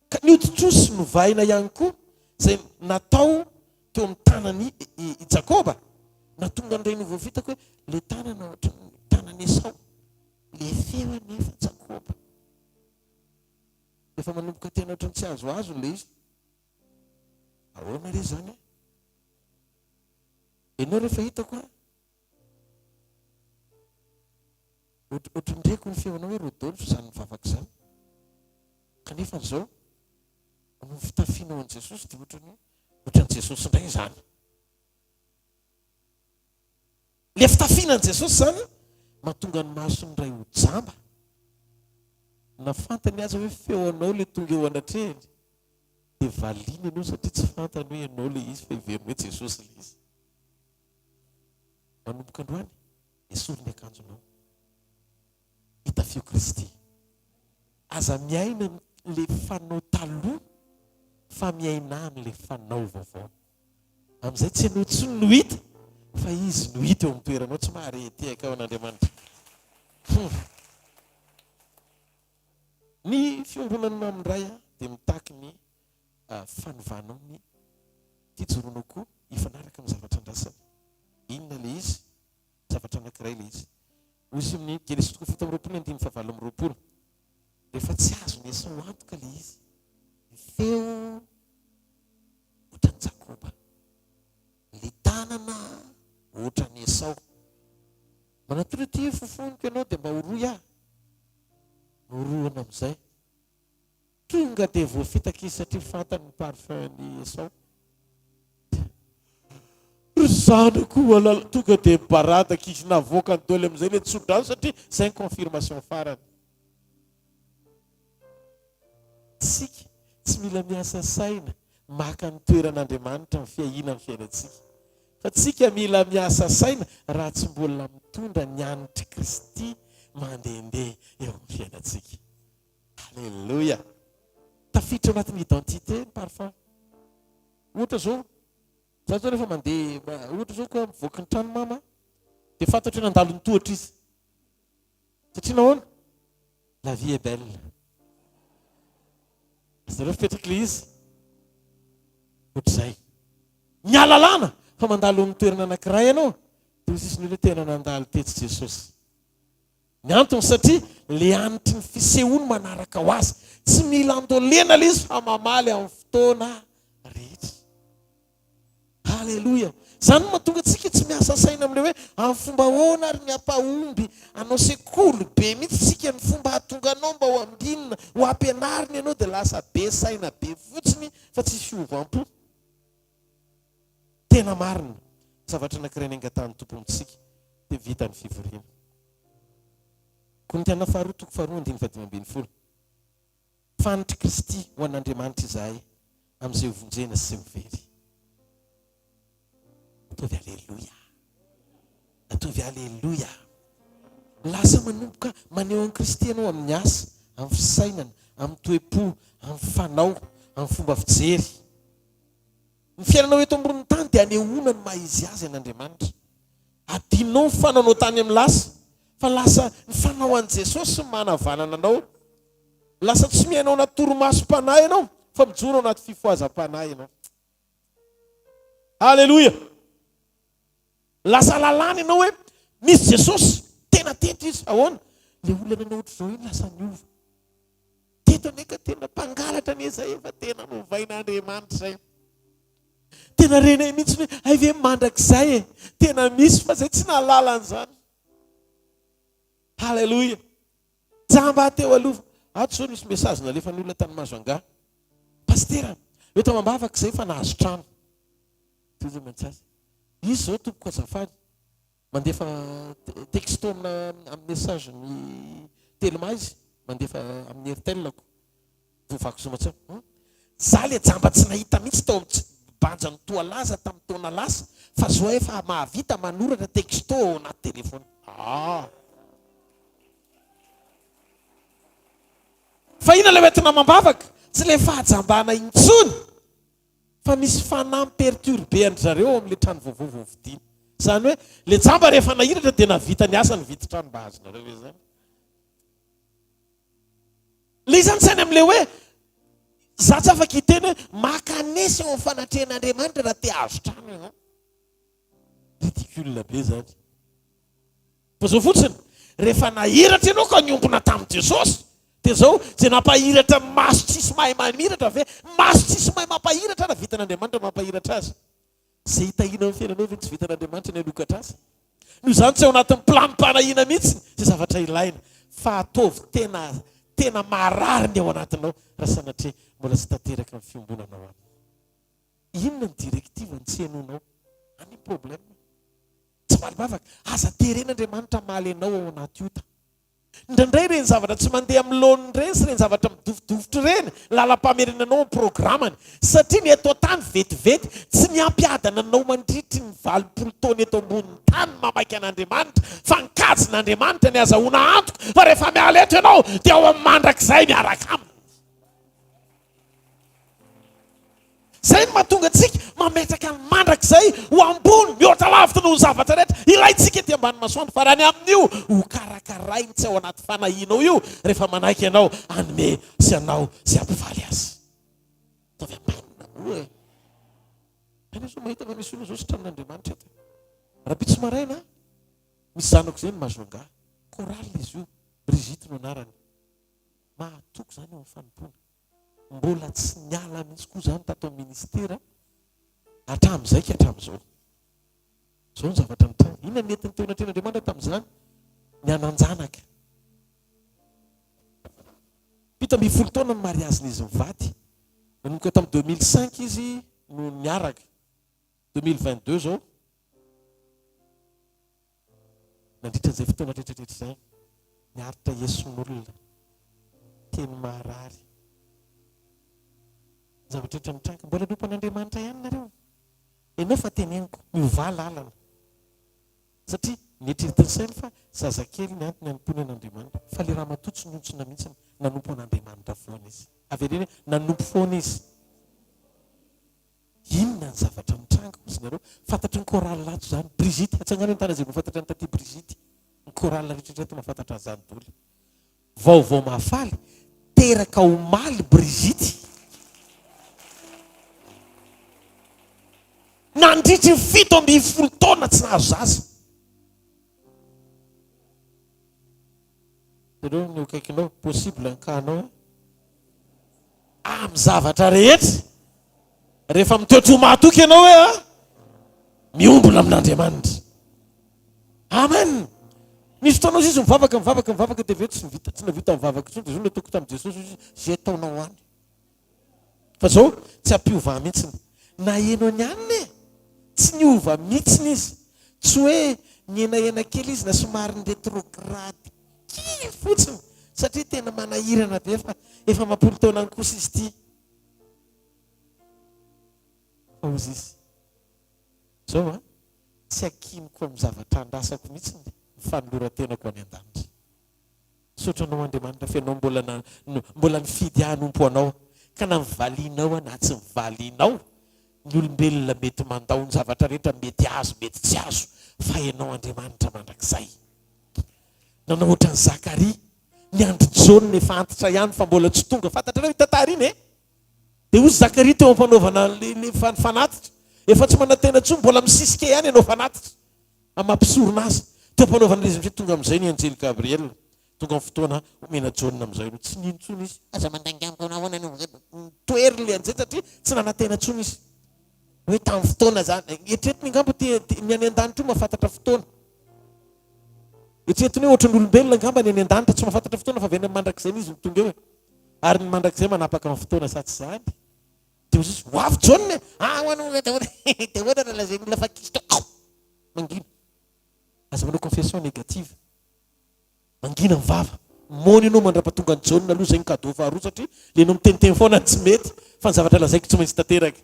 Ka ny hoditr'osy novahina ihany koa izay natao teo amin'ny tanan'i i Jakoba, nahatonga ny rainy ho voafitaka hoe ilay tanana ohatran'ny tanan'i Esao. Ilay feo anefa Jakoba. Efa manomboka tena ohatran'ny tsy azoazony ilay izy. Ahoana re izany e? Ianao rehefa hitako a, ohatran'ny reko ny feonao hoe Rodolphe izany mivavaka izany. Kanefa izao, noho ny fitafianao an'i Jesosy dia ohatran'ny ohatran'i Jesosy indray izany. Ilay fitafiana an'i Jesosy izany mahatonga ny mason'ny ray ho jamba. Na fantany aza hoe feonao ilay tonga eo anatrehany, dia valiany ianao satria tsy fantany hoe ianao ilay izy fa heveriny hoe Jesosy ilay izy. Manomboka androany, esory ny akanjonao. Itafio Kristy. Aza miaina amin'ilay fanao taloha fa miainà amin'ilay fanao vaovao. Amin'izay tsy ianao intsony no hita fa Izy no hita eo amin'ny toeranao. Tsy maharehitehaka ao an'Andriamanitra. Hum. Ny fiombonana amin'ny Ray dia mitaky ny fanovanao ny fijoroanao koa hifanaraka amin'ny zavatra andrasana. Inona ilay izy? Zavatra anankiray ilay izy. Hoy izy amin'ny Genesisy toko 27 ny andininy fahavalo amby roapolo. Rehefa tsy azon'i Esao antoka ilay izy, ny feo ohatran'i Jakoba, ilay tanana ohatran'i Esao. Manatona aty fofoniko ianao dia mba horoy aho. Norohana amin'izay. Tonga dia voafitaka izy satria fantany ny parfum-n'i Esao. Ry zanako malala, tonga dia nibaradaka izy, navoakany daholo amin'izay ilay tsodrano satria izay ny confirmation farany. Tsika tsy mila miasa saina maka ny toeran'Andriamanitra amin'ny fiahiana ny fiainantsika. Fa tsika mila miasa saina raha tsy mbola mitondra ny hanitr'i Kristy mandehandeha eo amin'ny fiainantsika. Alléluia. Tafiditra ao anatin'ny identité ny parfum. Ohatra zao, za zao rehefa mandeha, ohatra zao ka mivoaka ny trano mama, dia fantatro hoe nandalo ny tohatra izy. Satria nahoana? La vie est belle. Azonareo fipetraky ilay izy? Ohatr'izay. Miala lalana fa mandalo amin'ny toerana anankiray ianao, dia hoy sisa ny olona hoe tena nandalo tetsy Jesosy. Ny antony satria le hanitry ny fisehoany manaraka ho azy. Tsy mila andolena le izy fa mamaly amin'ny fotoana rehetra. Haleloia! Izany no mahatonga antsika tsy miasa saina amin'ilay hoe amin'ny fomba ahoana ary ny hampahomby anao sekoly be mihitsy isika ny fomba hahatonga anao mba ho ambinina, ho ampianarina ianao dia lasa be saina be fotsiny fa tsisy fiovam-po. Tena marina, zavatra anankiray nangatahan'ny Tompo amintsika dia vita ny fivoriana. Korintiana faharoa toko faharoa andininy fahadimy ambin'ny folo. Fanitr'i Kristy ho an'Andriamanitra izahay amin'izay ho vonjena sy izay ho very. Ataovy aleloia. Ataovy aleloia. Lasa manomboka maneho an'i Kristy ianao amin'ny asa, amin'ny fisainana, amin'ny toe-po, amin'ny fanao, amin'ny fomba fijery. Ny fiainanao eto ambonin'ny tany dia anehoana ny maha izy azy an'Andriamanitra. Adinonao ny fanaonao tany amin'ny lasa, fa lasa ny fanao an'i Jesosy no manavanana anao. Lasa tsy miaina ao anaty torimasom-panahy ianao, fa mijoro ao anaty fifohazam-panahy ianao. Aleloia! Lasa lalàna ianao hoe misy Jesosy, tena teto izy. Ahoana? Ilay olona nanao ohatr'izao iny lasa niova. Teto anie ka tena mpangalatra anie izay efa tena novain'Andriamanitra izay. Tena renay mihitsy hoe hay ve mandrakizay e! Tena misy fa izay tsy nahalala an'izany. Haleloia! Jamba teo aloha. Ato izao nisy message nalefan'ny olona tany Majunga. Pasitera, eto amam-bavaka izay fa nahazo trano. Toy izay mantsy. Izy izao tompoko azafady. Mandefa texto amina amin'ny message ny telma izy, mandefa amin'ny airtel-ko. Voavaky zoma tsara. Hum. Za le jamba tsy nahita mihitsy tao amin'ny banja ny toalaza tamin'ny taona lasa fa zao efa mahavita manoratra texto ao anaty téléphone. Ah. Fa inona ilay hoentina amam-bavaka? Tsy ilay fahajambana intsony fa misy fanahy mi-perturber an-dry zareo ao amin'ilay trano vaovao vao vidiana. Izany hoe ilay jamba rehefa nahiratra dia nahavita ny asa nividy trano mba azonareo ve izany? Ilay izy izany tsy any amin'ilay hoe za tsy afaka hiteny hoe mankanesa eo amin'ny fanatrehan'Andriamanitra raha te hahazo trano ianao. Ridicule be izany. Fa izao fotsiny, rehefa nahiratra ianao ka niombona tamin'i Jesosy, dia izao, izay nampahiratra ny maso tsisy mahay mamiratra ve? Maso tsisy mahay mampahiratra raha vitan'Andriamanitra ny mampahiratra azy. Izay hitahiana amin'ny fiainanao ve tsy vitan'Andriamanitra ny hanokatra azy? Noho izany tsy ao anatin'ny planim-panahiana mihitsy izay zavatra ilaina, fa ataovy tena tena marary ny ao anatinao raha sanatria mbola tsy tanteraka ny fiombonanao aminy. Inona ny directive no tsy henoinao? Any ny problème. Tsy valim-bavaka. Aza terena Andriamanitra hamaly anao ao anaty ota. Indraindray ireny zavatra tsy mandeha amin'ny laoniny ireny sy ireny zavatra midofodofotra ireny, lalam-pamerenanao amin'ny programany. Satria ny eto an-tany vetivety, tsy ny hampiadana anao mandritry ny 80 taona eto ambonin'ny tany ny mamaika an'Andriamanitra, fa ny kajin'Andriamanitra ny azahoana antoka fa rehefa miala eto ianao dia ao amin'ny mandrakizay miaraka aminy. Izay no mahatonga antsika mametraka ny mandrakizay ho ambony mihoatra lavitra noho ny zavatra rehetra ilaintsika ety ambany masoandro. Fa raha ny amin'io, ho karakarainy tsy ao anaty fanahianao io rehefa manaiky ianao hanome sy hanao sy hampifaly azy. Ataovy ampanina moa e! Ianao izao mahita fa misy olona izao sitranin'Andriamanitra eto. Rahampitso maraina, misy zanako izay ny Majunga. Chorale izy io, Brigitte no anarany. Mahatoky izany eo amin'ny fanompoana. Mbola tsy niala mihitsy koa izany tato amin'ny ministera hatramin'izay ka hatramin'izao. Izao ny zavatra nitranga. Inona ny nentiny teo anatrehan'Andriamanitra tamin'izany? Ny hanan-janaka. 17 taona ny mariazin'izy mivady. Nanomboka tamin'ny 2005 izy no niaraka. 2022 izao. Nandritra izay fotoana rehetra rehetra izay, niaritra eson'olona, teny maharary, ny zavatra rehetra mitranga. Mbola hanompo an'Andriamanitra ihany nareo. Ianao fa teneniko, miovà lalana. Satria Nieritreretin'ny sainy fa zazakely ny antony hanompoany an'Andriamanitra. Fa ilay ramatoa tsy nihontsona mihitsy, nanompo an'Andriamanitra foana izy. Avereno hoe, nanompo foana izy. Inona ny zavatra nitranga hozy nareo? Fantatry ny chorale ato izany. Brigitte, atsangano ny tanana izay mahafantatra an'i taty Brigitte. Ny chorale rehetra reto mahafantatra an'izany doly. Vaovao mahafaly, teraka omaly Brigitte. Nandritry ny 17 taona tsy nahazo zaza. Jereo ny eo akaikinao, possible ny cas-nao eh. Amin'ny zavatra rehetra, rehefa mitoetra ho mahatoky ianao hoe a, miombona amin'Andriamanitra. Amen. Nisy fotoana ozy izy mivavaka, mivavaka, mivavaka dia avy eo tsy nivita, tsy navita nivavaka intsony dia zao nataoko tamin'i Jesosy ozy izy, izay ataonao any. Fa zao tsy hampiova ahy mihitsiny. Naheno an'i Anne e! Tsy niova mihitsiny izy. Tsy hoe nihenahena kely izy na somary ni-retrograde kely fotsiny satria tena manahirana be fa efa amam-polo taona any kosa izy ity. Fa hozy izy, zao an, tsy akiniko amin'ny zavatra andrasako mihitsiny ny fanoloran-tenako any an-danitra. Misaotra anao Andriamanitra fa ianao mbola na mbola nifidy ahy hanompo anao ka na nivalianao aho na tsy nivalianao ny olombelona mety mandao ny zavatra rehetra mety azo mety tsy azo fa ianao Andriamanitra mandrakizay. Nanao ohatran'i Zakaria niandry Jaona efa antitra ihany fa mbola tsy tonga fantatrareo iny tantara iny e? Dia hoy Zakaria teo am-panaovana ny fanatitra efa tsy manantena intsony mbola misisika ihany hanao fanatitra Amin'ny maha mpisorona azy, teo am-panaovana ilay izy amin'izay tonga amin'izay ny anjely Gabriela. Tonga ny fotoana homena Jaona amin'izay aloha. Tsy nino intsony izy. Aza mandainga amiko nahoana no nitoeriny ilay anjely satria tsy nanantena intsony izy. Hoe tamin'ny fotoana izany. Eritreretiny angamba ity ny any an-danitra io mahafantatra fotoana. Eritreretiny hoe ohatran'ny olombelona angamba ny any an-danitra tsy mahafantatra fotoana fa avy any amin'ny mandrakizay izy no tonga eo e. Ary ny mandrakizay manapaka ny fotoana sa tsy izany? Dia hoy Jesosy, Ho avy Jaona e! Ah, ahoana hono, dia ahoana, dia ahoana raha lazain'ny olona fa ankizy teo? Ao! Mangina. Aza manao confession négative. Mangina ny vava. Moana ianao mandra-pahatonga an'i Jaona aloha, izay ny cadeau faharoa satria ilay ianao miteniteny foana no tsy mety, fa ny zavatra lazaiko tsy maintsy tanteraka.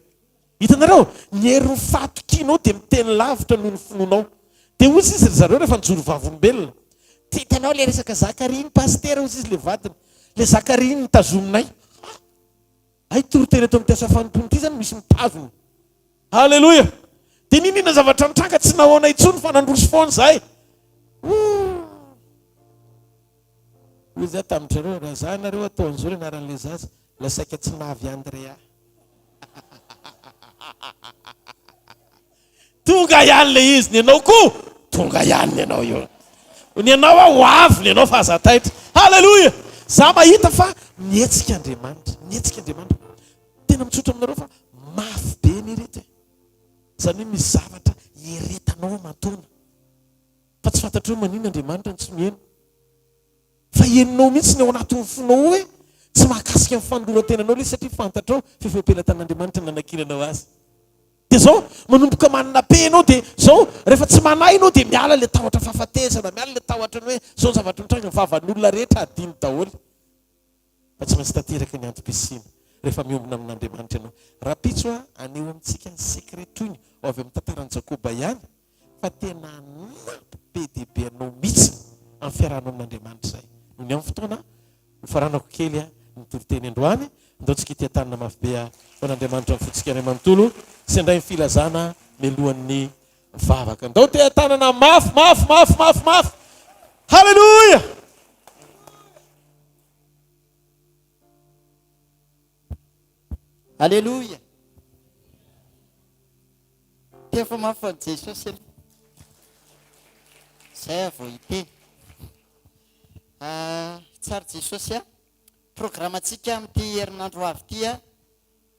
Hitanareo? Ny herin'ny fahatokianao dia miteny lavitra noho ny finoanao. Dia hoy izy ry zareo rehefa nijoro vavolombelona, Tsy hitanao ilay resaka Zakaria iny pasitera, hoy izy ilay vadiny, ilay Zakaria iny notazominay. Ha! Hay toriteny eto amin'ity asa fanompoana ity izany misy mitazona. Haleloia! Dia n'inon'inona zavatra nitranga tsy nahoana intsony fa nandroso foana izahay. Ooh! Hoy izaho tamin-dry zareo, raha izaho ianareo atao an'izao ny anaran'ilay zaza, ilay saika tsy nahavy Andrea. Tonga ihany ilay izy, ny anao koa tonga ihany ny anao io. Ny anao aho ho avy ny anao fa aza taitra. Haleloia! Za mahita fa mihetsika Andriamanitra, mihetsika Andriamanitra. Tena mitsotra aminareo fa mafy be anie ireto e. Izany hoe misy zavatra ieretanao aman-taona. Fa tsy fantatrao hoe maninona Andriamanitra no tsy miheno. Fa henonao mihitsy ny ao anatin'ny fonao hoe tsy mahakasika ny fanoloran-tenanao ilay izy satria fantatrao fa efa eo am-pelatanan'Andriamanitra ny nanakinanao azy. Dia izao, manomboka manana paix ianao dia izao, rehefa tsy manahy ianao dia miala ilay tahotra fahafatesana, miala ilay tahotra ny hoe izao ny zavatra mitranga, ny vavan'olona rehetra hadino daholo. Fa tsy maintsy tanteraka ny antom-pisiana rehefa miombona amin'Andriamanitra ianao. Rahampitso aho haneho amintsika ny secret toy ny ho avy amin'ny tantaran'i Jakoba ihany fa tena hanampy be dia be anao mihitsy amin'ny fiarahanao amin'Andriamanitra izay. Noho ny amin'ny fotoana, hofaranako kely ny toriteny androany. Andao tsika hitia tanana mafy be ho an'Andriamanitra ny fontsika iray manontolo sy handray ny filazana mialohan'ny vavaka. Andao tia tanana mafy, mafy, mafy, mafy, mafy. Haleloia!
Aleloia! Tefo mafy an'i Jesosy aloha. Zay aho vao hiteny. Ah, tsara Jesosy a. Programantsika amin'ity herinandro ho avy ity a,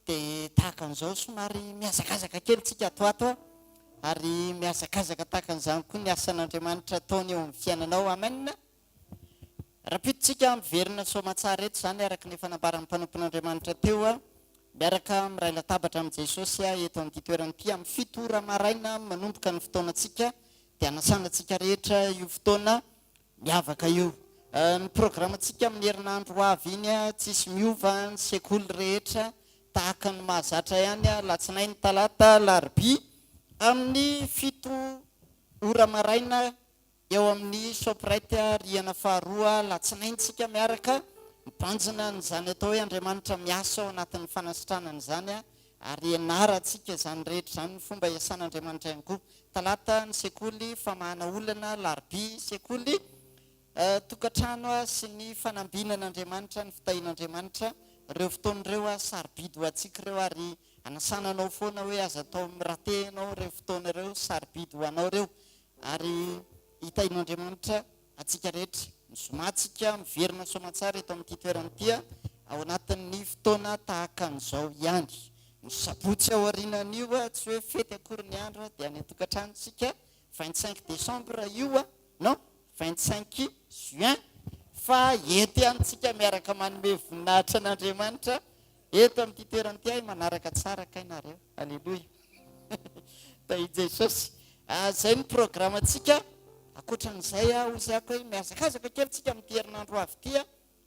dia tahaka an'izao somary mihazakazaka kely tsika ato ato a, ary mihazakazaka tahaka an'izany koa ny asan'Andriamanitra ataony eo amin'ny fiainanao. Amen. Rahampitso-tsika miverina soamatsara eto izany araka ny efa nambaran'ny mpanompon'Andriamanitra teo, miaraka miray latabatra amin'i Jesosy eto amin'ity toerana ity amin'ny fito ora maraina manomboka ny fotoanantsika dia hanasana antsika rehetra io fotoana miavaka io. Ny programantsika amin'ny herinandro ho avy iny tsisy miova ny sekoly rehetra tahaka ny mahazatra ihany, alatsinainy, talata, alarobia amin'ny fito ora maraina. Eo amin'ny Shoprite rihana faharoa alatsinainy tsika miaraka mibanjina an'izany atao hoe Andriamanitra miasa ao anatin'ny fanasitranana izany ary ianarantsika izany rehetra izany ny fomba iasan'Andriamanitra ihany koa. Talata ny sekoly famahana olana, alarobia sekoly tokantrano sy ny fanambinan'Andriamanitra, ny fitahian'Andriamanitra. Ireo fotoana ireo sarobidy ho antsika ireo ary anasana anao foana hoe aza atao mi-rater ianao ireo fotoana ireo, sarobidy ho anao ireo. Ary hitahian'Andriamanitra antsika rehetra. Ny zoma tsika miverina soamantsara eto amin'ity toerana ity ao anatin'ny fotoana tahaka an'izao ihany. Ny sabotsy aorianan'io, tsy hoe fety akory ny andro, dia any an-tokantrano tsika, 25 décembre io, non, 25 juin, fa eto ihany tsika miaraka manome voninahitra an'Andriamanitra eto amin'ity toerana ity, hay manaraka tsara kay nareo. Aleloia. Tahin'i Jesosy. Ah, zay ny programantsika. Ankoatran'izay ah, hoy ako hoe mihazakazaka kely tsika amin'ity herinandro ho avy ity ah.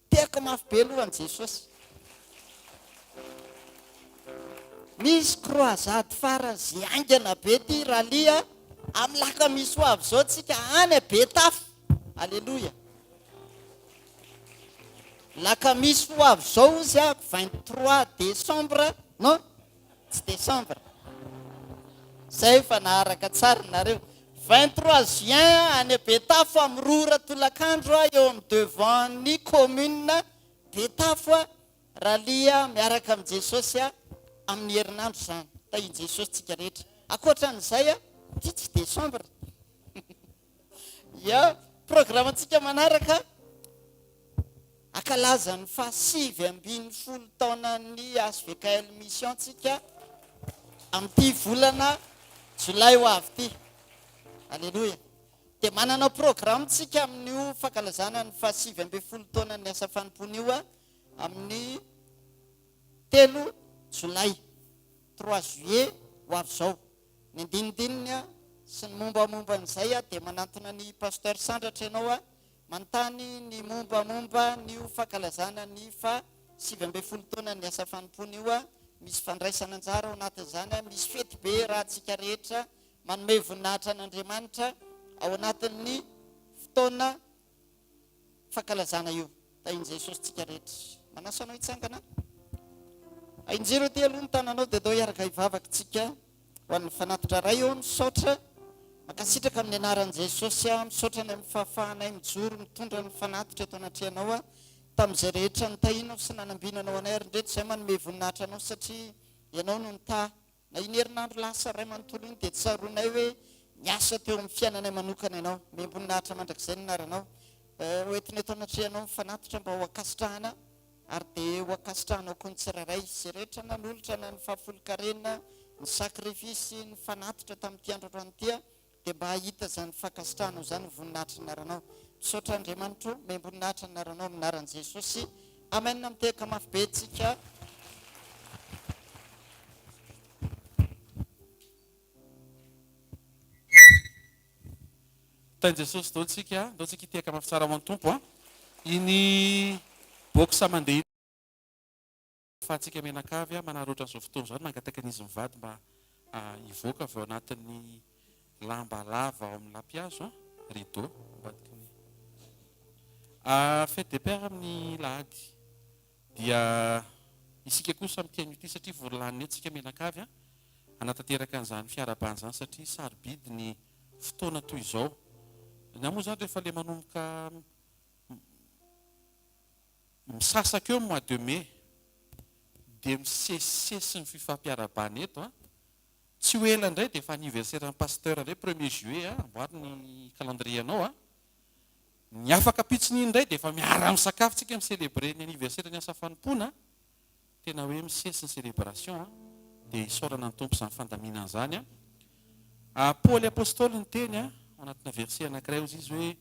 Tehaka mafy be aloha an'i Jesosy. Misy croisade faran'izay haingana be ity rallye ah. Amin'ny lakamisy ho avy izao tsika any Betafo. Aleloia. Lakamisy ho avy izao hozy ah, 23 décembre, non? Tsy décembre. Zay fa naharaka tsara nareo. 23 juin any Betafo amin'ny roa ora tolakandro eo amin'ny devant ny commune Betafo Ralia miaraka amin'i Jesosy amin'ny herinandro izany. Tahin'i Jesosy tsika rehetra. Ankoatran'izay, ity tsy décembre. Ya, programme-ntsika manaraka Hankalaza ny faha 19 taonan'ny HVKL Mission tsika amin'ity volana jolay ho avy ity. Aleloia. Dia manana programme tsika amin'io fankalazana ny faha 19 taonan'ny asa fanompoana io amin'ny telo jolay, trois juillet, ho avy izao. Ny andinindininy sy ny mombamomba an'izay dia manantona ny Pasteur Sandratra ianao Manontany ny mombamomba an'io fankalazana ny faha 19 taonan'ny asa fanompoana io aho. Misy fandraisana anjara ao anatin'izany aho. Misy fety be rahantsika rehetra manome voninahitra an'Andriamanitra ao anatin'ny fotoana fankalazana io. Tahin'i Jesosy tsika rehetra. Manasa anao hitsangana. Ahinjiro aty aloha ny tananao dia andao hiaraka hivavaka tsika. Ho an'ny fanatitra Ray ô, misaotra, mankasitraka amin'ny anaran'i Jesosy aho, misaotra ny amin'ny fahafahanay mijoro mitondra ny fanatitra eto anatrehanao aho, tamin'izay rehetra nitahianao sy nanambinanao anay ary indreto izay manome voninahitra anao satria Ianao no nitahy. Na iny herinandro lasa iray manontolo iny dia tsaroanay hoe niasa teo amin'ny fiainanay manokana Ianao. Omem-boninahitra mandrakizay ny anaranao. Ho entina eto anatrehanao ny fanatitra mba ho ankasitrahana. Ary dia ho ankasitrahanao koa ny tsirairay izay rehetra nanolotra na ny fahafolonkarena, ny sakrifisy, ny fanatitra tamin'ity andro androany ity dia mba hahita izany fankasitrahanao izany ho voninahitry ny anaranao. Misaotra Andriamanitro, omem-boninahitra ny anaranao amin'ny anaran'i Jesosy. Amen. Mitehaka mafy be tsika.
Tahin'i Jesosy daholo tsika, ndao tsika hitehaka mafy tsara ho an'ny Tompo a. Iny box mandeha iny ahafahantsika mianakavy manararaotra an'izao fotoana izao ary mangataka an'izy mivady mba hivoaka avy ao anatin'ny lamba lava ao amin'ny lapihazo a, rideau ambadiky ny fête des pères amin'ny lahady dia isika kosa amin'ity anio ity satria vory lanina eto isika mianakavy a, hanatanteraka an'izany fiarahabana izany satria sarobidy ny fotoana toy izao. Ny ahy moa izany rehefa ilay manomboka misasaka eo ny mois de mai dia misesisesy ny fifampiarahabana eto an. Tsy ho ela indray dia efa anniversaire an'i Pasteur indray premier juillet an, amboary ny calendrier-nao an. Ny afaka ampitson'iny indray dia efa miara-misakafo tsika mi-celebrer ny anniversaire ny asa fanompoana. Tena hoe misesy ny celebration an! Dia isaorana ny Tompo izany fandaminana izany an! Paoly Apostoly niteny an, ao anatina verset anankiray hozy izy hoe,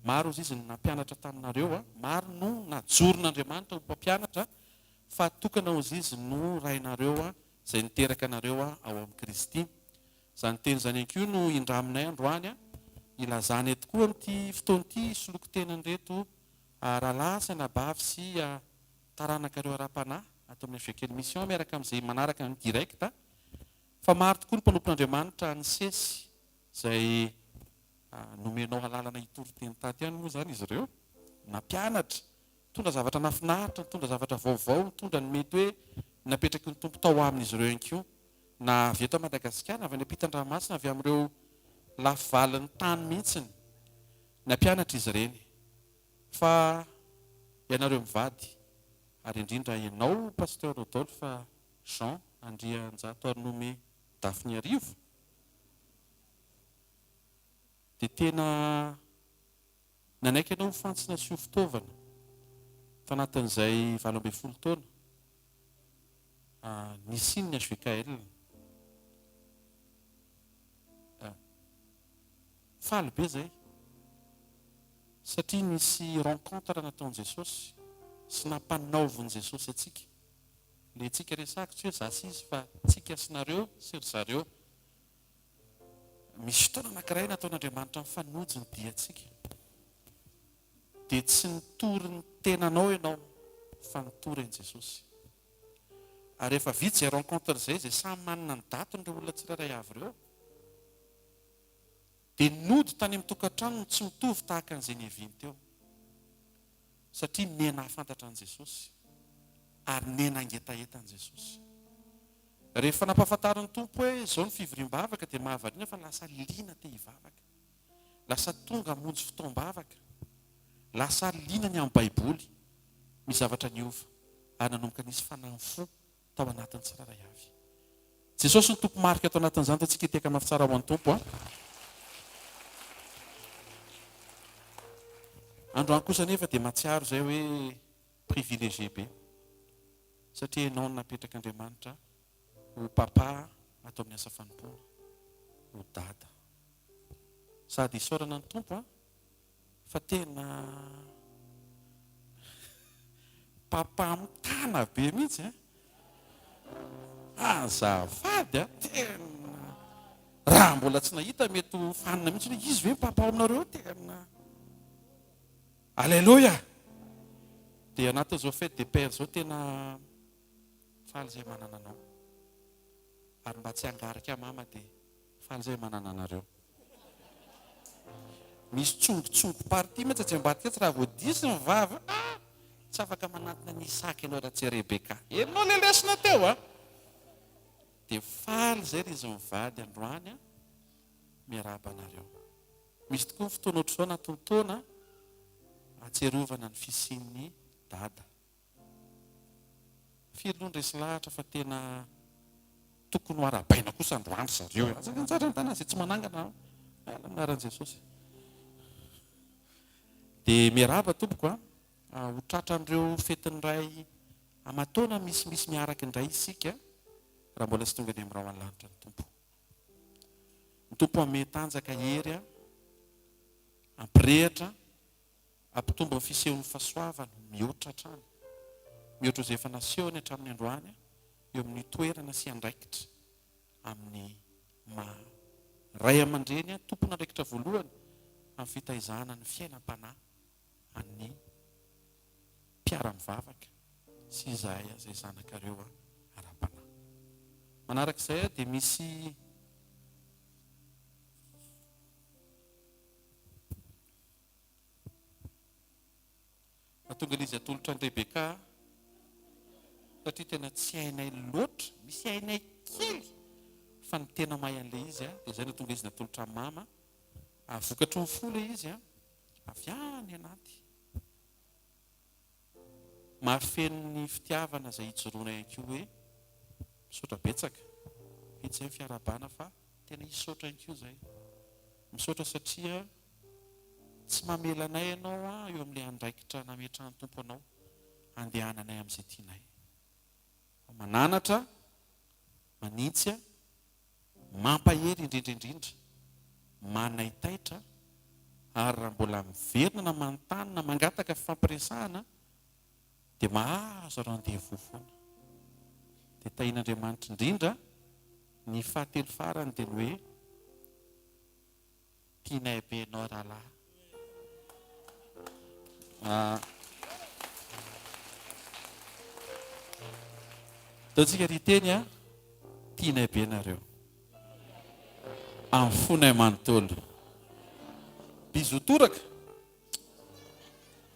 maro hozy izy no nampianatra taminareo an, maro no najoron'Andriamanitra ho mpampianatra, fa tokana hozy izy no Rainareo an, izay niteraka anareo ao amin'i Kristy. Izany teny izany ihany koa no indraminay androany an, ilazanay tokoa amin'ity fotoana ity hisoloky tena an'ireto rahalahy sy anabavy sy taranakareo ara-panahy ato amin'ny FGKL Mission miaraka amin'izay manaraka ny direct fa maro tokoa ny mpanompon'Andriamanitra nisesy izay. Nomenao alalana hitory teny tato ihany moa izany izy ireo. Nampianatra, nitondra zavatra nahafinaritra, nitondra zavatra vaovao, nitondra ny mety hoe napetraky ny Tompo tao amin'izy ireo ihany koa. Na avy eto Madagasikara, na avy any ampitan-dranomasina, avy amin'ireo lafy valin'ny tany mihitsy. Nampianatra izy ireny. Fa ianareo mivady, ary indrindra ianao Pasteur Rodolphe Jean Andrianjatoarinome Dafiniarivo, dia tena nanaiky anao ho fantsona sy ho fitaovana tanatin'izay 18 taona nisian'ny HVKL. Faly be izay satria nisy rencontre nataon'i Jesosy sy nampanaovin'i Jesosy antsika. Ilay tsika resahiko tsy hoe za sy izy fa tsika sy nareo sy ry zareo. Misy fotoana anankiray nataon'Andriamanitra mifanojo ny diantsika. Dia tsy nitory ny tenanao ianao fa nitory an'i Jesosy. Ary rehefa vita izay rencontre izay, izay samy manana ny datiny ireo olona tsirairay avy ireo, dia nody tany amin'ny tokantranony tsy mitovy tahaka an'izay niaviany teo. Satria niha-nahafantatra an'i Jesosy ary niha-nangetaheta an'i Jesosy. Rehefa nampahafantarin'ny Tompo hoe izao ny fivoriam-bavaka dia mahavariana fa lasa liana te hivavaka. Lasa tonga hamonjy fotoam-bavaka. Lasa liana ny amin'ny Baiboly. Misy zavatra niova ary nanomboka nisy fanahy fo tao anatin'ny tsirairay avy. Jesosy no tompo-marika ato anatin'izany, ataontsika hitehaka mafy tsara ho an'ny Tompo a. Androany kosa anefa dia mahatsiaro izay hoe privilégié be satria ianao no napetrak'Andriamanitra ho papa ato amin'ny asa fanompoana, ho dada. Sady isaorana ny Tompo a. Fa tena papa mitana be mihitsy eh. Azafady a, tena raha mbola tsy nahita mety ho fanina mihitsy hoe izy ve papa ao aminareo tena. Alléluia. Dia anatin'izao fête des pères izao tena faly izay manana anao. Ary mba tsy hangarika mama dia Faly zay manana anareo. Misy tsongotsongo partie mantsy atsy ambadika atsy raha vao diso ny vava ah! Tsy afaka manantona an'i Isaka ianao raha tsy Rebeka. Henonao ilay lesona teo a! Dia faly zay ry izy mivady androany a! Miarahaba anareo. Misy tokoa ny fotoana ohatr'izao anatin'ny taona ahatsiarovana ny fisian'ny dada. Firy aloha ny resy lahatra fa tena tokony ho arahabaina kosa androany ry zareo e. Aza anjara ny tanana izay tsy manangana an. Miala amin'ny anaran'i Jesosy. Dia miarahaba tompoko a. Ho tratran'ireo fetin'ny ray aman-taona misimisy miaraka indray isika raha mbola tsy tonga any amin'ny rahona lanitra ny Tompo. Ny Tompo hanome tanjaka hery hampirehitra Hampitombo ny fisehon'ny fahasoavany mihoatra hatrany, mihoatra izay efa nasehony hatramin'ny androany eo amin'ny toerana sy andraikitra amin'ny maha ray aman-dreny tompon'andraikitra voalohany amin'ny fitaizana ny fiainam-panahy an'ny mpiara-mivavaka sy izahay izay zanakareo ara-panahy. Manaraka izay dia misy. Nahatonga an'izy atolotra an'i Rebeka satria tena tsy hainay loatra, misy hainay kely fa ny tena mahay an'ilay izy dia izay nahatonga izy natolotra an'i mama. Vokatry ny fo ilay izy avy any anaty. Mahafeno ny fitiavana izay ijoroana ihany koa hoe misaotra betsaka. Vita izay ny fiarahabana fa tena hisaotra ihany koa izay. Misaotra satria Tsy mamela anay ianao an eo amin'ilay andraikitra nametrahan'ny Tompo anao handehananay amin'izay tianay. Fa mananatra, manintsy, mampahery indrindra indrindra, manaitaitra ary raha mbola miverina na manontany na mangataka fifampiresahana dia mahazo rendez-vous foana. Dia tahian'Andriamanitra indrindra ny fahatelo farany dia ny hoe Tianay be enao rahalahy ah. Ataontsika ry teny a, tianay be nareo. Amin'ny fonay manontolo.
Bisous toraka.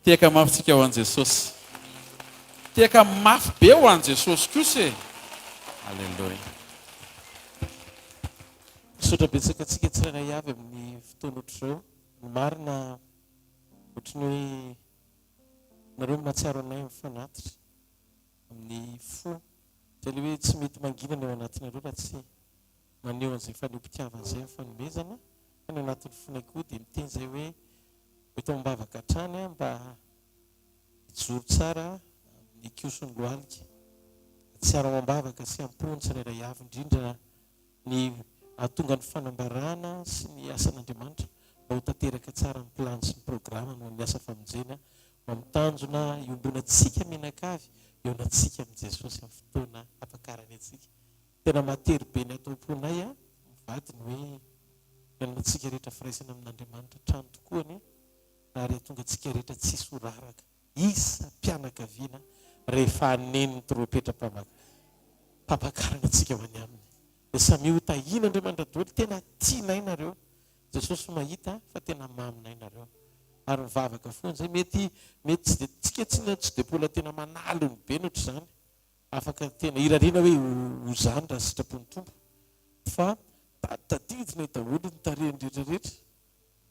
Tehaka mafy tsika ho an'i Jesosy. Tehaka mafy be ho an'i Jesosy kosa e. Alléluia.
Misaotra betsaka antsika tsirairay avy amin'ny fotoana ohatr'izao. Ny marina ohatry ny hoe nareo mahatsiaro anay amin'ny fanatitra, amin'ny fo. Izay ilay hoe tsy mety mangina ny ao anatinareo raha tsy maneho an'izay fanehoam-pitiavana izay amin'ny fanomezana. Fa ny ao anatin'ny fonay koa dia miteny izay hoe eto am-bavaka hatrany aho mba hijoro tsara amin'ny kihoson'ny lohalika. Hatsiaro ao am-bavaka sy am-po ny tsirairay avy, indrindra ny hahatonga ny fanambarana sy ny asan'Andriamanitra mba ho tanteraka tsara ny plan sy ny programany ho an'ny asa famonjena ho amin'ny tanjona iombonantsika mianakavy ionantsika amin'i Jesosy amin'ny fotoana hampakarany antsika. Tena matery be ny ato am-ponay a mivady ny hoe hananantsika rehetra firaisana amin'Andriamanitra hatrany tokoa anie ary hahatonga antsika rehetra tsy hisy ho raraka isam-pianakaviana rehefa haneno ny trompetra mpampakarana antsika ho any aminy. Dia samia ho tahian'Andriamanitra daholo, tena tianay nareo, Jesosy mahita fa tena maminay nareo. Ary mivavaka foana izay, mety mety tsy dia tsika tsinona tsy dia mbola tena manalony be ny ohatr'izany, afaka tena irariana hoe ho izany raha sitrapon'ny Tompo, fa tadidinay daholo ny tarehiny rehetra rehetra.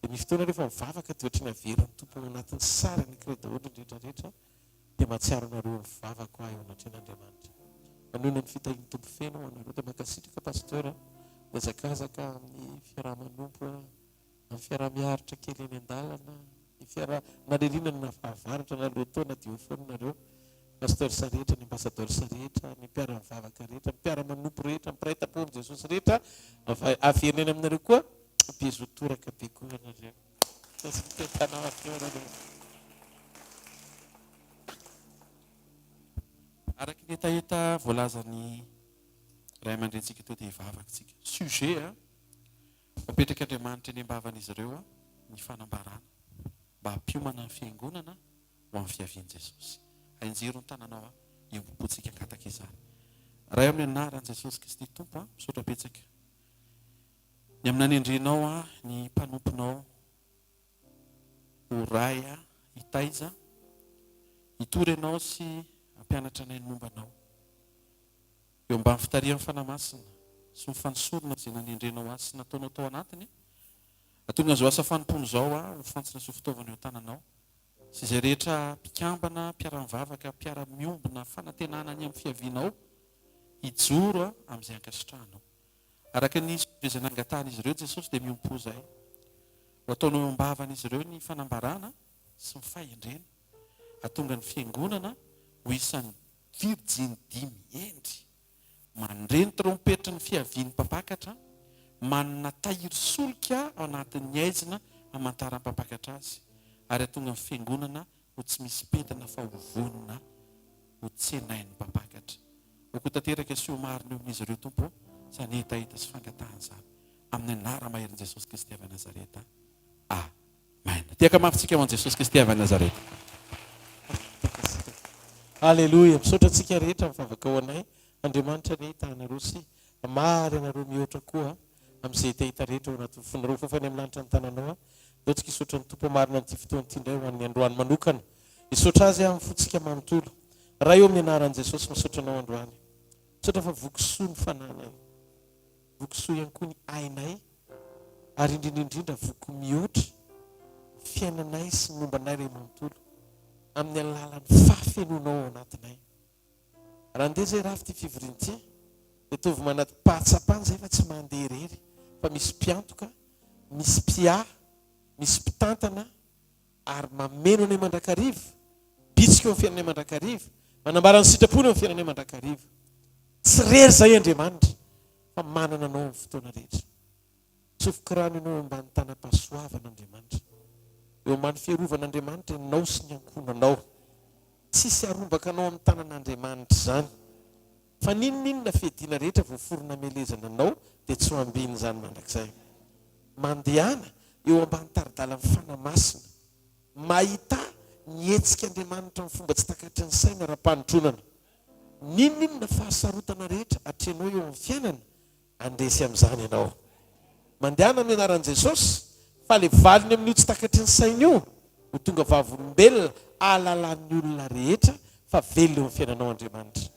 Dia misy fotoana rehefa mivavaka dia ohatran'ny averin'ny Tompo ao anatin'ny sary anankiray daholo ny rehetra rehetra dia mahatsiaro anareo mivavaka aho eo anatrehan'Andriamanitra. Manoina ny fitahian'ny Tompo feno ho anareo dia mankasitraka Pasteur mihazakazaka amin'ny fiaraha-manompo amin'ny fiaraha-miaritra kely eny an-dalana ny fiaraha na ririnina na fahavaratra na lohataona dia eo foana nareo Pasteurs rehetra, ny ambassadeurs rehetra, ny mpiara-mivavaka rehetra, ny mpiara-manompo rehetra, ny mpiray tampo amin'i Jesosy rehetra, averina eny aminareo koa Bisous toraka be koa ianareo.
Araka ny hetaheta voalazan'ny ray aman-drenintsika teo dia hivavaka isika. Sujet a, apetrak'Andriamanitra eny am-bavan'izy ireo ny fanambarana mba hampiomana ny fiangonana ho amin'ny fiavian'i Jesosy. Hainjero ny tananao a, iombom-pontsika hangataka izany. Ray amin'ny anaran'i Jesosy Kristy Tompo a, misaotra betsaka. Ny amin'ny nanendrenao ahy ny mpanomponao ho ray ahy hitaiza, hitory Anao sy hampianatra anay ny momba Anao. Eo ambany fitarihan'ny Fanahy Masina sy ny fanosorana izay nanendrenao azy sy nataonao tao anatiny, hahatonga an'izao asa fanompoana izao aho ho fantsona sy ho fitaovana eo an-tananao sy izay rehetra mpikambana, mpiara-mivavaka, mpiara-miombona fanantenana ny amin'ny fiavianao hijoro amin'izay ankasitrahanao. Araka ny izay nangatahan'izy ireo Jesosy dia miompoza ahy. Ho ataonao eo am-bavan'izy ireo ny fanambarana sy ny fahendrena. Hahatonga ny fiangonana ho isan'ny virjiny dimy hendry, mandre ny trompetry ny fiavian'ny mpampakatra, manana tahiry solika ao anatin'ny haizina hamantaran'ny mpampakatra azy, ary hahatonga ny fiangonana ho tsy misy pentina fa ho vonona ho tsenain'ny mpampakatra. Aoka ho tanteraka sy ho marina eo amin'izy ireo, Tompo ô, izany hetaheta sy fangatahana izany. Amin'ny anara-maherin'i Jesosy Kristy avy any Nazareta. Amen. Tehaka mafy tsika ho an'i Jesosy Kristy avy any Nazareta.
Aleloia. Misaotra antsika rehetra mivavaka ho anay. Andriamanitra anie hitahy anareo sy hamary anareo mihoatra koa amin'izay hetaheta rehetra ao anatin'ny fonareo. Fafany amin'ny lanitra ny tananao. Andao tsika hisaotra ny Tompo marina amin'ity fotoana ity indray ho an'ny androany manokana. Hisaotra Azy amin'ny fontsika manontolo. Ray ô amin'ny anaran'i Jesosy misaotra Anao androany. Misaotra fa voky soa ny fanahinay. Voky soa ihany koa ny ainay ary indrindra indrindra voky mihoatra ny fiainanay sy ny momba anay ray manontolo amin'ny alalan'ny fahafenoanao ao anatinay. Raha andeha izay rafy ity fivoriana ity dia tovy manati-pahatsapana izay fa tsy mandeha irery fa misy mpiantoka, misy mpiahy, misy mpitantana ary mameno anay mandrakariva, bitsika eo amin'ny fiainanay mandrakariva, manambara ny sitrapony eo amin'ny fiainanay mandrakariva. Tsy irery izahay Andriamanitra fa manana Anao amin'ny fotoana rehetra. Tsofoky rano ianao eo ambany tanam-pahasoavana Andriamanitra. Eo ambany fiarovan'Andriamanitra ianao sy ny ankohonanao. Tsisy harombaka anao amin'ny tanan'Andriamanitra izany. Fa n'inon'inona fiadiana rehetra voaforona hamelezana anao dia tsy ho ambiny izany mandrakizay. Mandehana eo ambany tari-dalan'ny Fanahy Masina. Mahità ny hetsik'Andriamanitra amin'ny fomba tsy takatry ny saina ara-panotronana. N'inon'inona fahasarotana rehetra atrehinao eo amin'ny fiainana, handresy amin'izany ianao. Mandehana amin'ny anaran'i Jesosy. Fa le valiny amin'io tsy takatry ny saina io ho tonga vavolombelona ahalalan'ny olona rehetra fa velona eo amin'ny fiainanao Andriamanitra.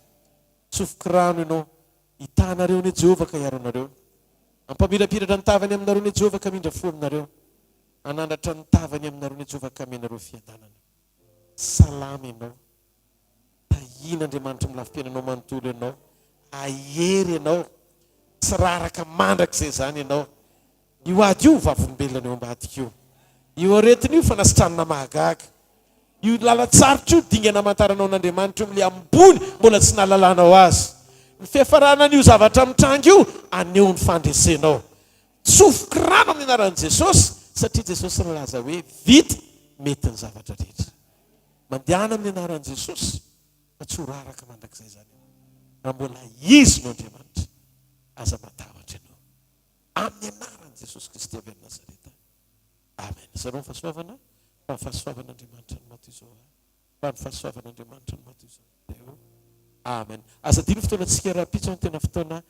Tsofiko rano ianao, hitaha anareo anie Jehovah ka hiaro anareo. Hampamirapiratra ny tavany aminareo anie Jehovah ka hamindra fo aminareo. Hanandratra ny tavany aminareo anie Jehovah ka hamenareo fiadanana. Salama ianao. Tahian'Andriamanitra amin'ny lafim-piainanao manontolo ianao. Hahery ianao. Tsy raraka mandrakizay izany ianao. Io ady io vavolombelona eo ambadika io. Io aretina io fanasitranana mahagaga. Io lalan-tsarotra io dingana amantaranao an'Andriamanitra eo amin'ilay ambony mbola tsy nahalalanao azy. Ny fiafarana an'io zavatra mitranga io haneho ny fandresenao. Tsofoky rano amin'ny anaran'i Jesosy satria Jesosy nilaza hoe vita mety ny zavatra rehetra. Mandehana amin'ny anaran'i Jesosy fa tsy ho raraka mandrakizay izany ianao. Raha mbola Izy no Andriamanitra, aza matahotra ianao. Amin'ny anaran'i Jesosy Kristy avy any Nazareta. Amen. Zarao ny fahasoavana, fa ny fahasoavan'Andriamanitra no maha toy izao ahy. Fa ny fahasoavan'Andriamanitra no maha toy izao anareo. Amen. Aza adino ny fotoanantsika rahampitso no tena fotoana.